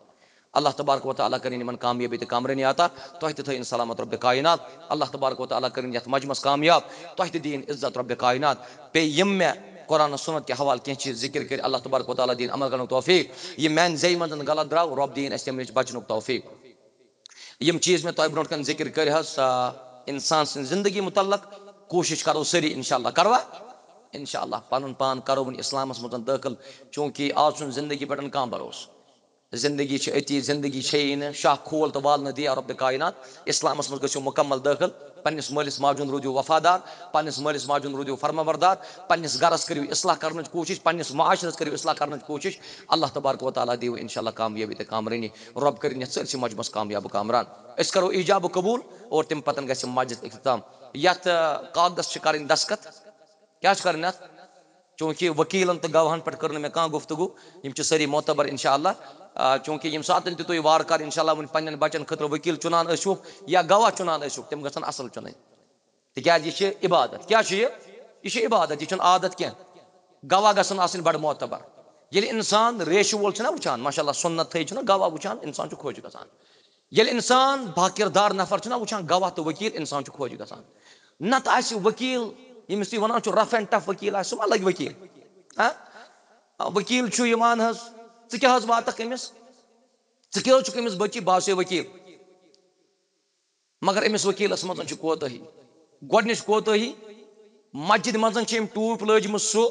اللہ تبارک و تعالیٰ کٔرِن یِمن کامیٲبی تہٕ کامرٲنی عطا، تۄہہِ تہِ تھٲیِن سلامت رب کائنات۔ اللہ تبارک و تعالیٰ کٔرِن یتھ مجمس کامیاب، تۄہہِ تہِ دِیِن عزت رب کائنات۔ بیٚیہِ یِم مےٚ قرآن و سنت کہِ حوالہٕ کینٛہہ چیٖز ذکر کٔرۍ، اللہ تبارک و تعالیٰ دِیِن عمل کرنُک توفیق۔ یہِ میانہِ زیٚیہِ منٛز غلط درٛاو، رب دِیِن اسہِ تَمہِ نِش بچنُک توفیق۔ یِم چیٖز مےٚ تۄہہِ برونٛٹھ کَنہِ ذِکِر کٔرۍ حظ، آ، اِنسان سٕنٛزِ زِندگی مُتعلق کوٗشِش کَرو سٲری، اِنشاءاللہ۔ کَروا؟ اِنشاءاللہ۔ پَنُن پان کَرو وۄنۍ اِسلامَس منٛز دٲخِل، چوٗنٛکہِ آز چھُنہٕ زِندگی پٮ۪ٹھ کانٛہہ بھروسہٕ۔ زِندگی چھِ أتی، زِندگی چھیی نہٕ، شاہ کھول تہٕ وال نہٕ دِیا رۄبِ کائنات۔ اِسلامَس منٛز گٔژھِو مُکمل دٲخِل۔ پننِس مٲلِس ماجہِ ہُنٛد روٗزِو وفادار، پننِس مٲلِس ماجہِ ہُنٛد روٗزِو فرمانبردار، پننِس گَرَس کٔرِو اِصلاح کَرنٕچ کوٗشِش، پننِس معاشرَس کٔرِو اِصلاح کَرنٕچ کوٗشِش۔ اللہ تبارک و تعالیٰ دِیِو اِنشاءاللہ کامیٲبی تہٕ کامرٲنی۔ رۄب کٔرِنۍ یَتھ سٲرسٕے مجمَس کامیاب و کامران۔ أسۍ کَرو ایجاب و قبوٗل اور تَمہِ پَتَن گژھِ مجلس اختتام۔ یَتھ، آ، کاغذَس چھِ کَرٕنۍ دستخط۔ کیٛاہ چھِ کَرٕنۍ اَتھ؟ چوٗنٛکہِ ؤکیٖلَن تہٕ گواہَن پٮ۪ٹھ کٔر نہٕ مےٚ کانٛہہ گفتگو، یِم چھِ سٲری معتبر اِنشاءاللہ۔ آ، چوٗنٛکہِ ییٚمہِ ساتَن تہِ تُہۍ وارٕ کارٕ اِنشاءاللہ وٕنہِ پنٛنٮ۪ن بَچَن خٲطرٕ ؤکیٖل چُنان ٲسِوُکھ یا گواہ چُنان ٲسِوُکھ، تِم گژھن اَصٕل چُنٕنۍ۔ تِکیٛازِ یہِ چھِ عبادت۔ کیٛاہ چھُ یہِ؟ یہِ چھُ عبادت، یہِ چھُنہٕ عادت کینٛہہ۔ گواہ گژھن آسٕنۍ بڑٕ معتبر۔ ییٚلہِ اِنسان ریشہِ وول چھُنہ وٕچھان، ماشاء اللہ، سُنت تھٲیِتھ چھُنہ گواہ وٕچھان، اِنسان چھُ خۄش گژھان۔ ییٚلہِ اِنسان باکِردار نفر چھُنہ وٕچھان، گواہ تہٕ ؤکیٖل، اِنسان چھُ خۄش گژھان۔ نتہٕ آسہِ ؤکیٖل، ییٚمِس تُہۍ وَنان چھِو rough and tough ؤکیٖل آسہِ، سُہ ما لَگہِ ؤکیٖل؟ ہہ؟ ؤکیٖل چھُ یِوان حظ، ژٕ کیٛاہ حظ واتَکھ أمِس؟ ژٕ کیٛاہ حظ چھُکھ أمِس بٔچی؟ بہٕ آسے ؤکیٖل۔ مگر أمِس ؤکیٖلَس منٛز چھِ کوتٲہی۔ گۄڈٕنِچ کوتٲہی، مسجد منٛز چھِ أمۍ ٹوٗپۍ لٲجمٕژ سُہ،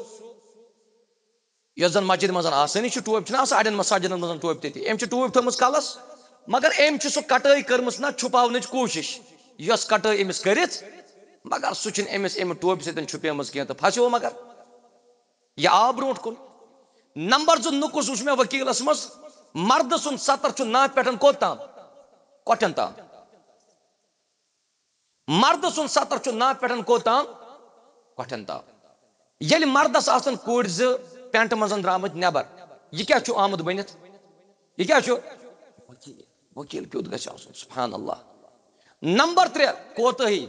یۄس زَن مسجد منٛز آسٲنی چھِ، ٹوپۍ چھِنہ آسان اَڑٮ۪ن مساجدَن منٛز ٹوپۍ تٔتی، أمۍ چھِ ٹوپۍ تھٲومٕژ کَلَس، مگر أمۍ چھِ سُہ کَٹٲے کٔرمٕژ نہ چھُپاونٕچ کوٗشِش، یۄس کَٹٲے أمِس کٔرِتھ، مگر سُہ چھِنہٕ أمِس اَمہِ ٹوپہِ سۭتۍ چھُپیمٕژ کینٛہہ تہٕ پھَسیو مگر۔ یہِ آو برونٛٹھ کُن۔ نمبر زٕ نُقُص وُچھ مےٚ ؤکیٖلَس منٛز، مردٕ سُنٛد سطر چھُ ناپہِ پٮ۪ٹھ کوٚت تام؟ کۄٹھٮ۪ن تام۔ مردٕ سُنٛد سطر چھُ ناپہِ پٮ۪ٹھ کوٚت تام؟ کۄٹھٮ۪ن تام۔ ییٚلہِ مردس آسن کورِ زٕ پینٹ منٛز درامٕتۍ نٮ۪بر، یہِ کیٛاہ چھُ آمُت بٔنِتھ؟ یہِ کیٛاہ چھُ؟ ؤکیٖل۔ ؤکیٖل کیُتھ گژھِ آسُن؟ سبحان اللہ۔ نمبر ترٛےٚ کوتٲہی،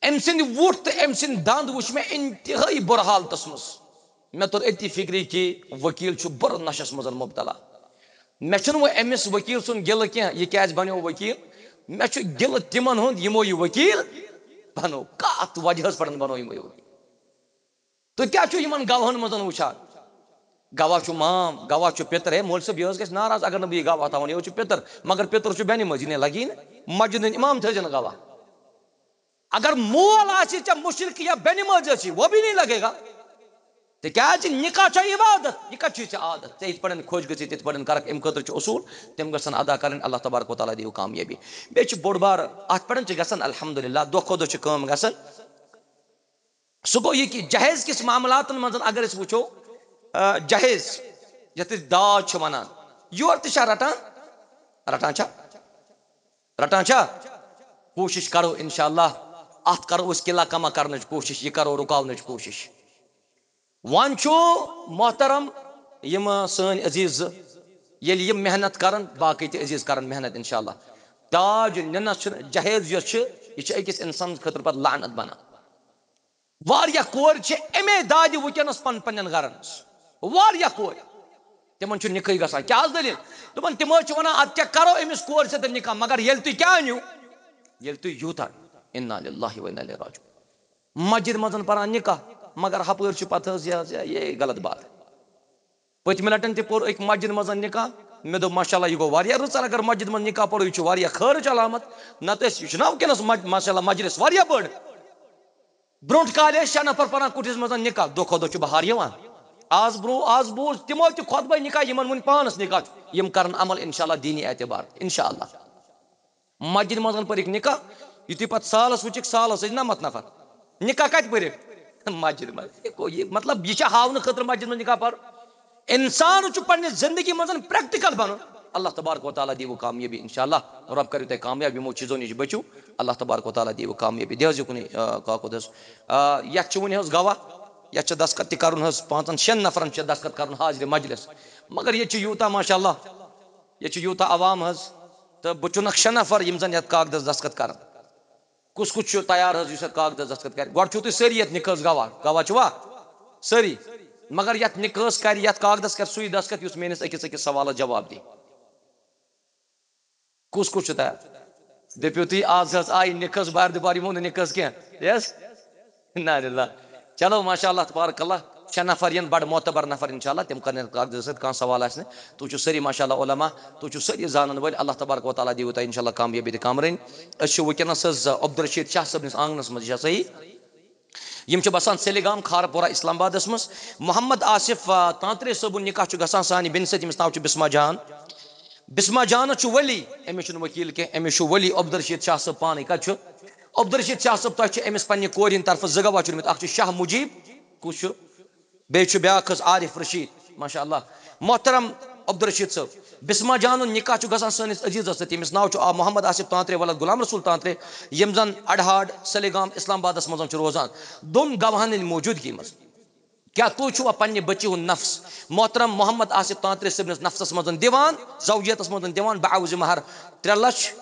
أمۍ سٕنٛدۍ وُٹھ تہٕ أمۍ سٕنٛدۍ دند وٕچھ مےٚ انتہٲیی بُرٕ حالتس منٛز۔ مےٚ توٚر أتی فکرِ کہِ ؤکیٖل چھُ بُرٕ نشس منٛز مبتلا۔ مےٚ چھُنہٕ وۄنۍ أمِس ؤکیٖل سُنٛد گِلہٕ کینٛہہ، یہِ کیٛازِ بنیو ؤکیٖل؟ مےٚ چھُ گِلہٕ تِمن ہُنٛد، یِمو یہِ ؤکیٖل بنوو۔ کتھ وجہس پٮ۪ٹھ بنوو یِمو یہِ ؤکیٖل؟ تُہۍ کیٛاہ چھِو یِمن گواہن منٛز وٕچھان؟ گواہ چھُ مام، گواہ چھُ پِتر۔ ہے مولوی صٲب، یہِ حظ گژھِ ناراض اگر نہٕ بہٕ یہِ گواہ تھاوان، یہِ حظ چھُ پِتر۔ مگر پِتر چھُ بے نمٲزی، نے لگی نہٕ۔ مسجد ہُنٛد امام تھٲیزِ نہٕ گواہ۔ اگر مول آسہِ ژےٚ مُشرِک یا بے نمٲزی آسہِ، وہ بھی نہیں لگے گا۔ تِکیٛازِ نکاح چھےٚ عبادت، یہِ کتھ چھُے ژےٚ عادت؟ ژےٚ یِتھ پٲٹھۍ خۄش گژھی، تِتھ پٲٹھۍ کرکھ۔ امہِ خٲطرٕ چھِ اصوٗل، تِم گژھن ادا کرٕنۍ۔ اللہ تبارک و تعالیٰ دِیِو کامیٲبی۔ بیٚیہِ چھِ بوٚڑ بار اتھ پٮ۪ٹھ چھِ گژھان الحمدللہ، دۄہ کھۄتہٕ دۄہ چھِ کٲم گژھان۔ سُہ گوٚو یہِ کہِ جہیز کِس معاملاتن منٛز اگر أسۍ وٕچھو، آ، جہیز یتھ أسۍ داج چھِ ونان، یورٕ تہِ چھا رٹان؟ رٹان چھا؟ رٹان چھا؟ کوٗشِش کرو انشاءاللہ، اتھ کرو أسۍ قلعہ کما کرنٕچ کوٗشِش، یہِ کرو رُکاونٕچ کوٗشِش۔ وۄنۍ چھُ محترم یِم سٲنۍ عزیز زٕ، ییٚلہِ یِم محنت کرن، باقٕے تہِ عزیز کرن محنت انشاءاللہ۔ داج نِنس چھُنہٕ، جہیز یۄس چھِ، یہِ چھِ أکِس انسانس خٲطرٕ پتہٕ لعنت بنان۔ واریاہ کورِ چھِ اَمے دادِ وٕنکیٚنَس پَن پَنٕنٮ۪ن گَرَن منٛز۔ واریاہ کورِ۔ تِمَن چھُ نِکاحٕے گژھان۔ کیٛاہ حظ دٔلیٖل؟ دوٚپُن، تِم حظ چھِ وَنان، اَدٕ کیٛاہ کَرو أمِس کورِ سۭتۍ نِکاح؟ مگر ییٚلہِ تُہۍ کیٛاہ أنِو؟ ییٚلہِ تُہۍ یوٗتاہ أنِو۔ انا للہ و انا الیہ راجعون۔ مسجد منٛز پَران نِکاح، مگر ہَپٲرۍ چھُ پَتہٕ حظ یہِ حظ یہِ، یہِ غلط بات۔ پٔتمہِ لَٹٮ۪ن تہِ پوٚر أکۍ مسجد منٛز نِکاح۔ مےٚ دوٚپ، ماشاءاللہ، یہِ گوٚو واریاہ رٕژ، اگر مسجد منٛز نِکاح پوٚرو، یہِ چھُ واریاہ خٲرٕچ علامت۔ نَتہٕ ٲسۍ، یہِ چھُنہ وٕنکیٚنَس مج-، ماشاءاللہ، مجلس واریاہ بٔڑ۔ برونٛٹھ کالہِ ٲسۍ شےٚ نفر پران کُٹھِس منٛز نِکاح، دۄہ کھۄتہٕ دۄہ چھُ بہار یِوان۔ آز برونٛہہ، آز بوٗز تِمو تہِ خۄطبَے نِکاح، یِمن وُنہِ پانَس نِکاح چھُ۔ یِم کرن عمل انشاءاللہ دینی اعتبار، انشاءاللہ۔ مسجد منٛز پٔرِکھ نِکاح، یُتھُے پتہٕ سالس وٕچھِکھ، سالس ٲسۍ نَمَتھ نفر۔ نِکاح کتہِ پٔرِکھ؟ مسجد منٛز۔ یہِ گوٚو یہِ، مطلب، یہِ چھا ہاونہٕ خٲطرٕ مسجد منٛز نِکاح پرُن؟ انسان چھُ پننہِ زندگی منٛز پریکٹیکل بنُن۔ اللہ تبارک و تعالیٰ دِیِو کامیٲبی انشاءاللہ۔ رب کٔرِو تُہۍ کامیاب، یِمو چیٖزو نِش بٔچِو۔ اللہ تبارک و تعالیٰ دِیِو کامیٲبی۔ دِ حظ یُکنُے، آ، کاکُد حظ۔ آ، یَتھ چھُ وُنہِ حظ گواہ، یَتھ چھُ دستخط تہِ کَرُن حظ، پانٛژَن شٮ۪ن نفرَن چھُ دستخط کَرُن حاضرِ مجلس۔ مگر ییٚتہِ چھُ یوٗتاہ ماشاءاللہ، ییٚتہِ چھُ یوٗتاہ عوام حظ، تہٕ بہٕ چُنَکھ شےٚ نفر یِم زَن یَتھ کاغدَس دستخط کَرَن۔ کُس کُس چھُ تیار حظ یُس یَتھ کاغدَس دستخط کَرِ؟ گۄڈٕ چھُو تُہۍ سٲری یَتھ نِکاحَس گواہ، گواہ چھُوا؟ سٲری۔ مگر یَتھ نِکاحَس کَرِ، یَتھ کاغدَس کَرِ سُے دستخط یُس میٲنِس أکِس أکِس سوالَس جواب دی۔ کُس کُس چھُ تیار؟ دٔپِو تُہۍ، آز حظ آیہِ نِکاحَس بار دُبار، یِمو نہٕ نِکاحَس کینٛہہ۔ یس؟ انا للہ۔ چلو، ماشاء اللہ، تبارک اللہ۔ شےٚ نفر یِن، بڑٕ معتبر نفر، انشاء اللہ، تِم کرن اَتھ کاغذس سۭتۍ، کانٛہہ سوال آسہِ نہٕ۔ تُہۍ چھِو سٲری، ماشاء اللہ، علماء، تُہۍ چھِو سٲری زانن وٲلۍ۔ اللہ تبارک و تعالیٰ دِیِو تۄہہِ، انشاء اللہ، کامیٲبی تہٕ کامرٲنی۔ أسۍ چھِ وٕنکیٚنَس حظ عبدالرشید شاہ صٲبنِس آنٛگنَس منٛز، یہِ چھا صحیح؟ یِم چھِ بسان سیلگام، کھارپورہ، اسلام آبادس منٛز۔ محمد آصف، آ، تانترے صٲبُن نکاح چھُ گژھان سانہِ بیٚنہِ سۭتۍ، ییٚمِس ناو چھُ بسمہ جان۔ بسمہ جانس چھُ ولی، أمِس چھُنہٕ وکیل کینٛہہ، أمِس چھُ ولی عبدالرشید شاہ صٲب پانے۔ کتہِ چھُ عبدالرشید شاہ صٲب؟ تۄہہِ چھُ أمِس پننہِ کورِ ہٕنٛدِ طرفہٕ زٕ گواہ چُنمٕتۍ، اکھ چھُ شاہ مجیب، کُس چھُ؟ بیٚیہِ چھُ بیٛاکھ حظ عارف رشید، ماشاء اللہ۔ محترم عبدالرشید صٲب، بسمہ جانُن نکاح چھُ گژھان سٲنِس عزیزس سۭتۍ، ییٚمِس ناو چھُ آ محمد آصف تانترے ولد غلام رسول تانترے، یِم زن اڈہاڈ، سلیگام، اسلام آبادس منٛز چھِ روزان۔ دۄن گواہن ہٕنٛدِ موجودگی منٛز۔ کیٛاہ تُہۍ چھُوا پننہِ بچی ہُنٛد نفس محترم محمد آصف تانترے صٲبنِس نفسس منٛز دِوان، زوجیتس منٛز دِوان، بعوض مہر ترٛےٚ لچھ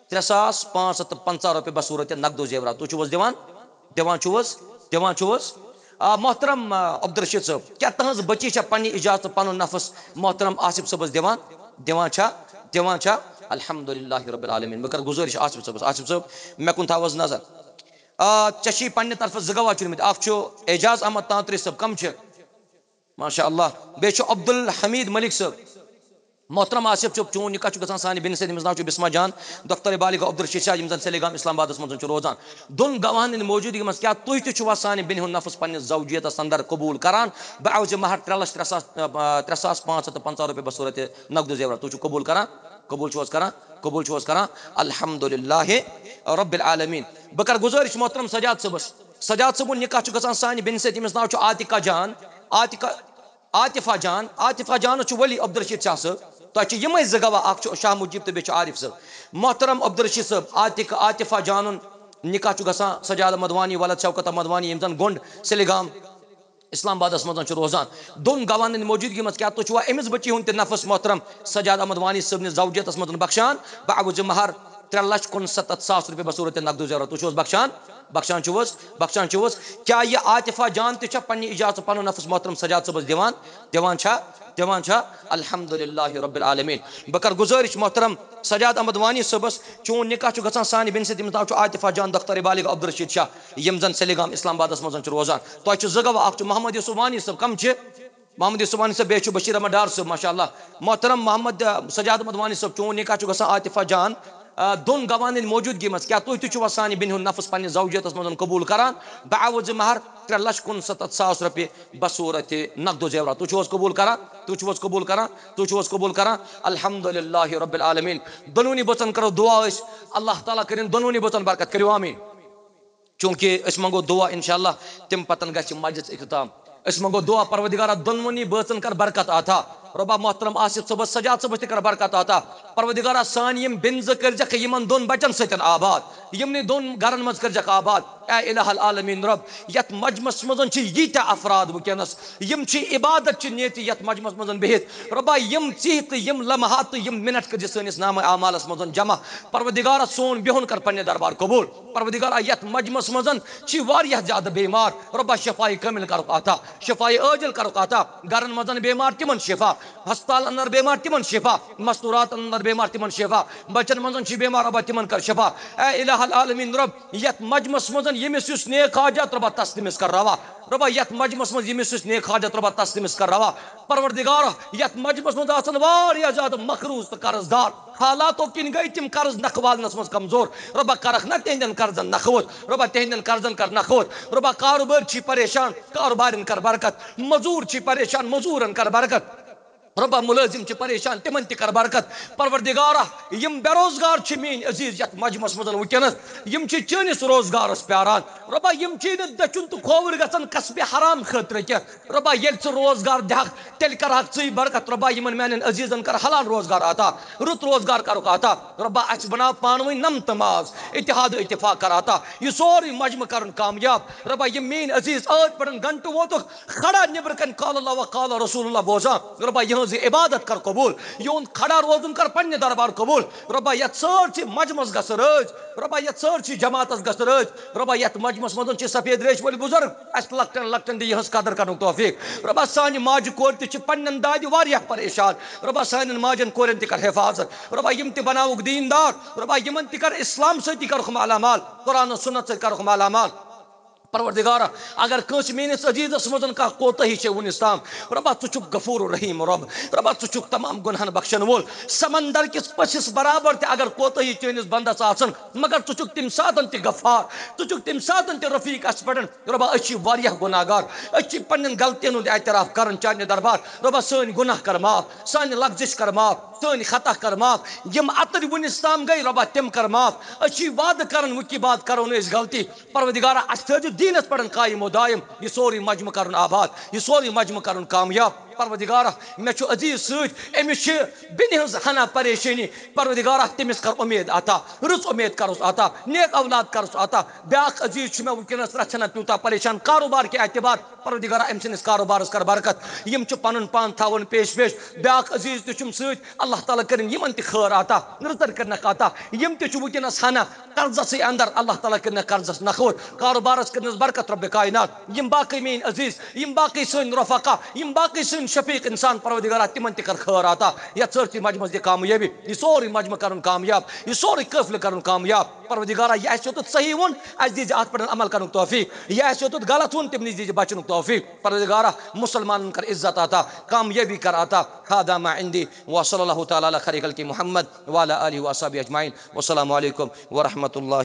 ترٛےٚ ساس پانٛژھ ہتھ تہٕ پنٛژاہ رۄپیہِ بصورت نقد و زیورات؟ تُہۍ چھِو حظ دِوان؟ دِوان چھِو حظ؟ دِوان چھِو حظ؟ آ، محترم، آ، عبدالرشید صٲب، کیٛاہ تٕہٕنٛز بچی چھا پننہِ اجازتہٕ پنُن نفس محترم آصف صٲبس دِوان؟ دِوان چھا؟ دِوان چھا؟ الحمدللہ رب العالمین۔ بہٕ کرٕ گُزٲرِش آصف صٲبس، آصف صٲب، مےٚ کُن تھاو حظ نظر۔ آ، ژےٚ چھِی پننہِ طرفہٕ زٕ گواہ چُنمٕتۍ، اکھ چھُ اعجاز احمد تانترے صٲب، کم چھِ؟ ماشاء اللہ۔ بیٚیہِ چھُ عبدالحمید ملک صٲب۔ محترم آصف صٲب، چون نکاح چھُ گژھان سانہِ بیٚنہِ سۭتۍ، ییٚمِس ناو چھُ بسمہ جان، دختر بالغ عبدالرشید شاہ، یِم زن سیلگام اسلام آبادس منٛز چھِ روزان۔ دۄن گواہن ہٕنٛدِ موجودگی منٛز کیٛاہ تُہۍ تہِ چھِوا سانہِ بیٚنہِ ہُنٛد نفس پننِس زوجیتس اندر قبول کران؟ بعوض مہر ترٛےٚ لچھ ترٛےٚ ساس، آ، ترٛےٚ ساس پانٛژھ ہتھ تہٕ پنٛژاہ رۄپیہِ بصورت نقد و زیورات۔ تُہۍ چھِو قبول کران؟ قبول چھِو حظ کران؟ قبول چھِو حظ کران؟ الحمدللہ رب العالمین۔ بہٕ کرٕ گُزٲرِش محترم سجاد صٲبس۔ سجاد صٲبُن نکاح چھُ گژھان سانہِ بیٚنہِ سۭتۍ، ییٚمِس ناو چھُ عاتقہ جان۔ عاتقہ، عاطفہ جان، عاطفہ جانس چھُ ولی عبدالرشید شاہ صٲب۔ تۄہہِ چھِ یِمے زٕ گواہ، اکھ چھُ شاہ مجیب تہٕ بیٚیہِ چھُ عارف صٲب۔ محترم عبدالرشید صٲب، عاتقہ، عاطفہ جانُن نکاح چھُ گژھان سجاد احمد وانی ولد شوکت احمد وانی، یِم زن گونڈ سلیگام اسلام آبادس منٛز چھُ روزان۔ دۄن گواہن ہٕنٛدِ موجودگی منٛز کیٛاہ تُہۍ چھِوا أمِس بچی ہُنٛد تہِ نفس محترم سجاد احمد وانی صٲبنِس زوجیتس منٛز بخشان؟ بعوض مہر ترٛےٚ لچھ کُنسَتتھ ساس رۄپیہِ بصورت نقد و زیورات۔ تُہۍ چھِو حظ بخشان؟ بخشان چھِو حظ؟ بخشان چھِو حظ؟ کیٛاہ یہِ عاطفہ جان تہِ چھا پننہِ اجازتہٕ پنُن نفس محترم سجاد صٲبس دِوان؟ دِوان چھا؟ دِوان چھا؟ الحمدللہ رب العالمین۔ بہٕ کرٕ گُزٲرِش محترم سجاد احمد وانی صٲبس، چون نکاح چھُ گژھان سانہِ بیٚنہِ سۭتۍ، ییٚمِس ناو چھُ عاطفہ جان دختر بالغ عبدالرشید شاہ، یِم زن سلیگام اسلام آبادس منٛز چھِ روزان۔ تۄہہِ چھِ زٕ گواہ، اکھ چھُ محمد یوسف وانی صٲب، کم چھِ؟ محمد یوسف وانی صٲب، بیٚیہِ چھُ بشیر احمد ڈار صٲب، ماشاء اللہ۔ محترم محمد، آ، سجاد احمد وانی صٲب، چون نکاح چھُ گژھان عاطفہ جان، آ، دۄن گواہن ہٕنٛدِ موجودگی منٛز۔ کیٛاہ تُہۍ تہِ چھِوا سانہِ بیٚنہِ ہُنٛد نفس پننہِ زوجیتس منٛز قبول کران؟ بعوض مہر ترٛےٚ لچھ کُنسَتتھ ساس رۄپیہِ بصورت نقد و زیورات۔ تُہۍ چھِو حظ قبول کران؟ تُہۍ چھِو حظ قبول کران؟ تُہۍ چھِو حظ قبول کران؟ الحمدللہ رب العالمین۔ دۄنوٕنی بٲژن کرو دعا أسۍ، اللہ تعالیٰ کٔرِن دۄنوٕنی بٲژن برکت، کٔرِو آمیٖن۔ چونکہ أسۍ منٛگو دعا، انشاءاللہ تَمہِ پتن گژھِ مجلس اختتام۔ أسۍ منٛگو دعا، پروردگارا، دۄنوٕنی بٲژن کر برکت عطا۔ رۄبا، محترم آصف صٲبس، سجاد صٲبس تہِ کر برکت عطا۔ پروردگارا، سانہِ یِم بیٚنہِ زٕ کٔرزٮ۪کھ یِمن دۄن بچن سۭتۍ آباد، یِمنٕے دۄن گرن منٛز کٔرزٮ۪کھ آباد۔ اے الہ العالمین رب، یتھ مجمس منٛز چھِ ییٖتیٛاہ افراد وٕنکیٚنس، یِم چھِ عبادت چہِ نیتہِ یتھ مجمس منٛز بِہِتھ۔ رۄبا، یِم ژِہۍ تہٕ یِم لمحات تہٕ یِم منٹ کٔرۍ زِ سٲنِس نامہ اعمالس منٛز جمع۔ پروردگارا، سون بِہُن کر پننہِ دربار قبول۔ پروردگارا، یتھ مجمس منٛز چھِ واریاہ زیادٕ بیمار۔ رۄبا، شفایہِ کامل کرُکھ عطا، شفایہِ عاجل کرُکھ عطا۔ گرن منٛز بیمار تِمن شفا، ہسپتالن اندر بیمار تِمن شفا، مستوراتن اندر بیمار تِمن شفا، بچن منٛز چھِ بیمار، رۄبا، تِمن کر شفا۔ اے الہ العالمین رب، یتھ مجمس منٛز ییٚمِس یُس نیک حاجت، رۄبا، تس تٔمِس کر روا۔ رۄبا، یتھ مجمس منٛز ییٚمِس یُس نیک حاجت، رۄبا، تس تٔمِس کر روا۔ پروردگارا، یتھ مجمس منٛز آسن واریاہ زیادٕ مقروض تہٕ قرض دار، حالاتو کِنۍ گٔے تِم قرض نکھوالنس منٛز کمزور۔ رۄبا، کرکھ نہ تِہنٛدٮ۪ن قرضن نکھوت۔ رۄبا، تِہنٛدٮ۪ن قرضن کر نکھوت۔ رۄبا، کارٕبٲرۍ چھی پریشان، کارٕبارٮ۪ن کر برکت۔ مزوٗر چھی پریشان، مزوٗرن کر برکت۔ رۄبا، مُلٲزِم چھِ پریشان، تِمن تہِ کر برکت۔ پروردگارا، یِم بے روزگار چھِ میٲنۍ عزیز یتھ مجمس منٛز وٕنکیٚنس، یِم چھِ چٲنِس روزگارس پیاران۔ رۄبا، یِم چھِ نہٕ دٔچھُن تہٕ کھووُر گژھان کسبِ حرام خٲطرٕ کینٛہہ۔ رۄبا، ییٚلہِ ژٕ روزگار دِہکھ، تیٚلہِ کرہکھ ژٕے برکت۔ رۄبا، یِمن میانٮ۪ن عزیزن کر حلال روزگار عطا، رُت روزگار کرُکھ عطا۔ رۄبا، اسہِ بناو پانہٕ ؤنۍ نمتہٕ ماز، اتحاد و اتفاق کر عطا۔ یہِ سورُے مجمہٕ کرُن کامیاب۔ رۄبا، یِم میٲنۍ عزیز ٲدۍ پٮ۪ٹھ گنٹہٕ ووتُکھ کھڑا نیبرٕ کنہِ، قال اللہ و قال رسول اللہ بوزان۔ رۄبا، یِہٕنٛز یہِ عبادت کر قبول، یِہُنٛد کھڑا روزُن کر پننہِ دربار قبول۔ رۄبا، یتھ سٲرسٕے مجمس گژھ رٲضۍ۔ رۄبا، یتھ سٲرسٕے جماعتس گژھ رٲضۍ۔ رۄبا، یتھ مجمس منٛز چھِ سفید ریش وٲلۍ بُزرگ، اسہِ لۄکٹٮ۪ن لۄکٹٮ۪ن دِ یِہٕنٛز قدر کرنُک توفیق۔ رۄبا، سانہِ ماجہِ کورِ تہِ چھِ پننٮ۪ن دادِ واریاہ پریشان۔ رۄبا، سانٮ۪ن ماجٮ۪ن کورٮ۪ن تہِ کر حفاظت۔ رۄبا، یِم تہِ بناوُکھ دیٖندار۔ رۄبا، یِمن تہِ کر اسلام سۭتی کرُکھ مالا مال، قرآن و سنت سۭتۍ کرُکھ مالا مال۔ پروردگارا، اگر کٲنٛسہِ میٲنِس عزیزس منٛز کانٛہہ کوتاہی چھے وُنِس تام، رۄبا، ژٕ چھُکھ غفور رحیم رب۔ رۄبا، ژٕ چھُکھ تمام گۄنہن بخشن وول۔ سمندر کِس پٔژھِس برابر تہِ اگر کوتاہی چٲنِس بندس آسن، مگر ژٕ چھُکھ تمہِ ساتن تہِ غفار، ژٕ چھُکھ تمہِ ساتن تہِ رفیق اسہِ پٮ۪ٹھ۔ رۄبا، أسۍ چھِ واریاہ گۄناہ گار، أسۍ چھِ پننٮ۪ن غلطین ہُنٛد اعتراف کران چانہِ دربار۔ رۄبا، سٲنۍ گۄناہ کر معاف، سانہِ لغزش کر معاف، سٲنۍ خطا کر معاف۔ یِم اَتٕرۍ وُنِس تام گٔے، رۄبا، تِم کر معاف۔ أسۍ چھِ وعدٕ کران، وُکہِ بعد کرو نہٕ أسۍ غلطی۔ پروردگارا، اسہِ تھٲیزِ دیٖنس پٮ۪ٹھ قایم و دایم۔ یہِ سورُے مجمہٕ کرُن آباد، یہِ سورُے مجمہٕ کرُن کامیاب۔ پروردگارا، مےٚ چھُ عزیز سۭتۍ، أمِس چھِ بیٚنہِ ہٕنٛز ہنا پریشٲنی۔ پروردگارا، تٔمِس کر اُمید عطا، رٕژ اُمید کرُس عطا، نیک اولاد کرُس عطا۔ بیٛاکھ عزیز چھُ مےٚ وٕنکیٚنس رژھِ ہنا تیوٗتاہ پریشان کاروبار کہِ اعتبار۔ پروردگارا، أمۍ سٕنٛدِس کاروبارس کر برکت۔ یِم چھِ پنُن پان تھاوان پیش پیش، بیٛاکھ عزیز تہِ چھُم سۭتۍ۔ اللہ تعالیٰ کٔرِن یِمن تہِ خٲر عطا، رٕژر کٔرنکھ عطا۔ یِم تہِ چھِ وٕنکیٚنس ہنا قرضسٕے اندر، اللہ تعالیٰ کٔرنکھ قرضس نکھوت، کاروبارس کٔرنس برکت رب کائنات۔ یِم باقٕے میٲنۍ عزیز، یِم باقٕے سٲنۍ رفقا، یِم باقٕے سٲنۍ شفیق انسان، پروردگارا، تِمن تہِ کر خٲر عطا۔ یتھ سٲرسٕے مجمس دِ کامیٲبی، یہِ سورُے مجمہٕ کرُن کامیاب، یہِ سورُے قٲفلہٕ کرُن کامیاب۔ پروردگارا، یہِ اسہِ یوٚتتھ صحیح ووٚن، اسہِ دیٖزِ اتھ پٮ۪ٹھ عمل کرنُک توفیق، یہِ اسہِ یوٚتتھ غلط ووٚن، تِم نِش دیٖزِ بچنُک توفیق۔ پروردگارا، مسلمانن کر عزت عطا، کامیٲبی کر عطا۔ هذا ما عندي، وصلى الله تعالى على خير خلقه محمد وعلى آله وأصحابه أجمعين. والسلام عليكم ورحمة الله.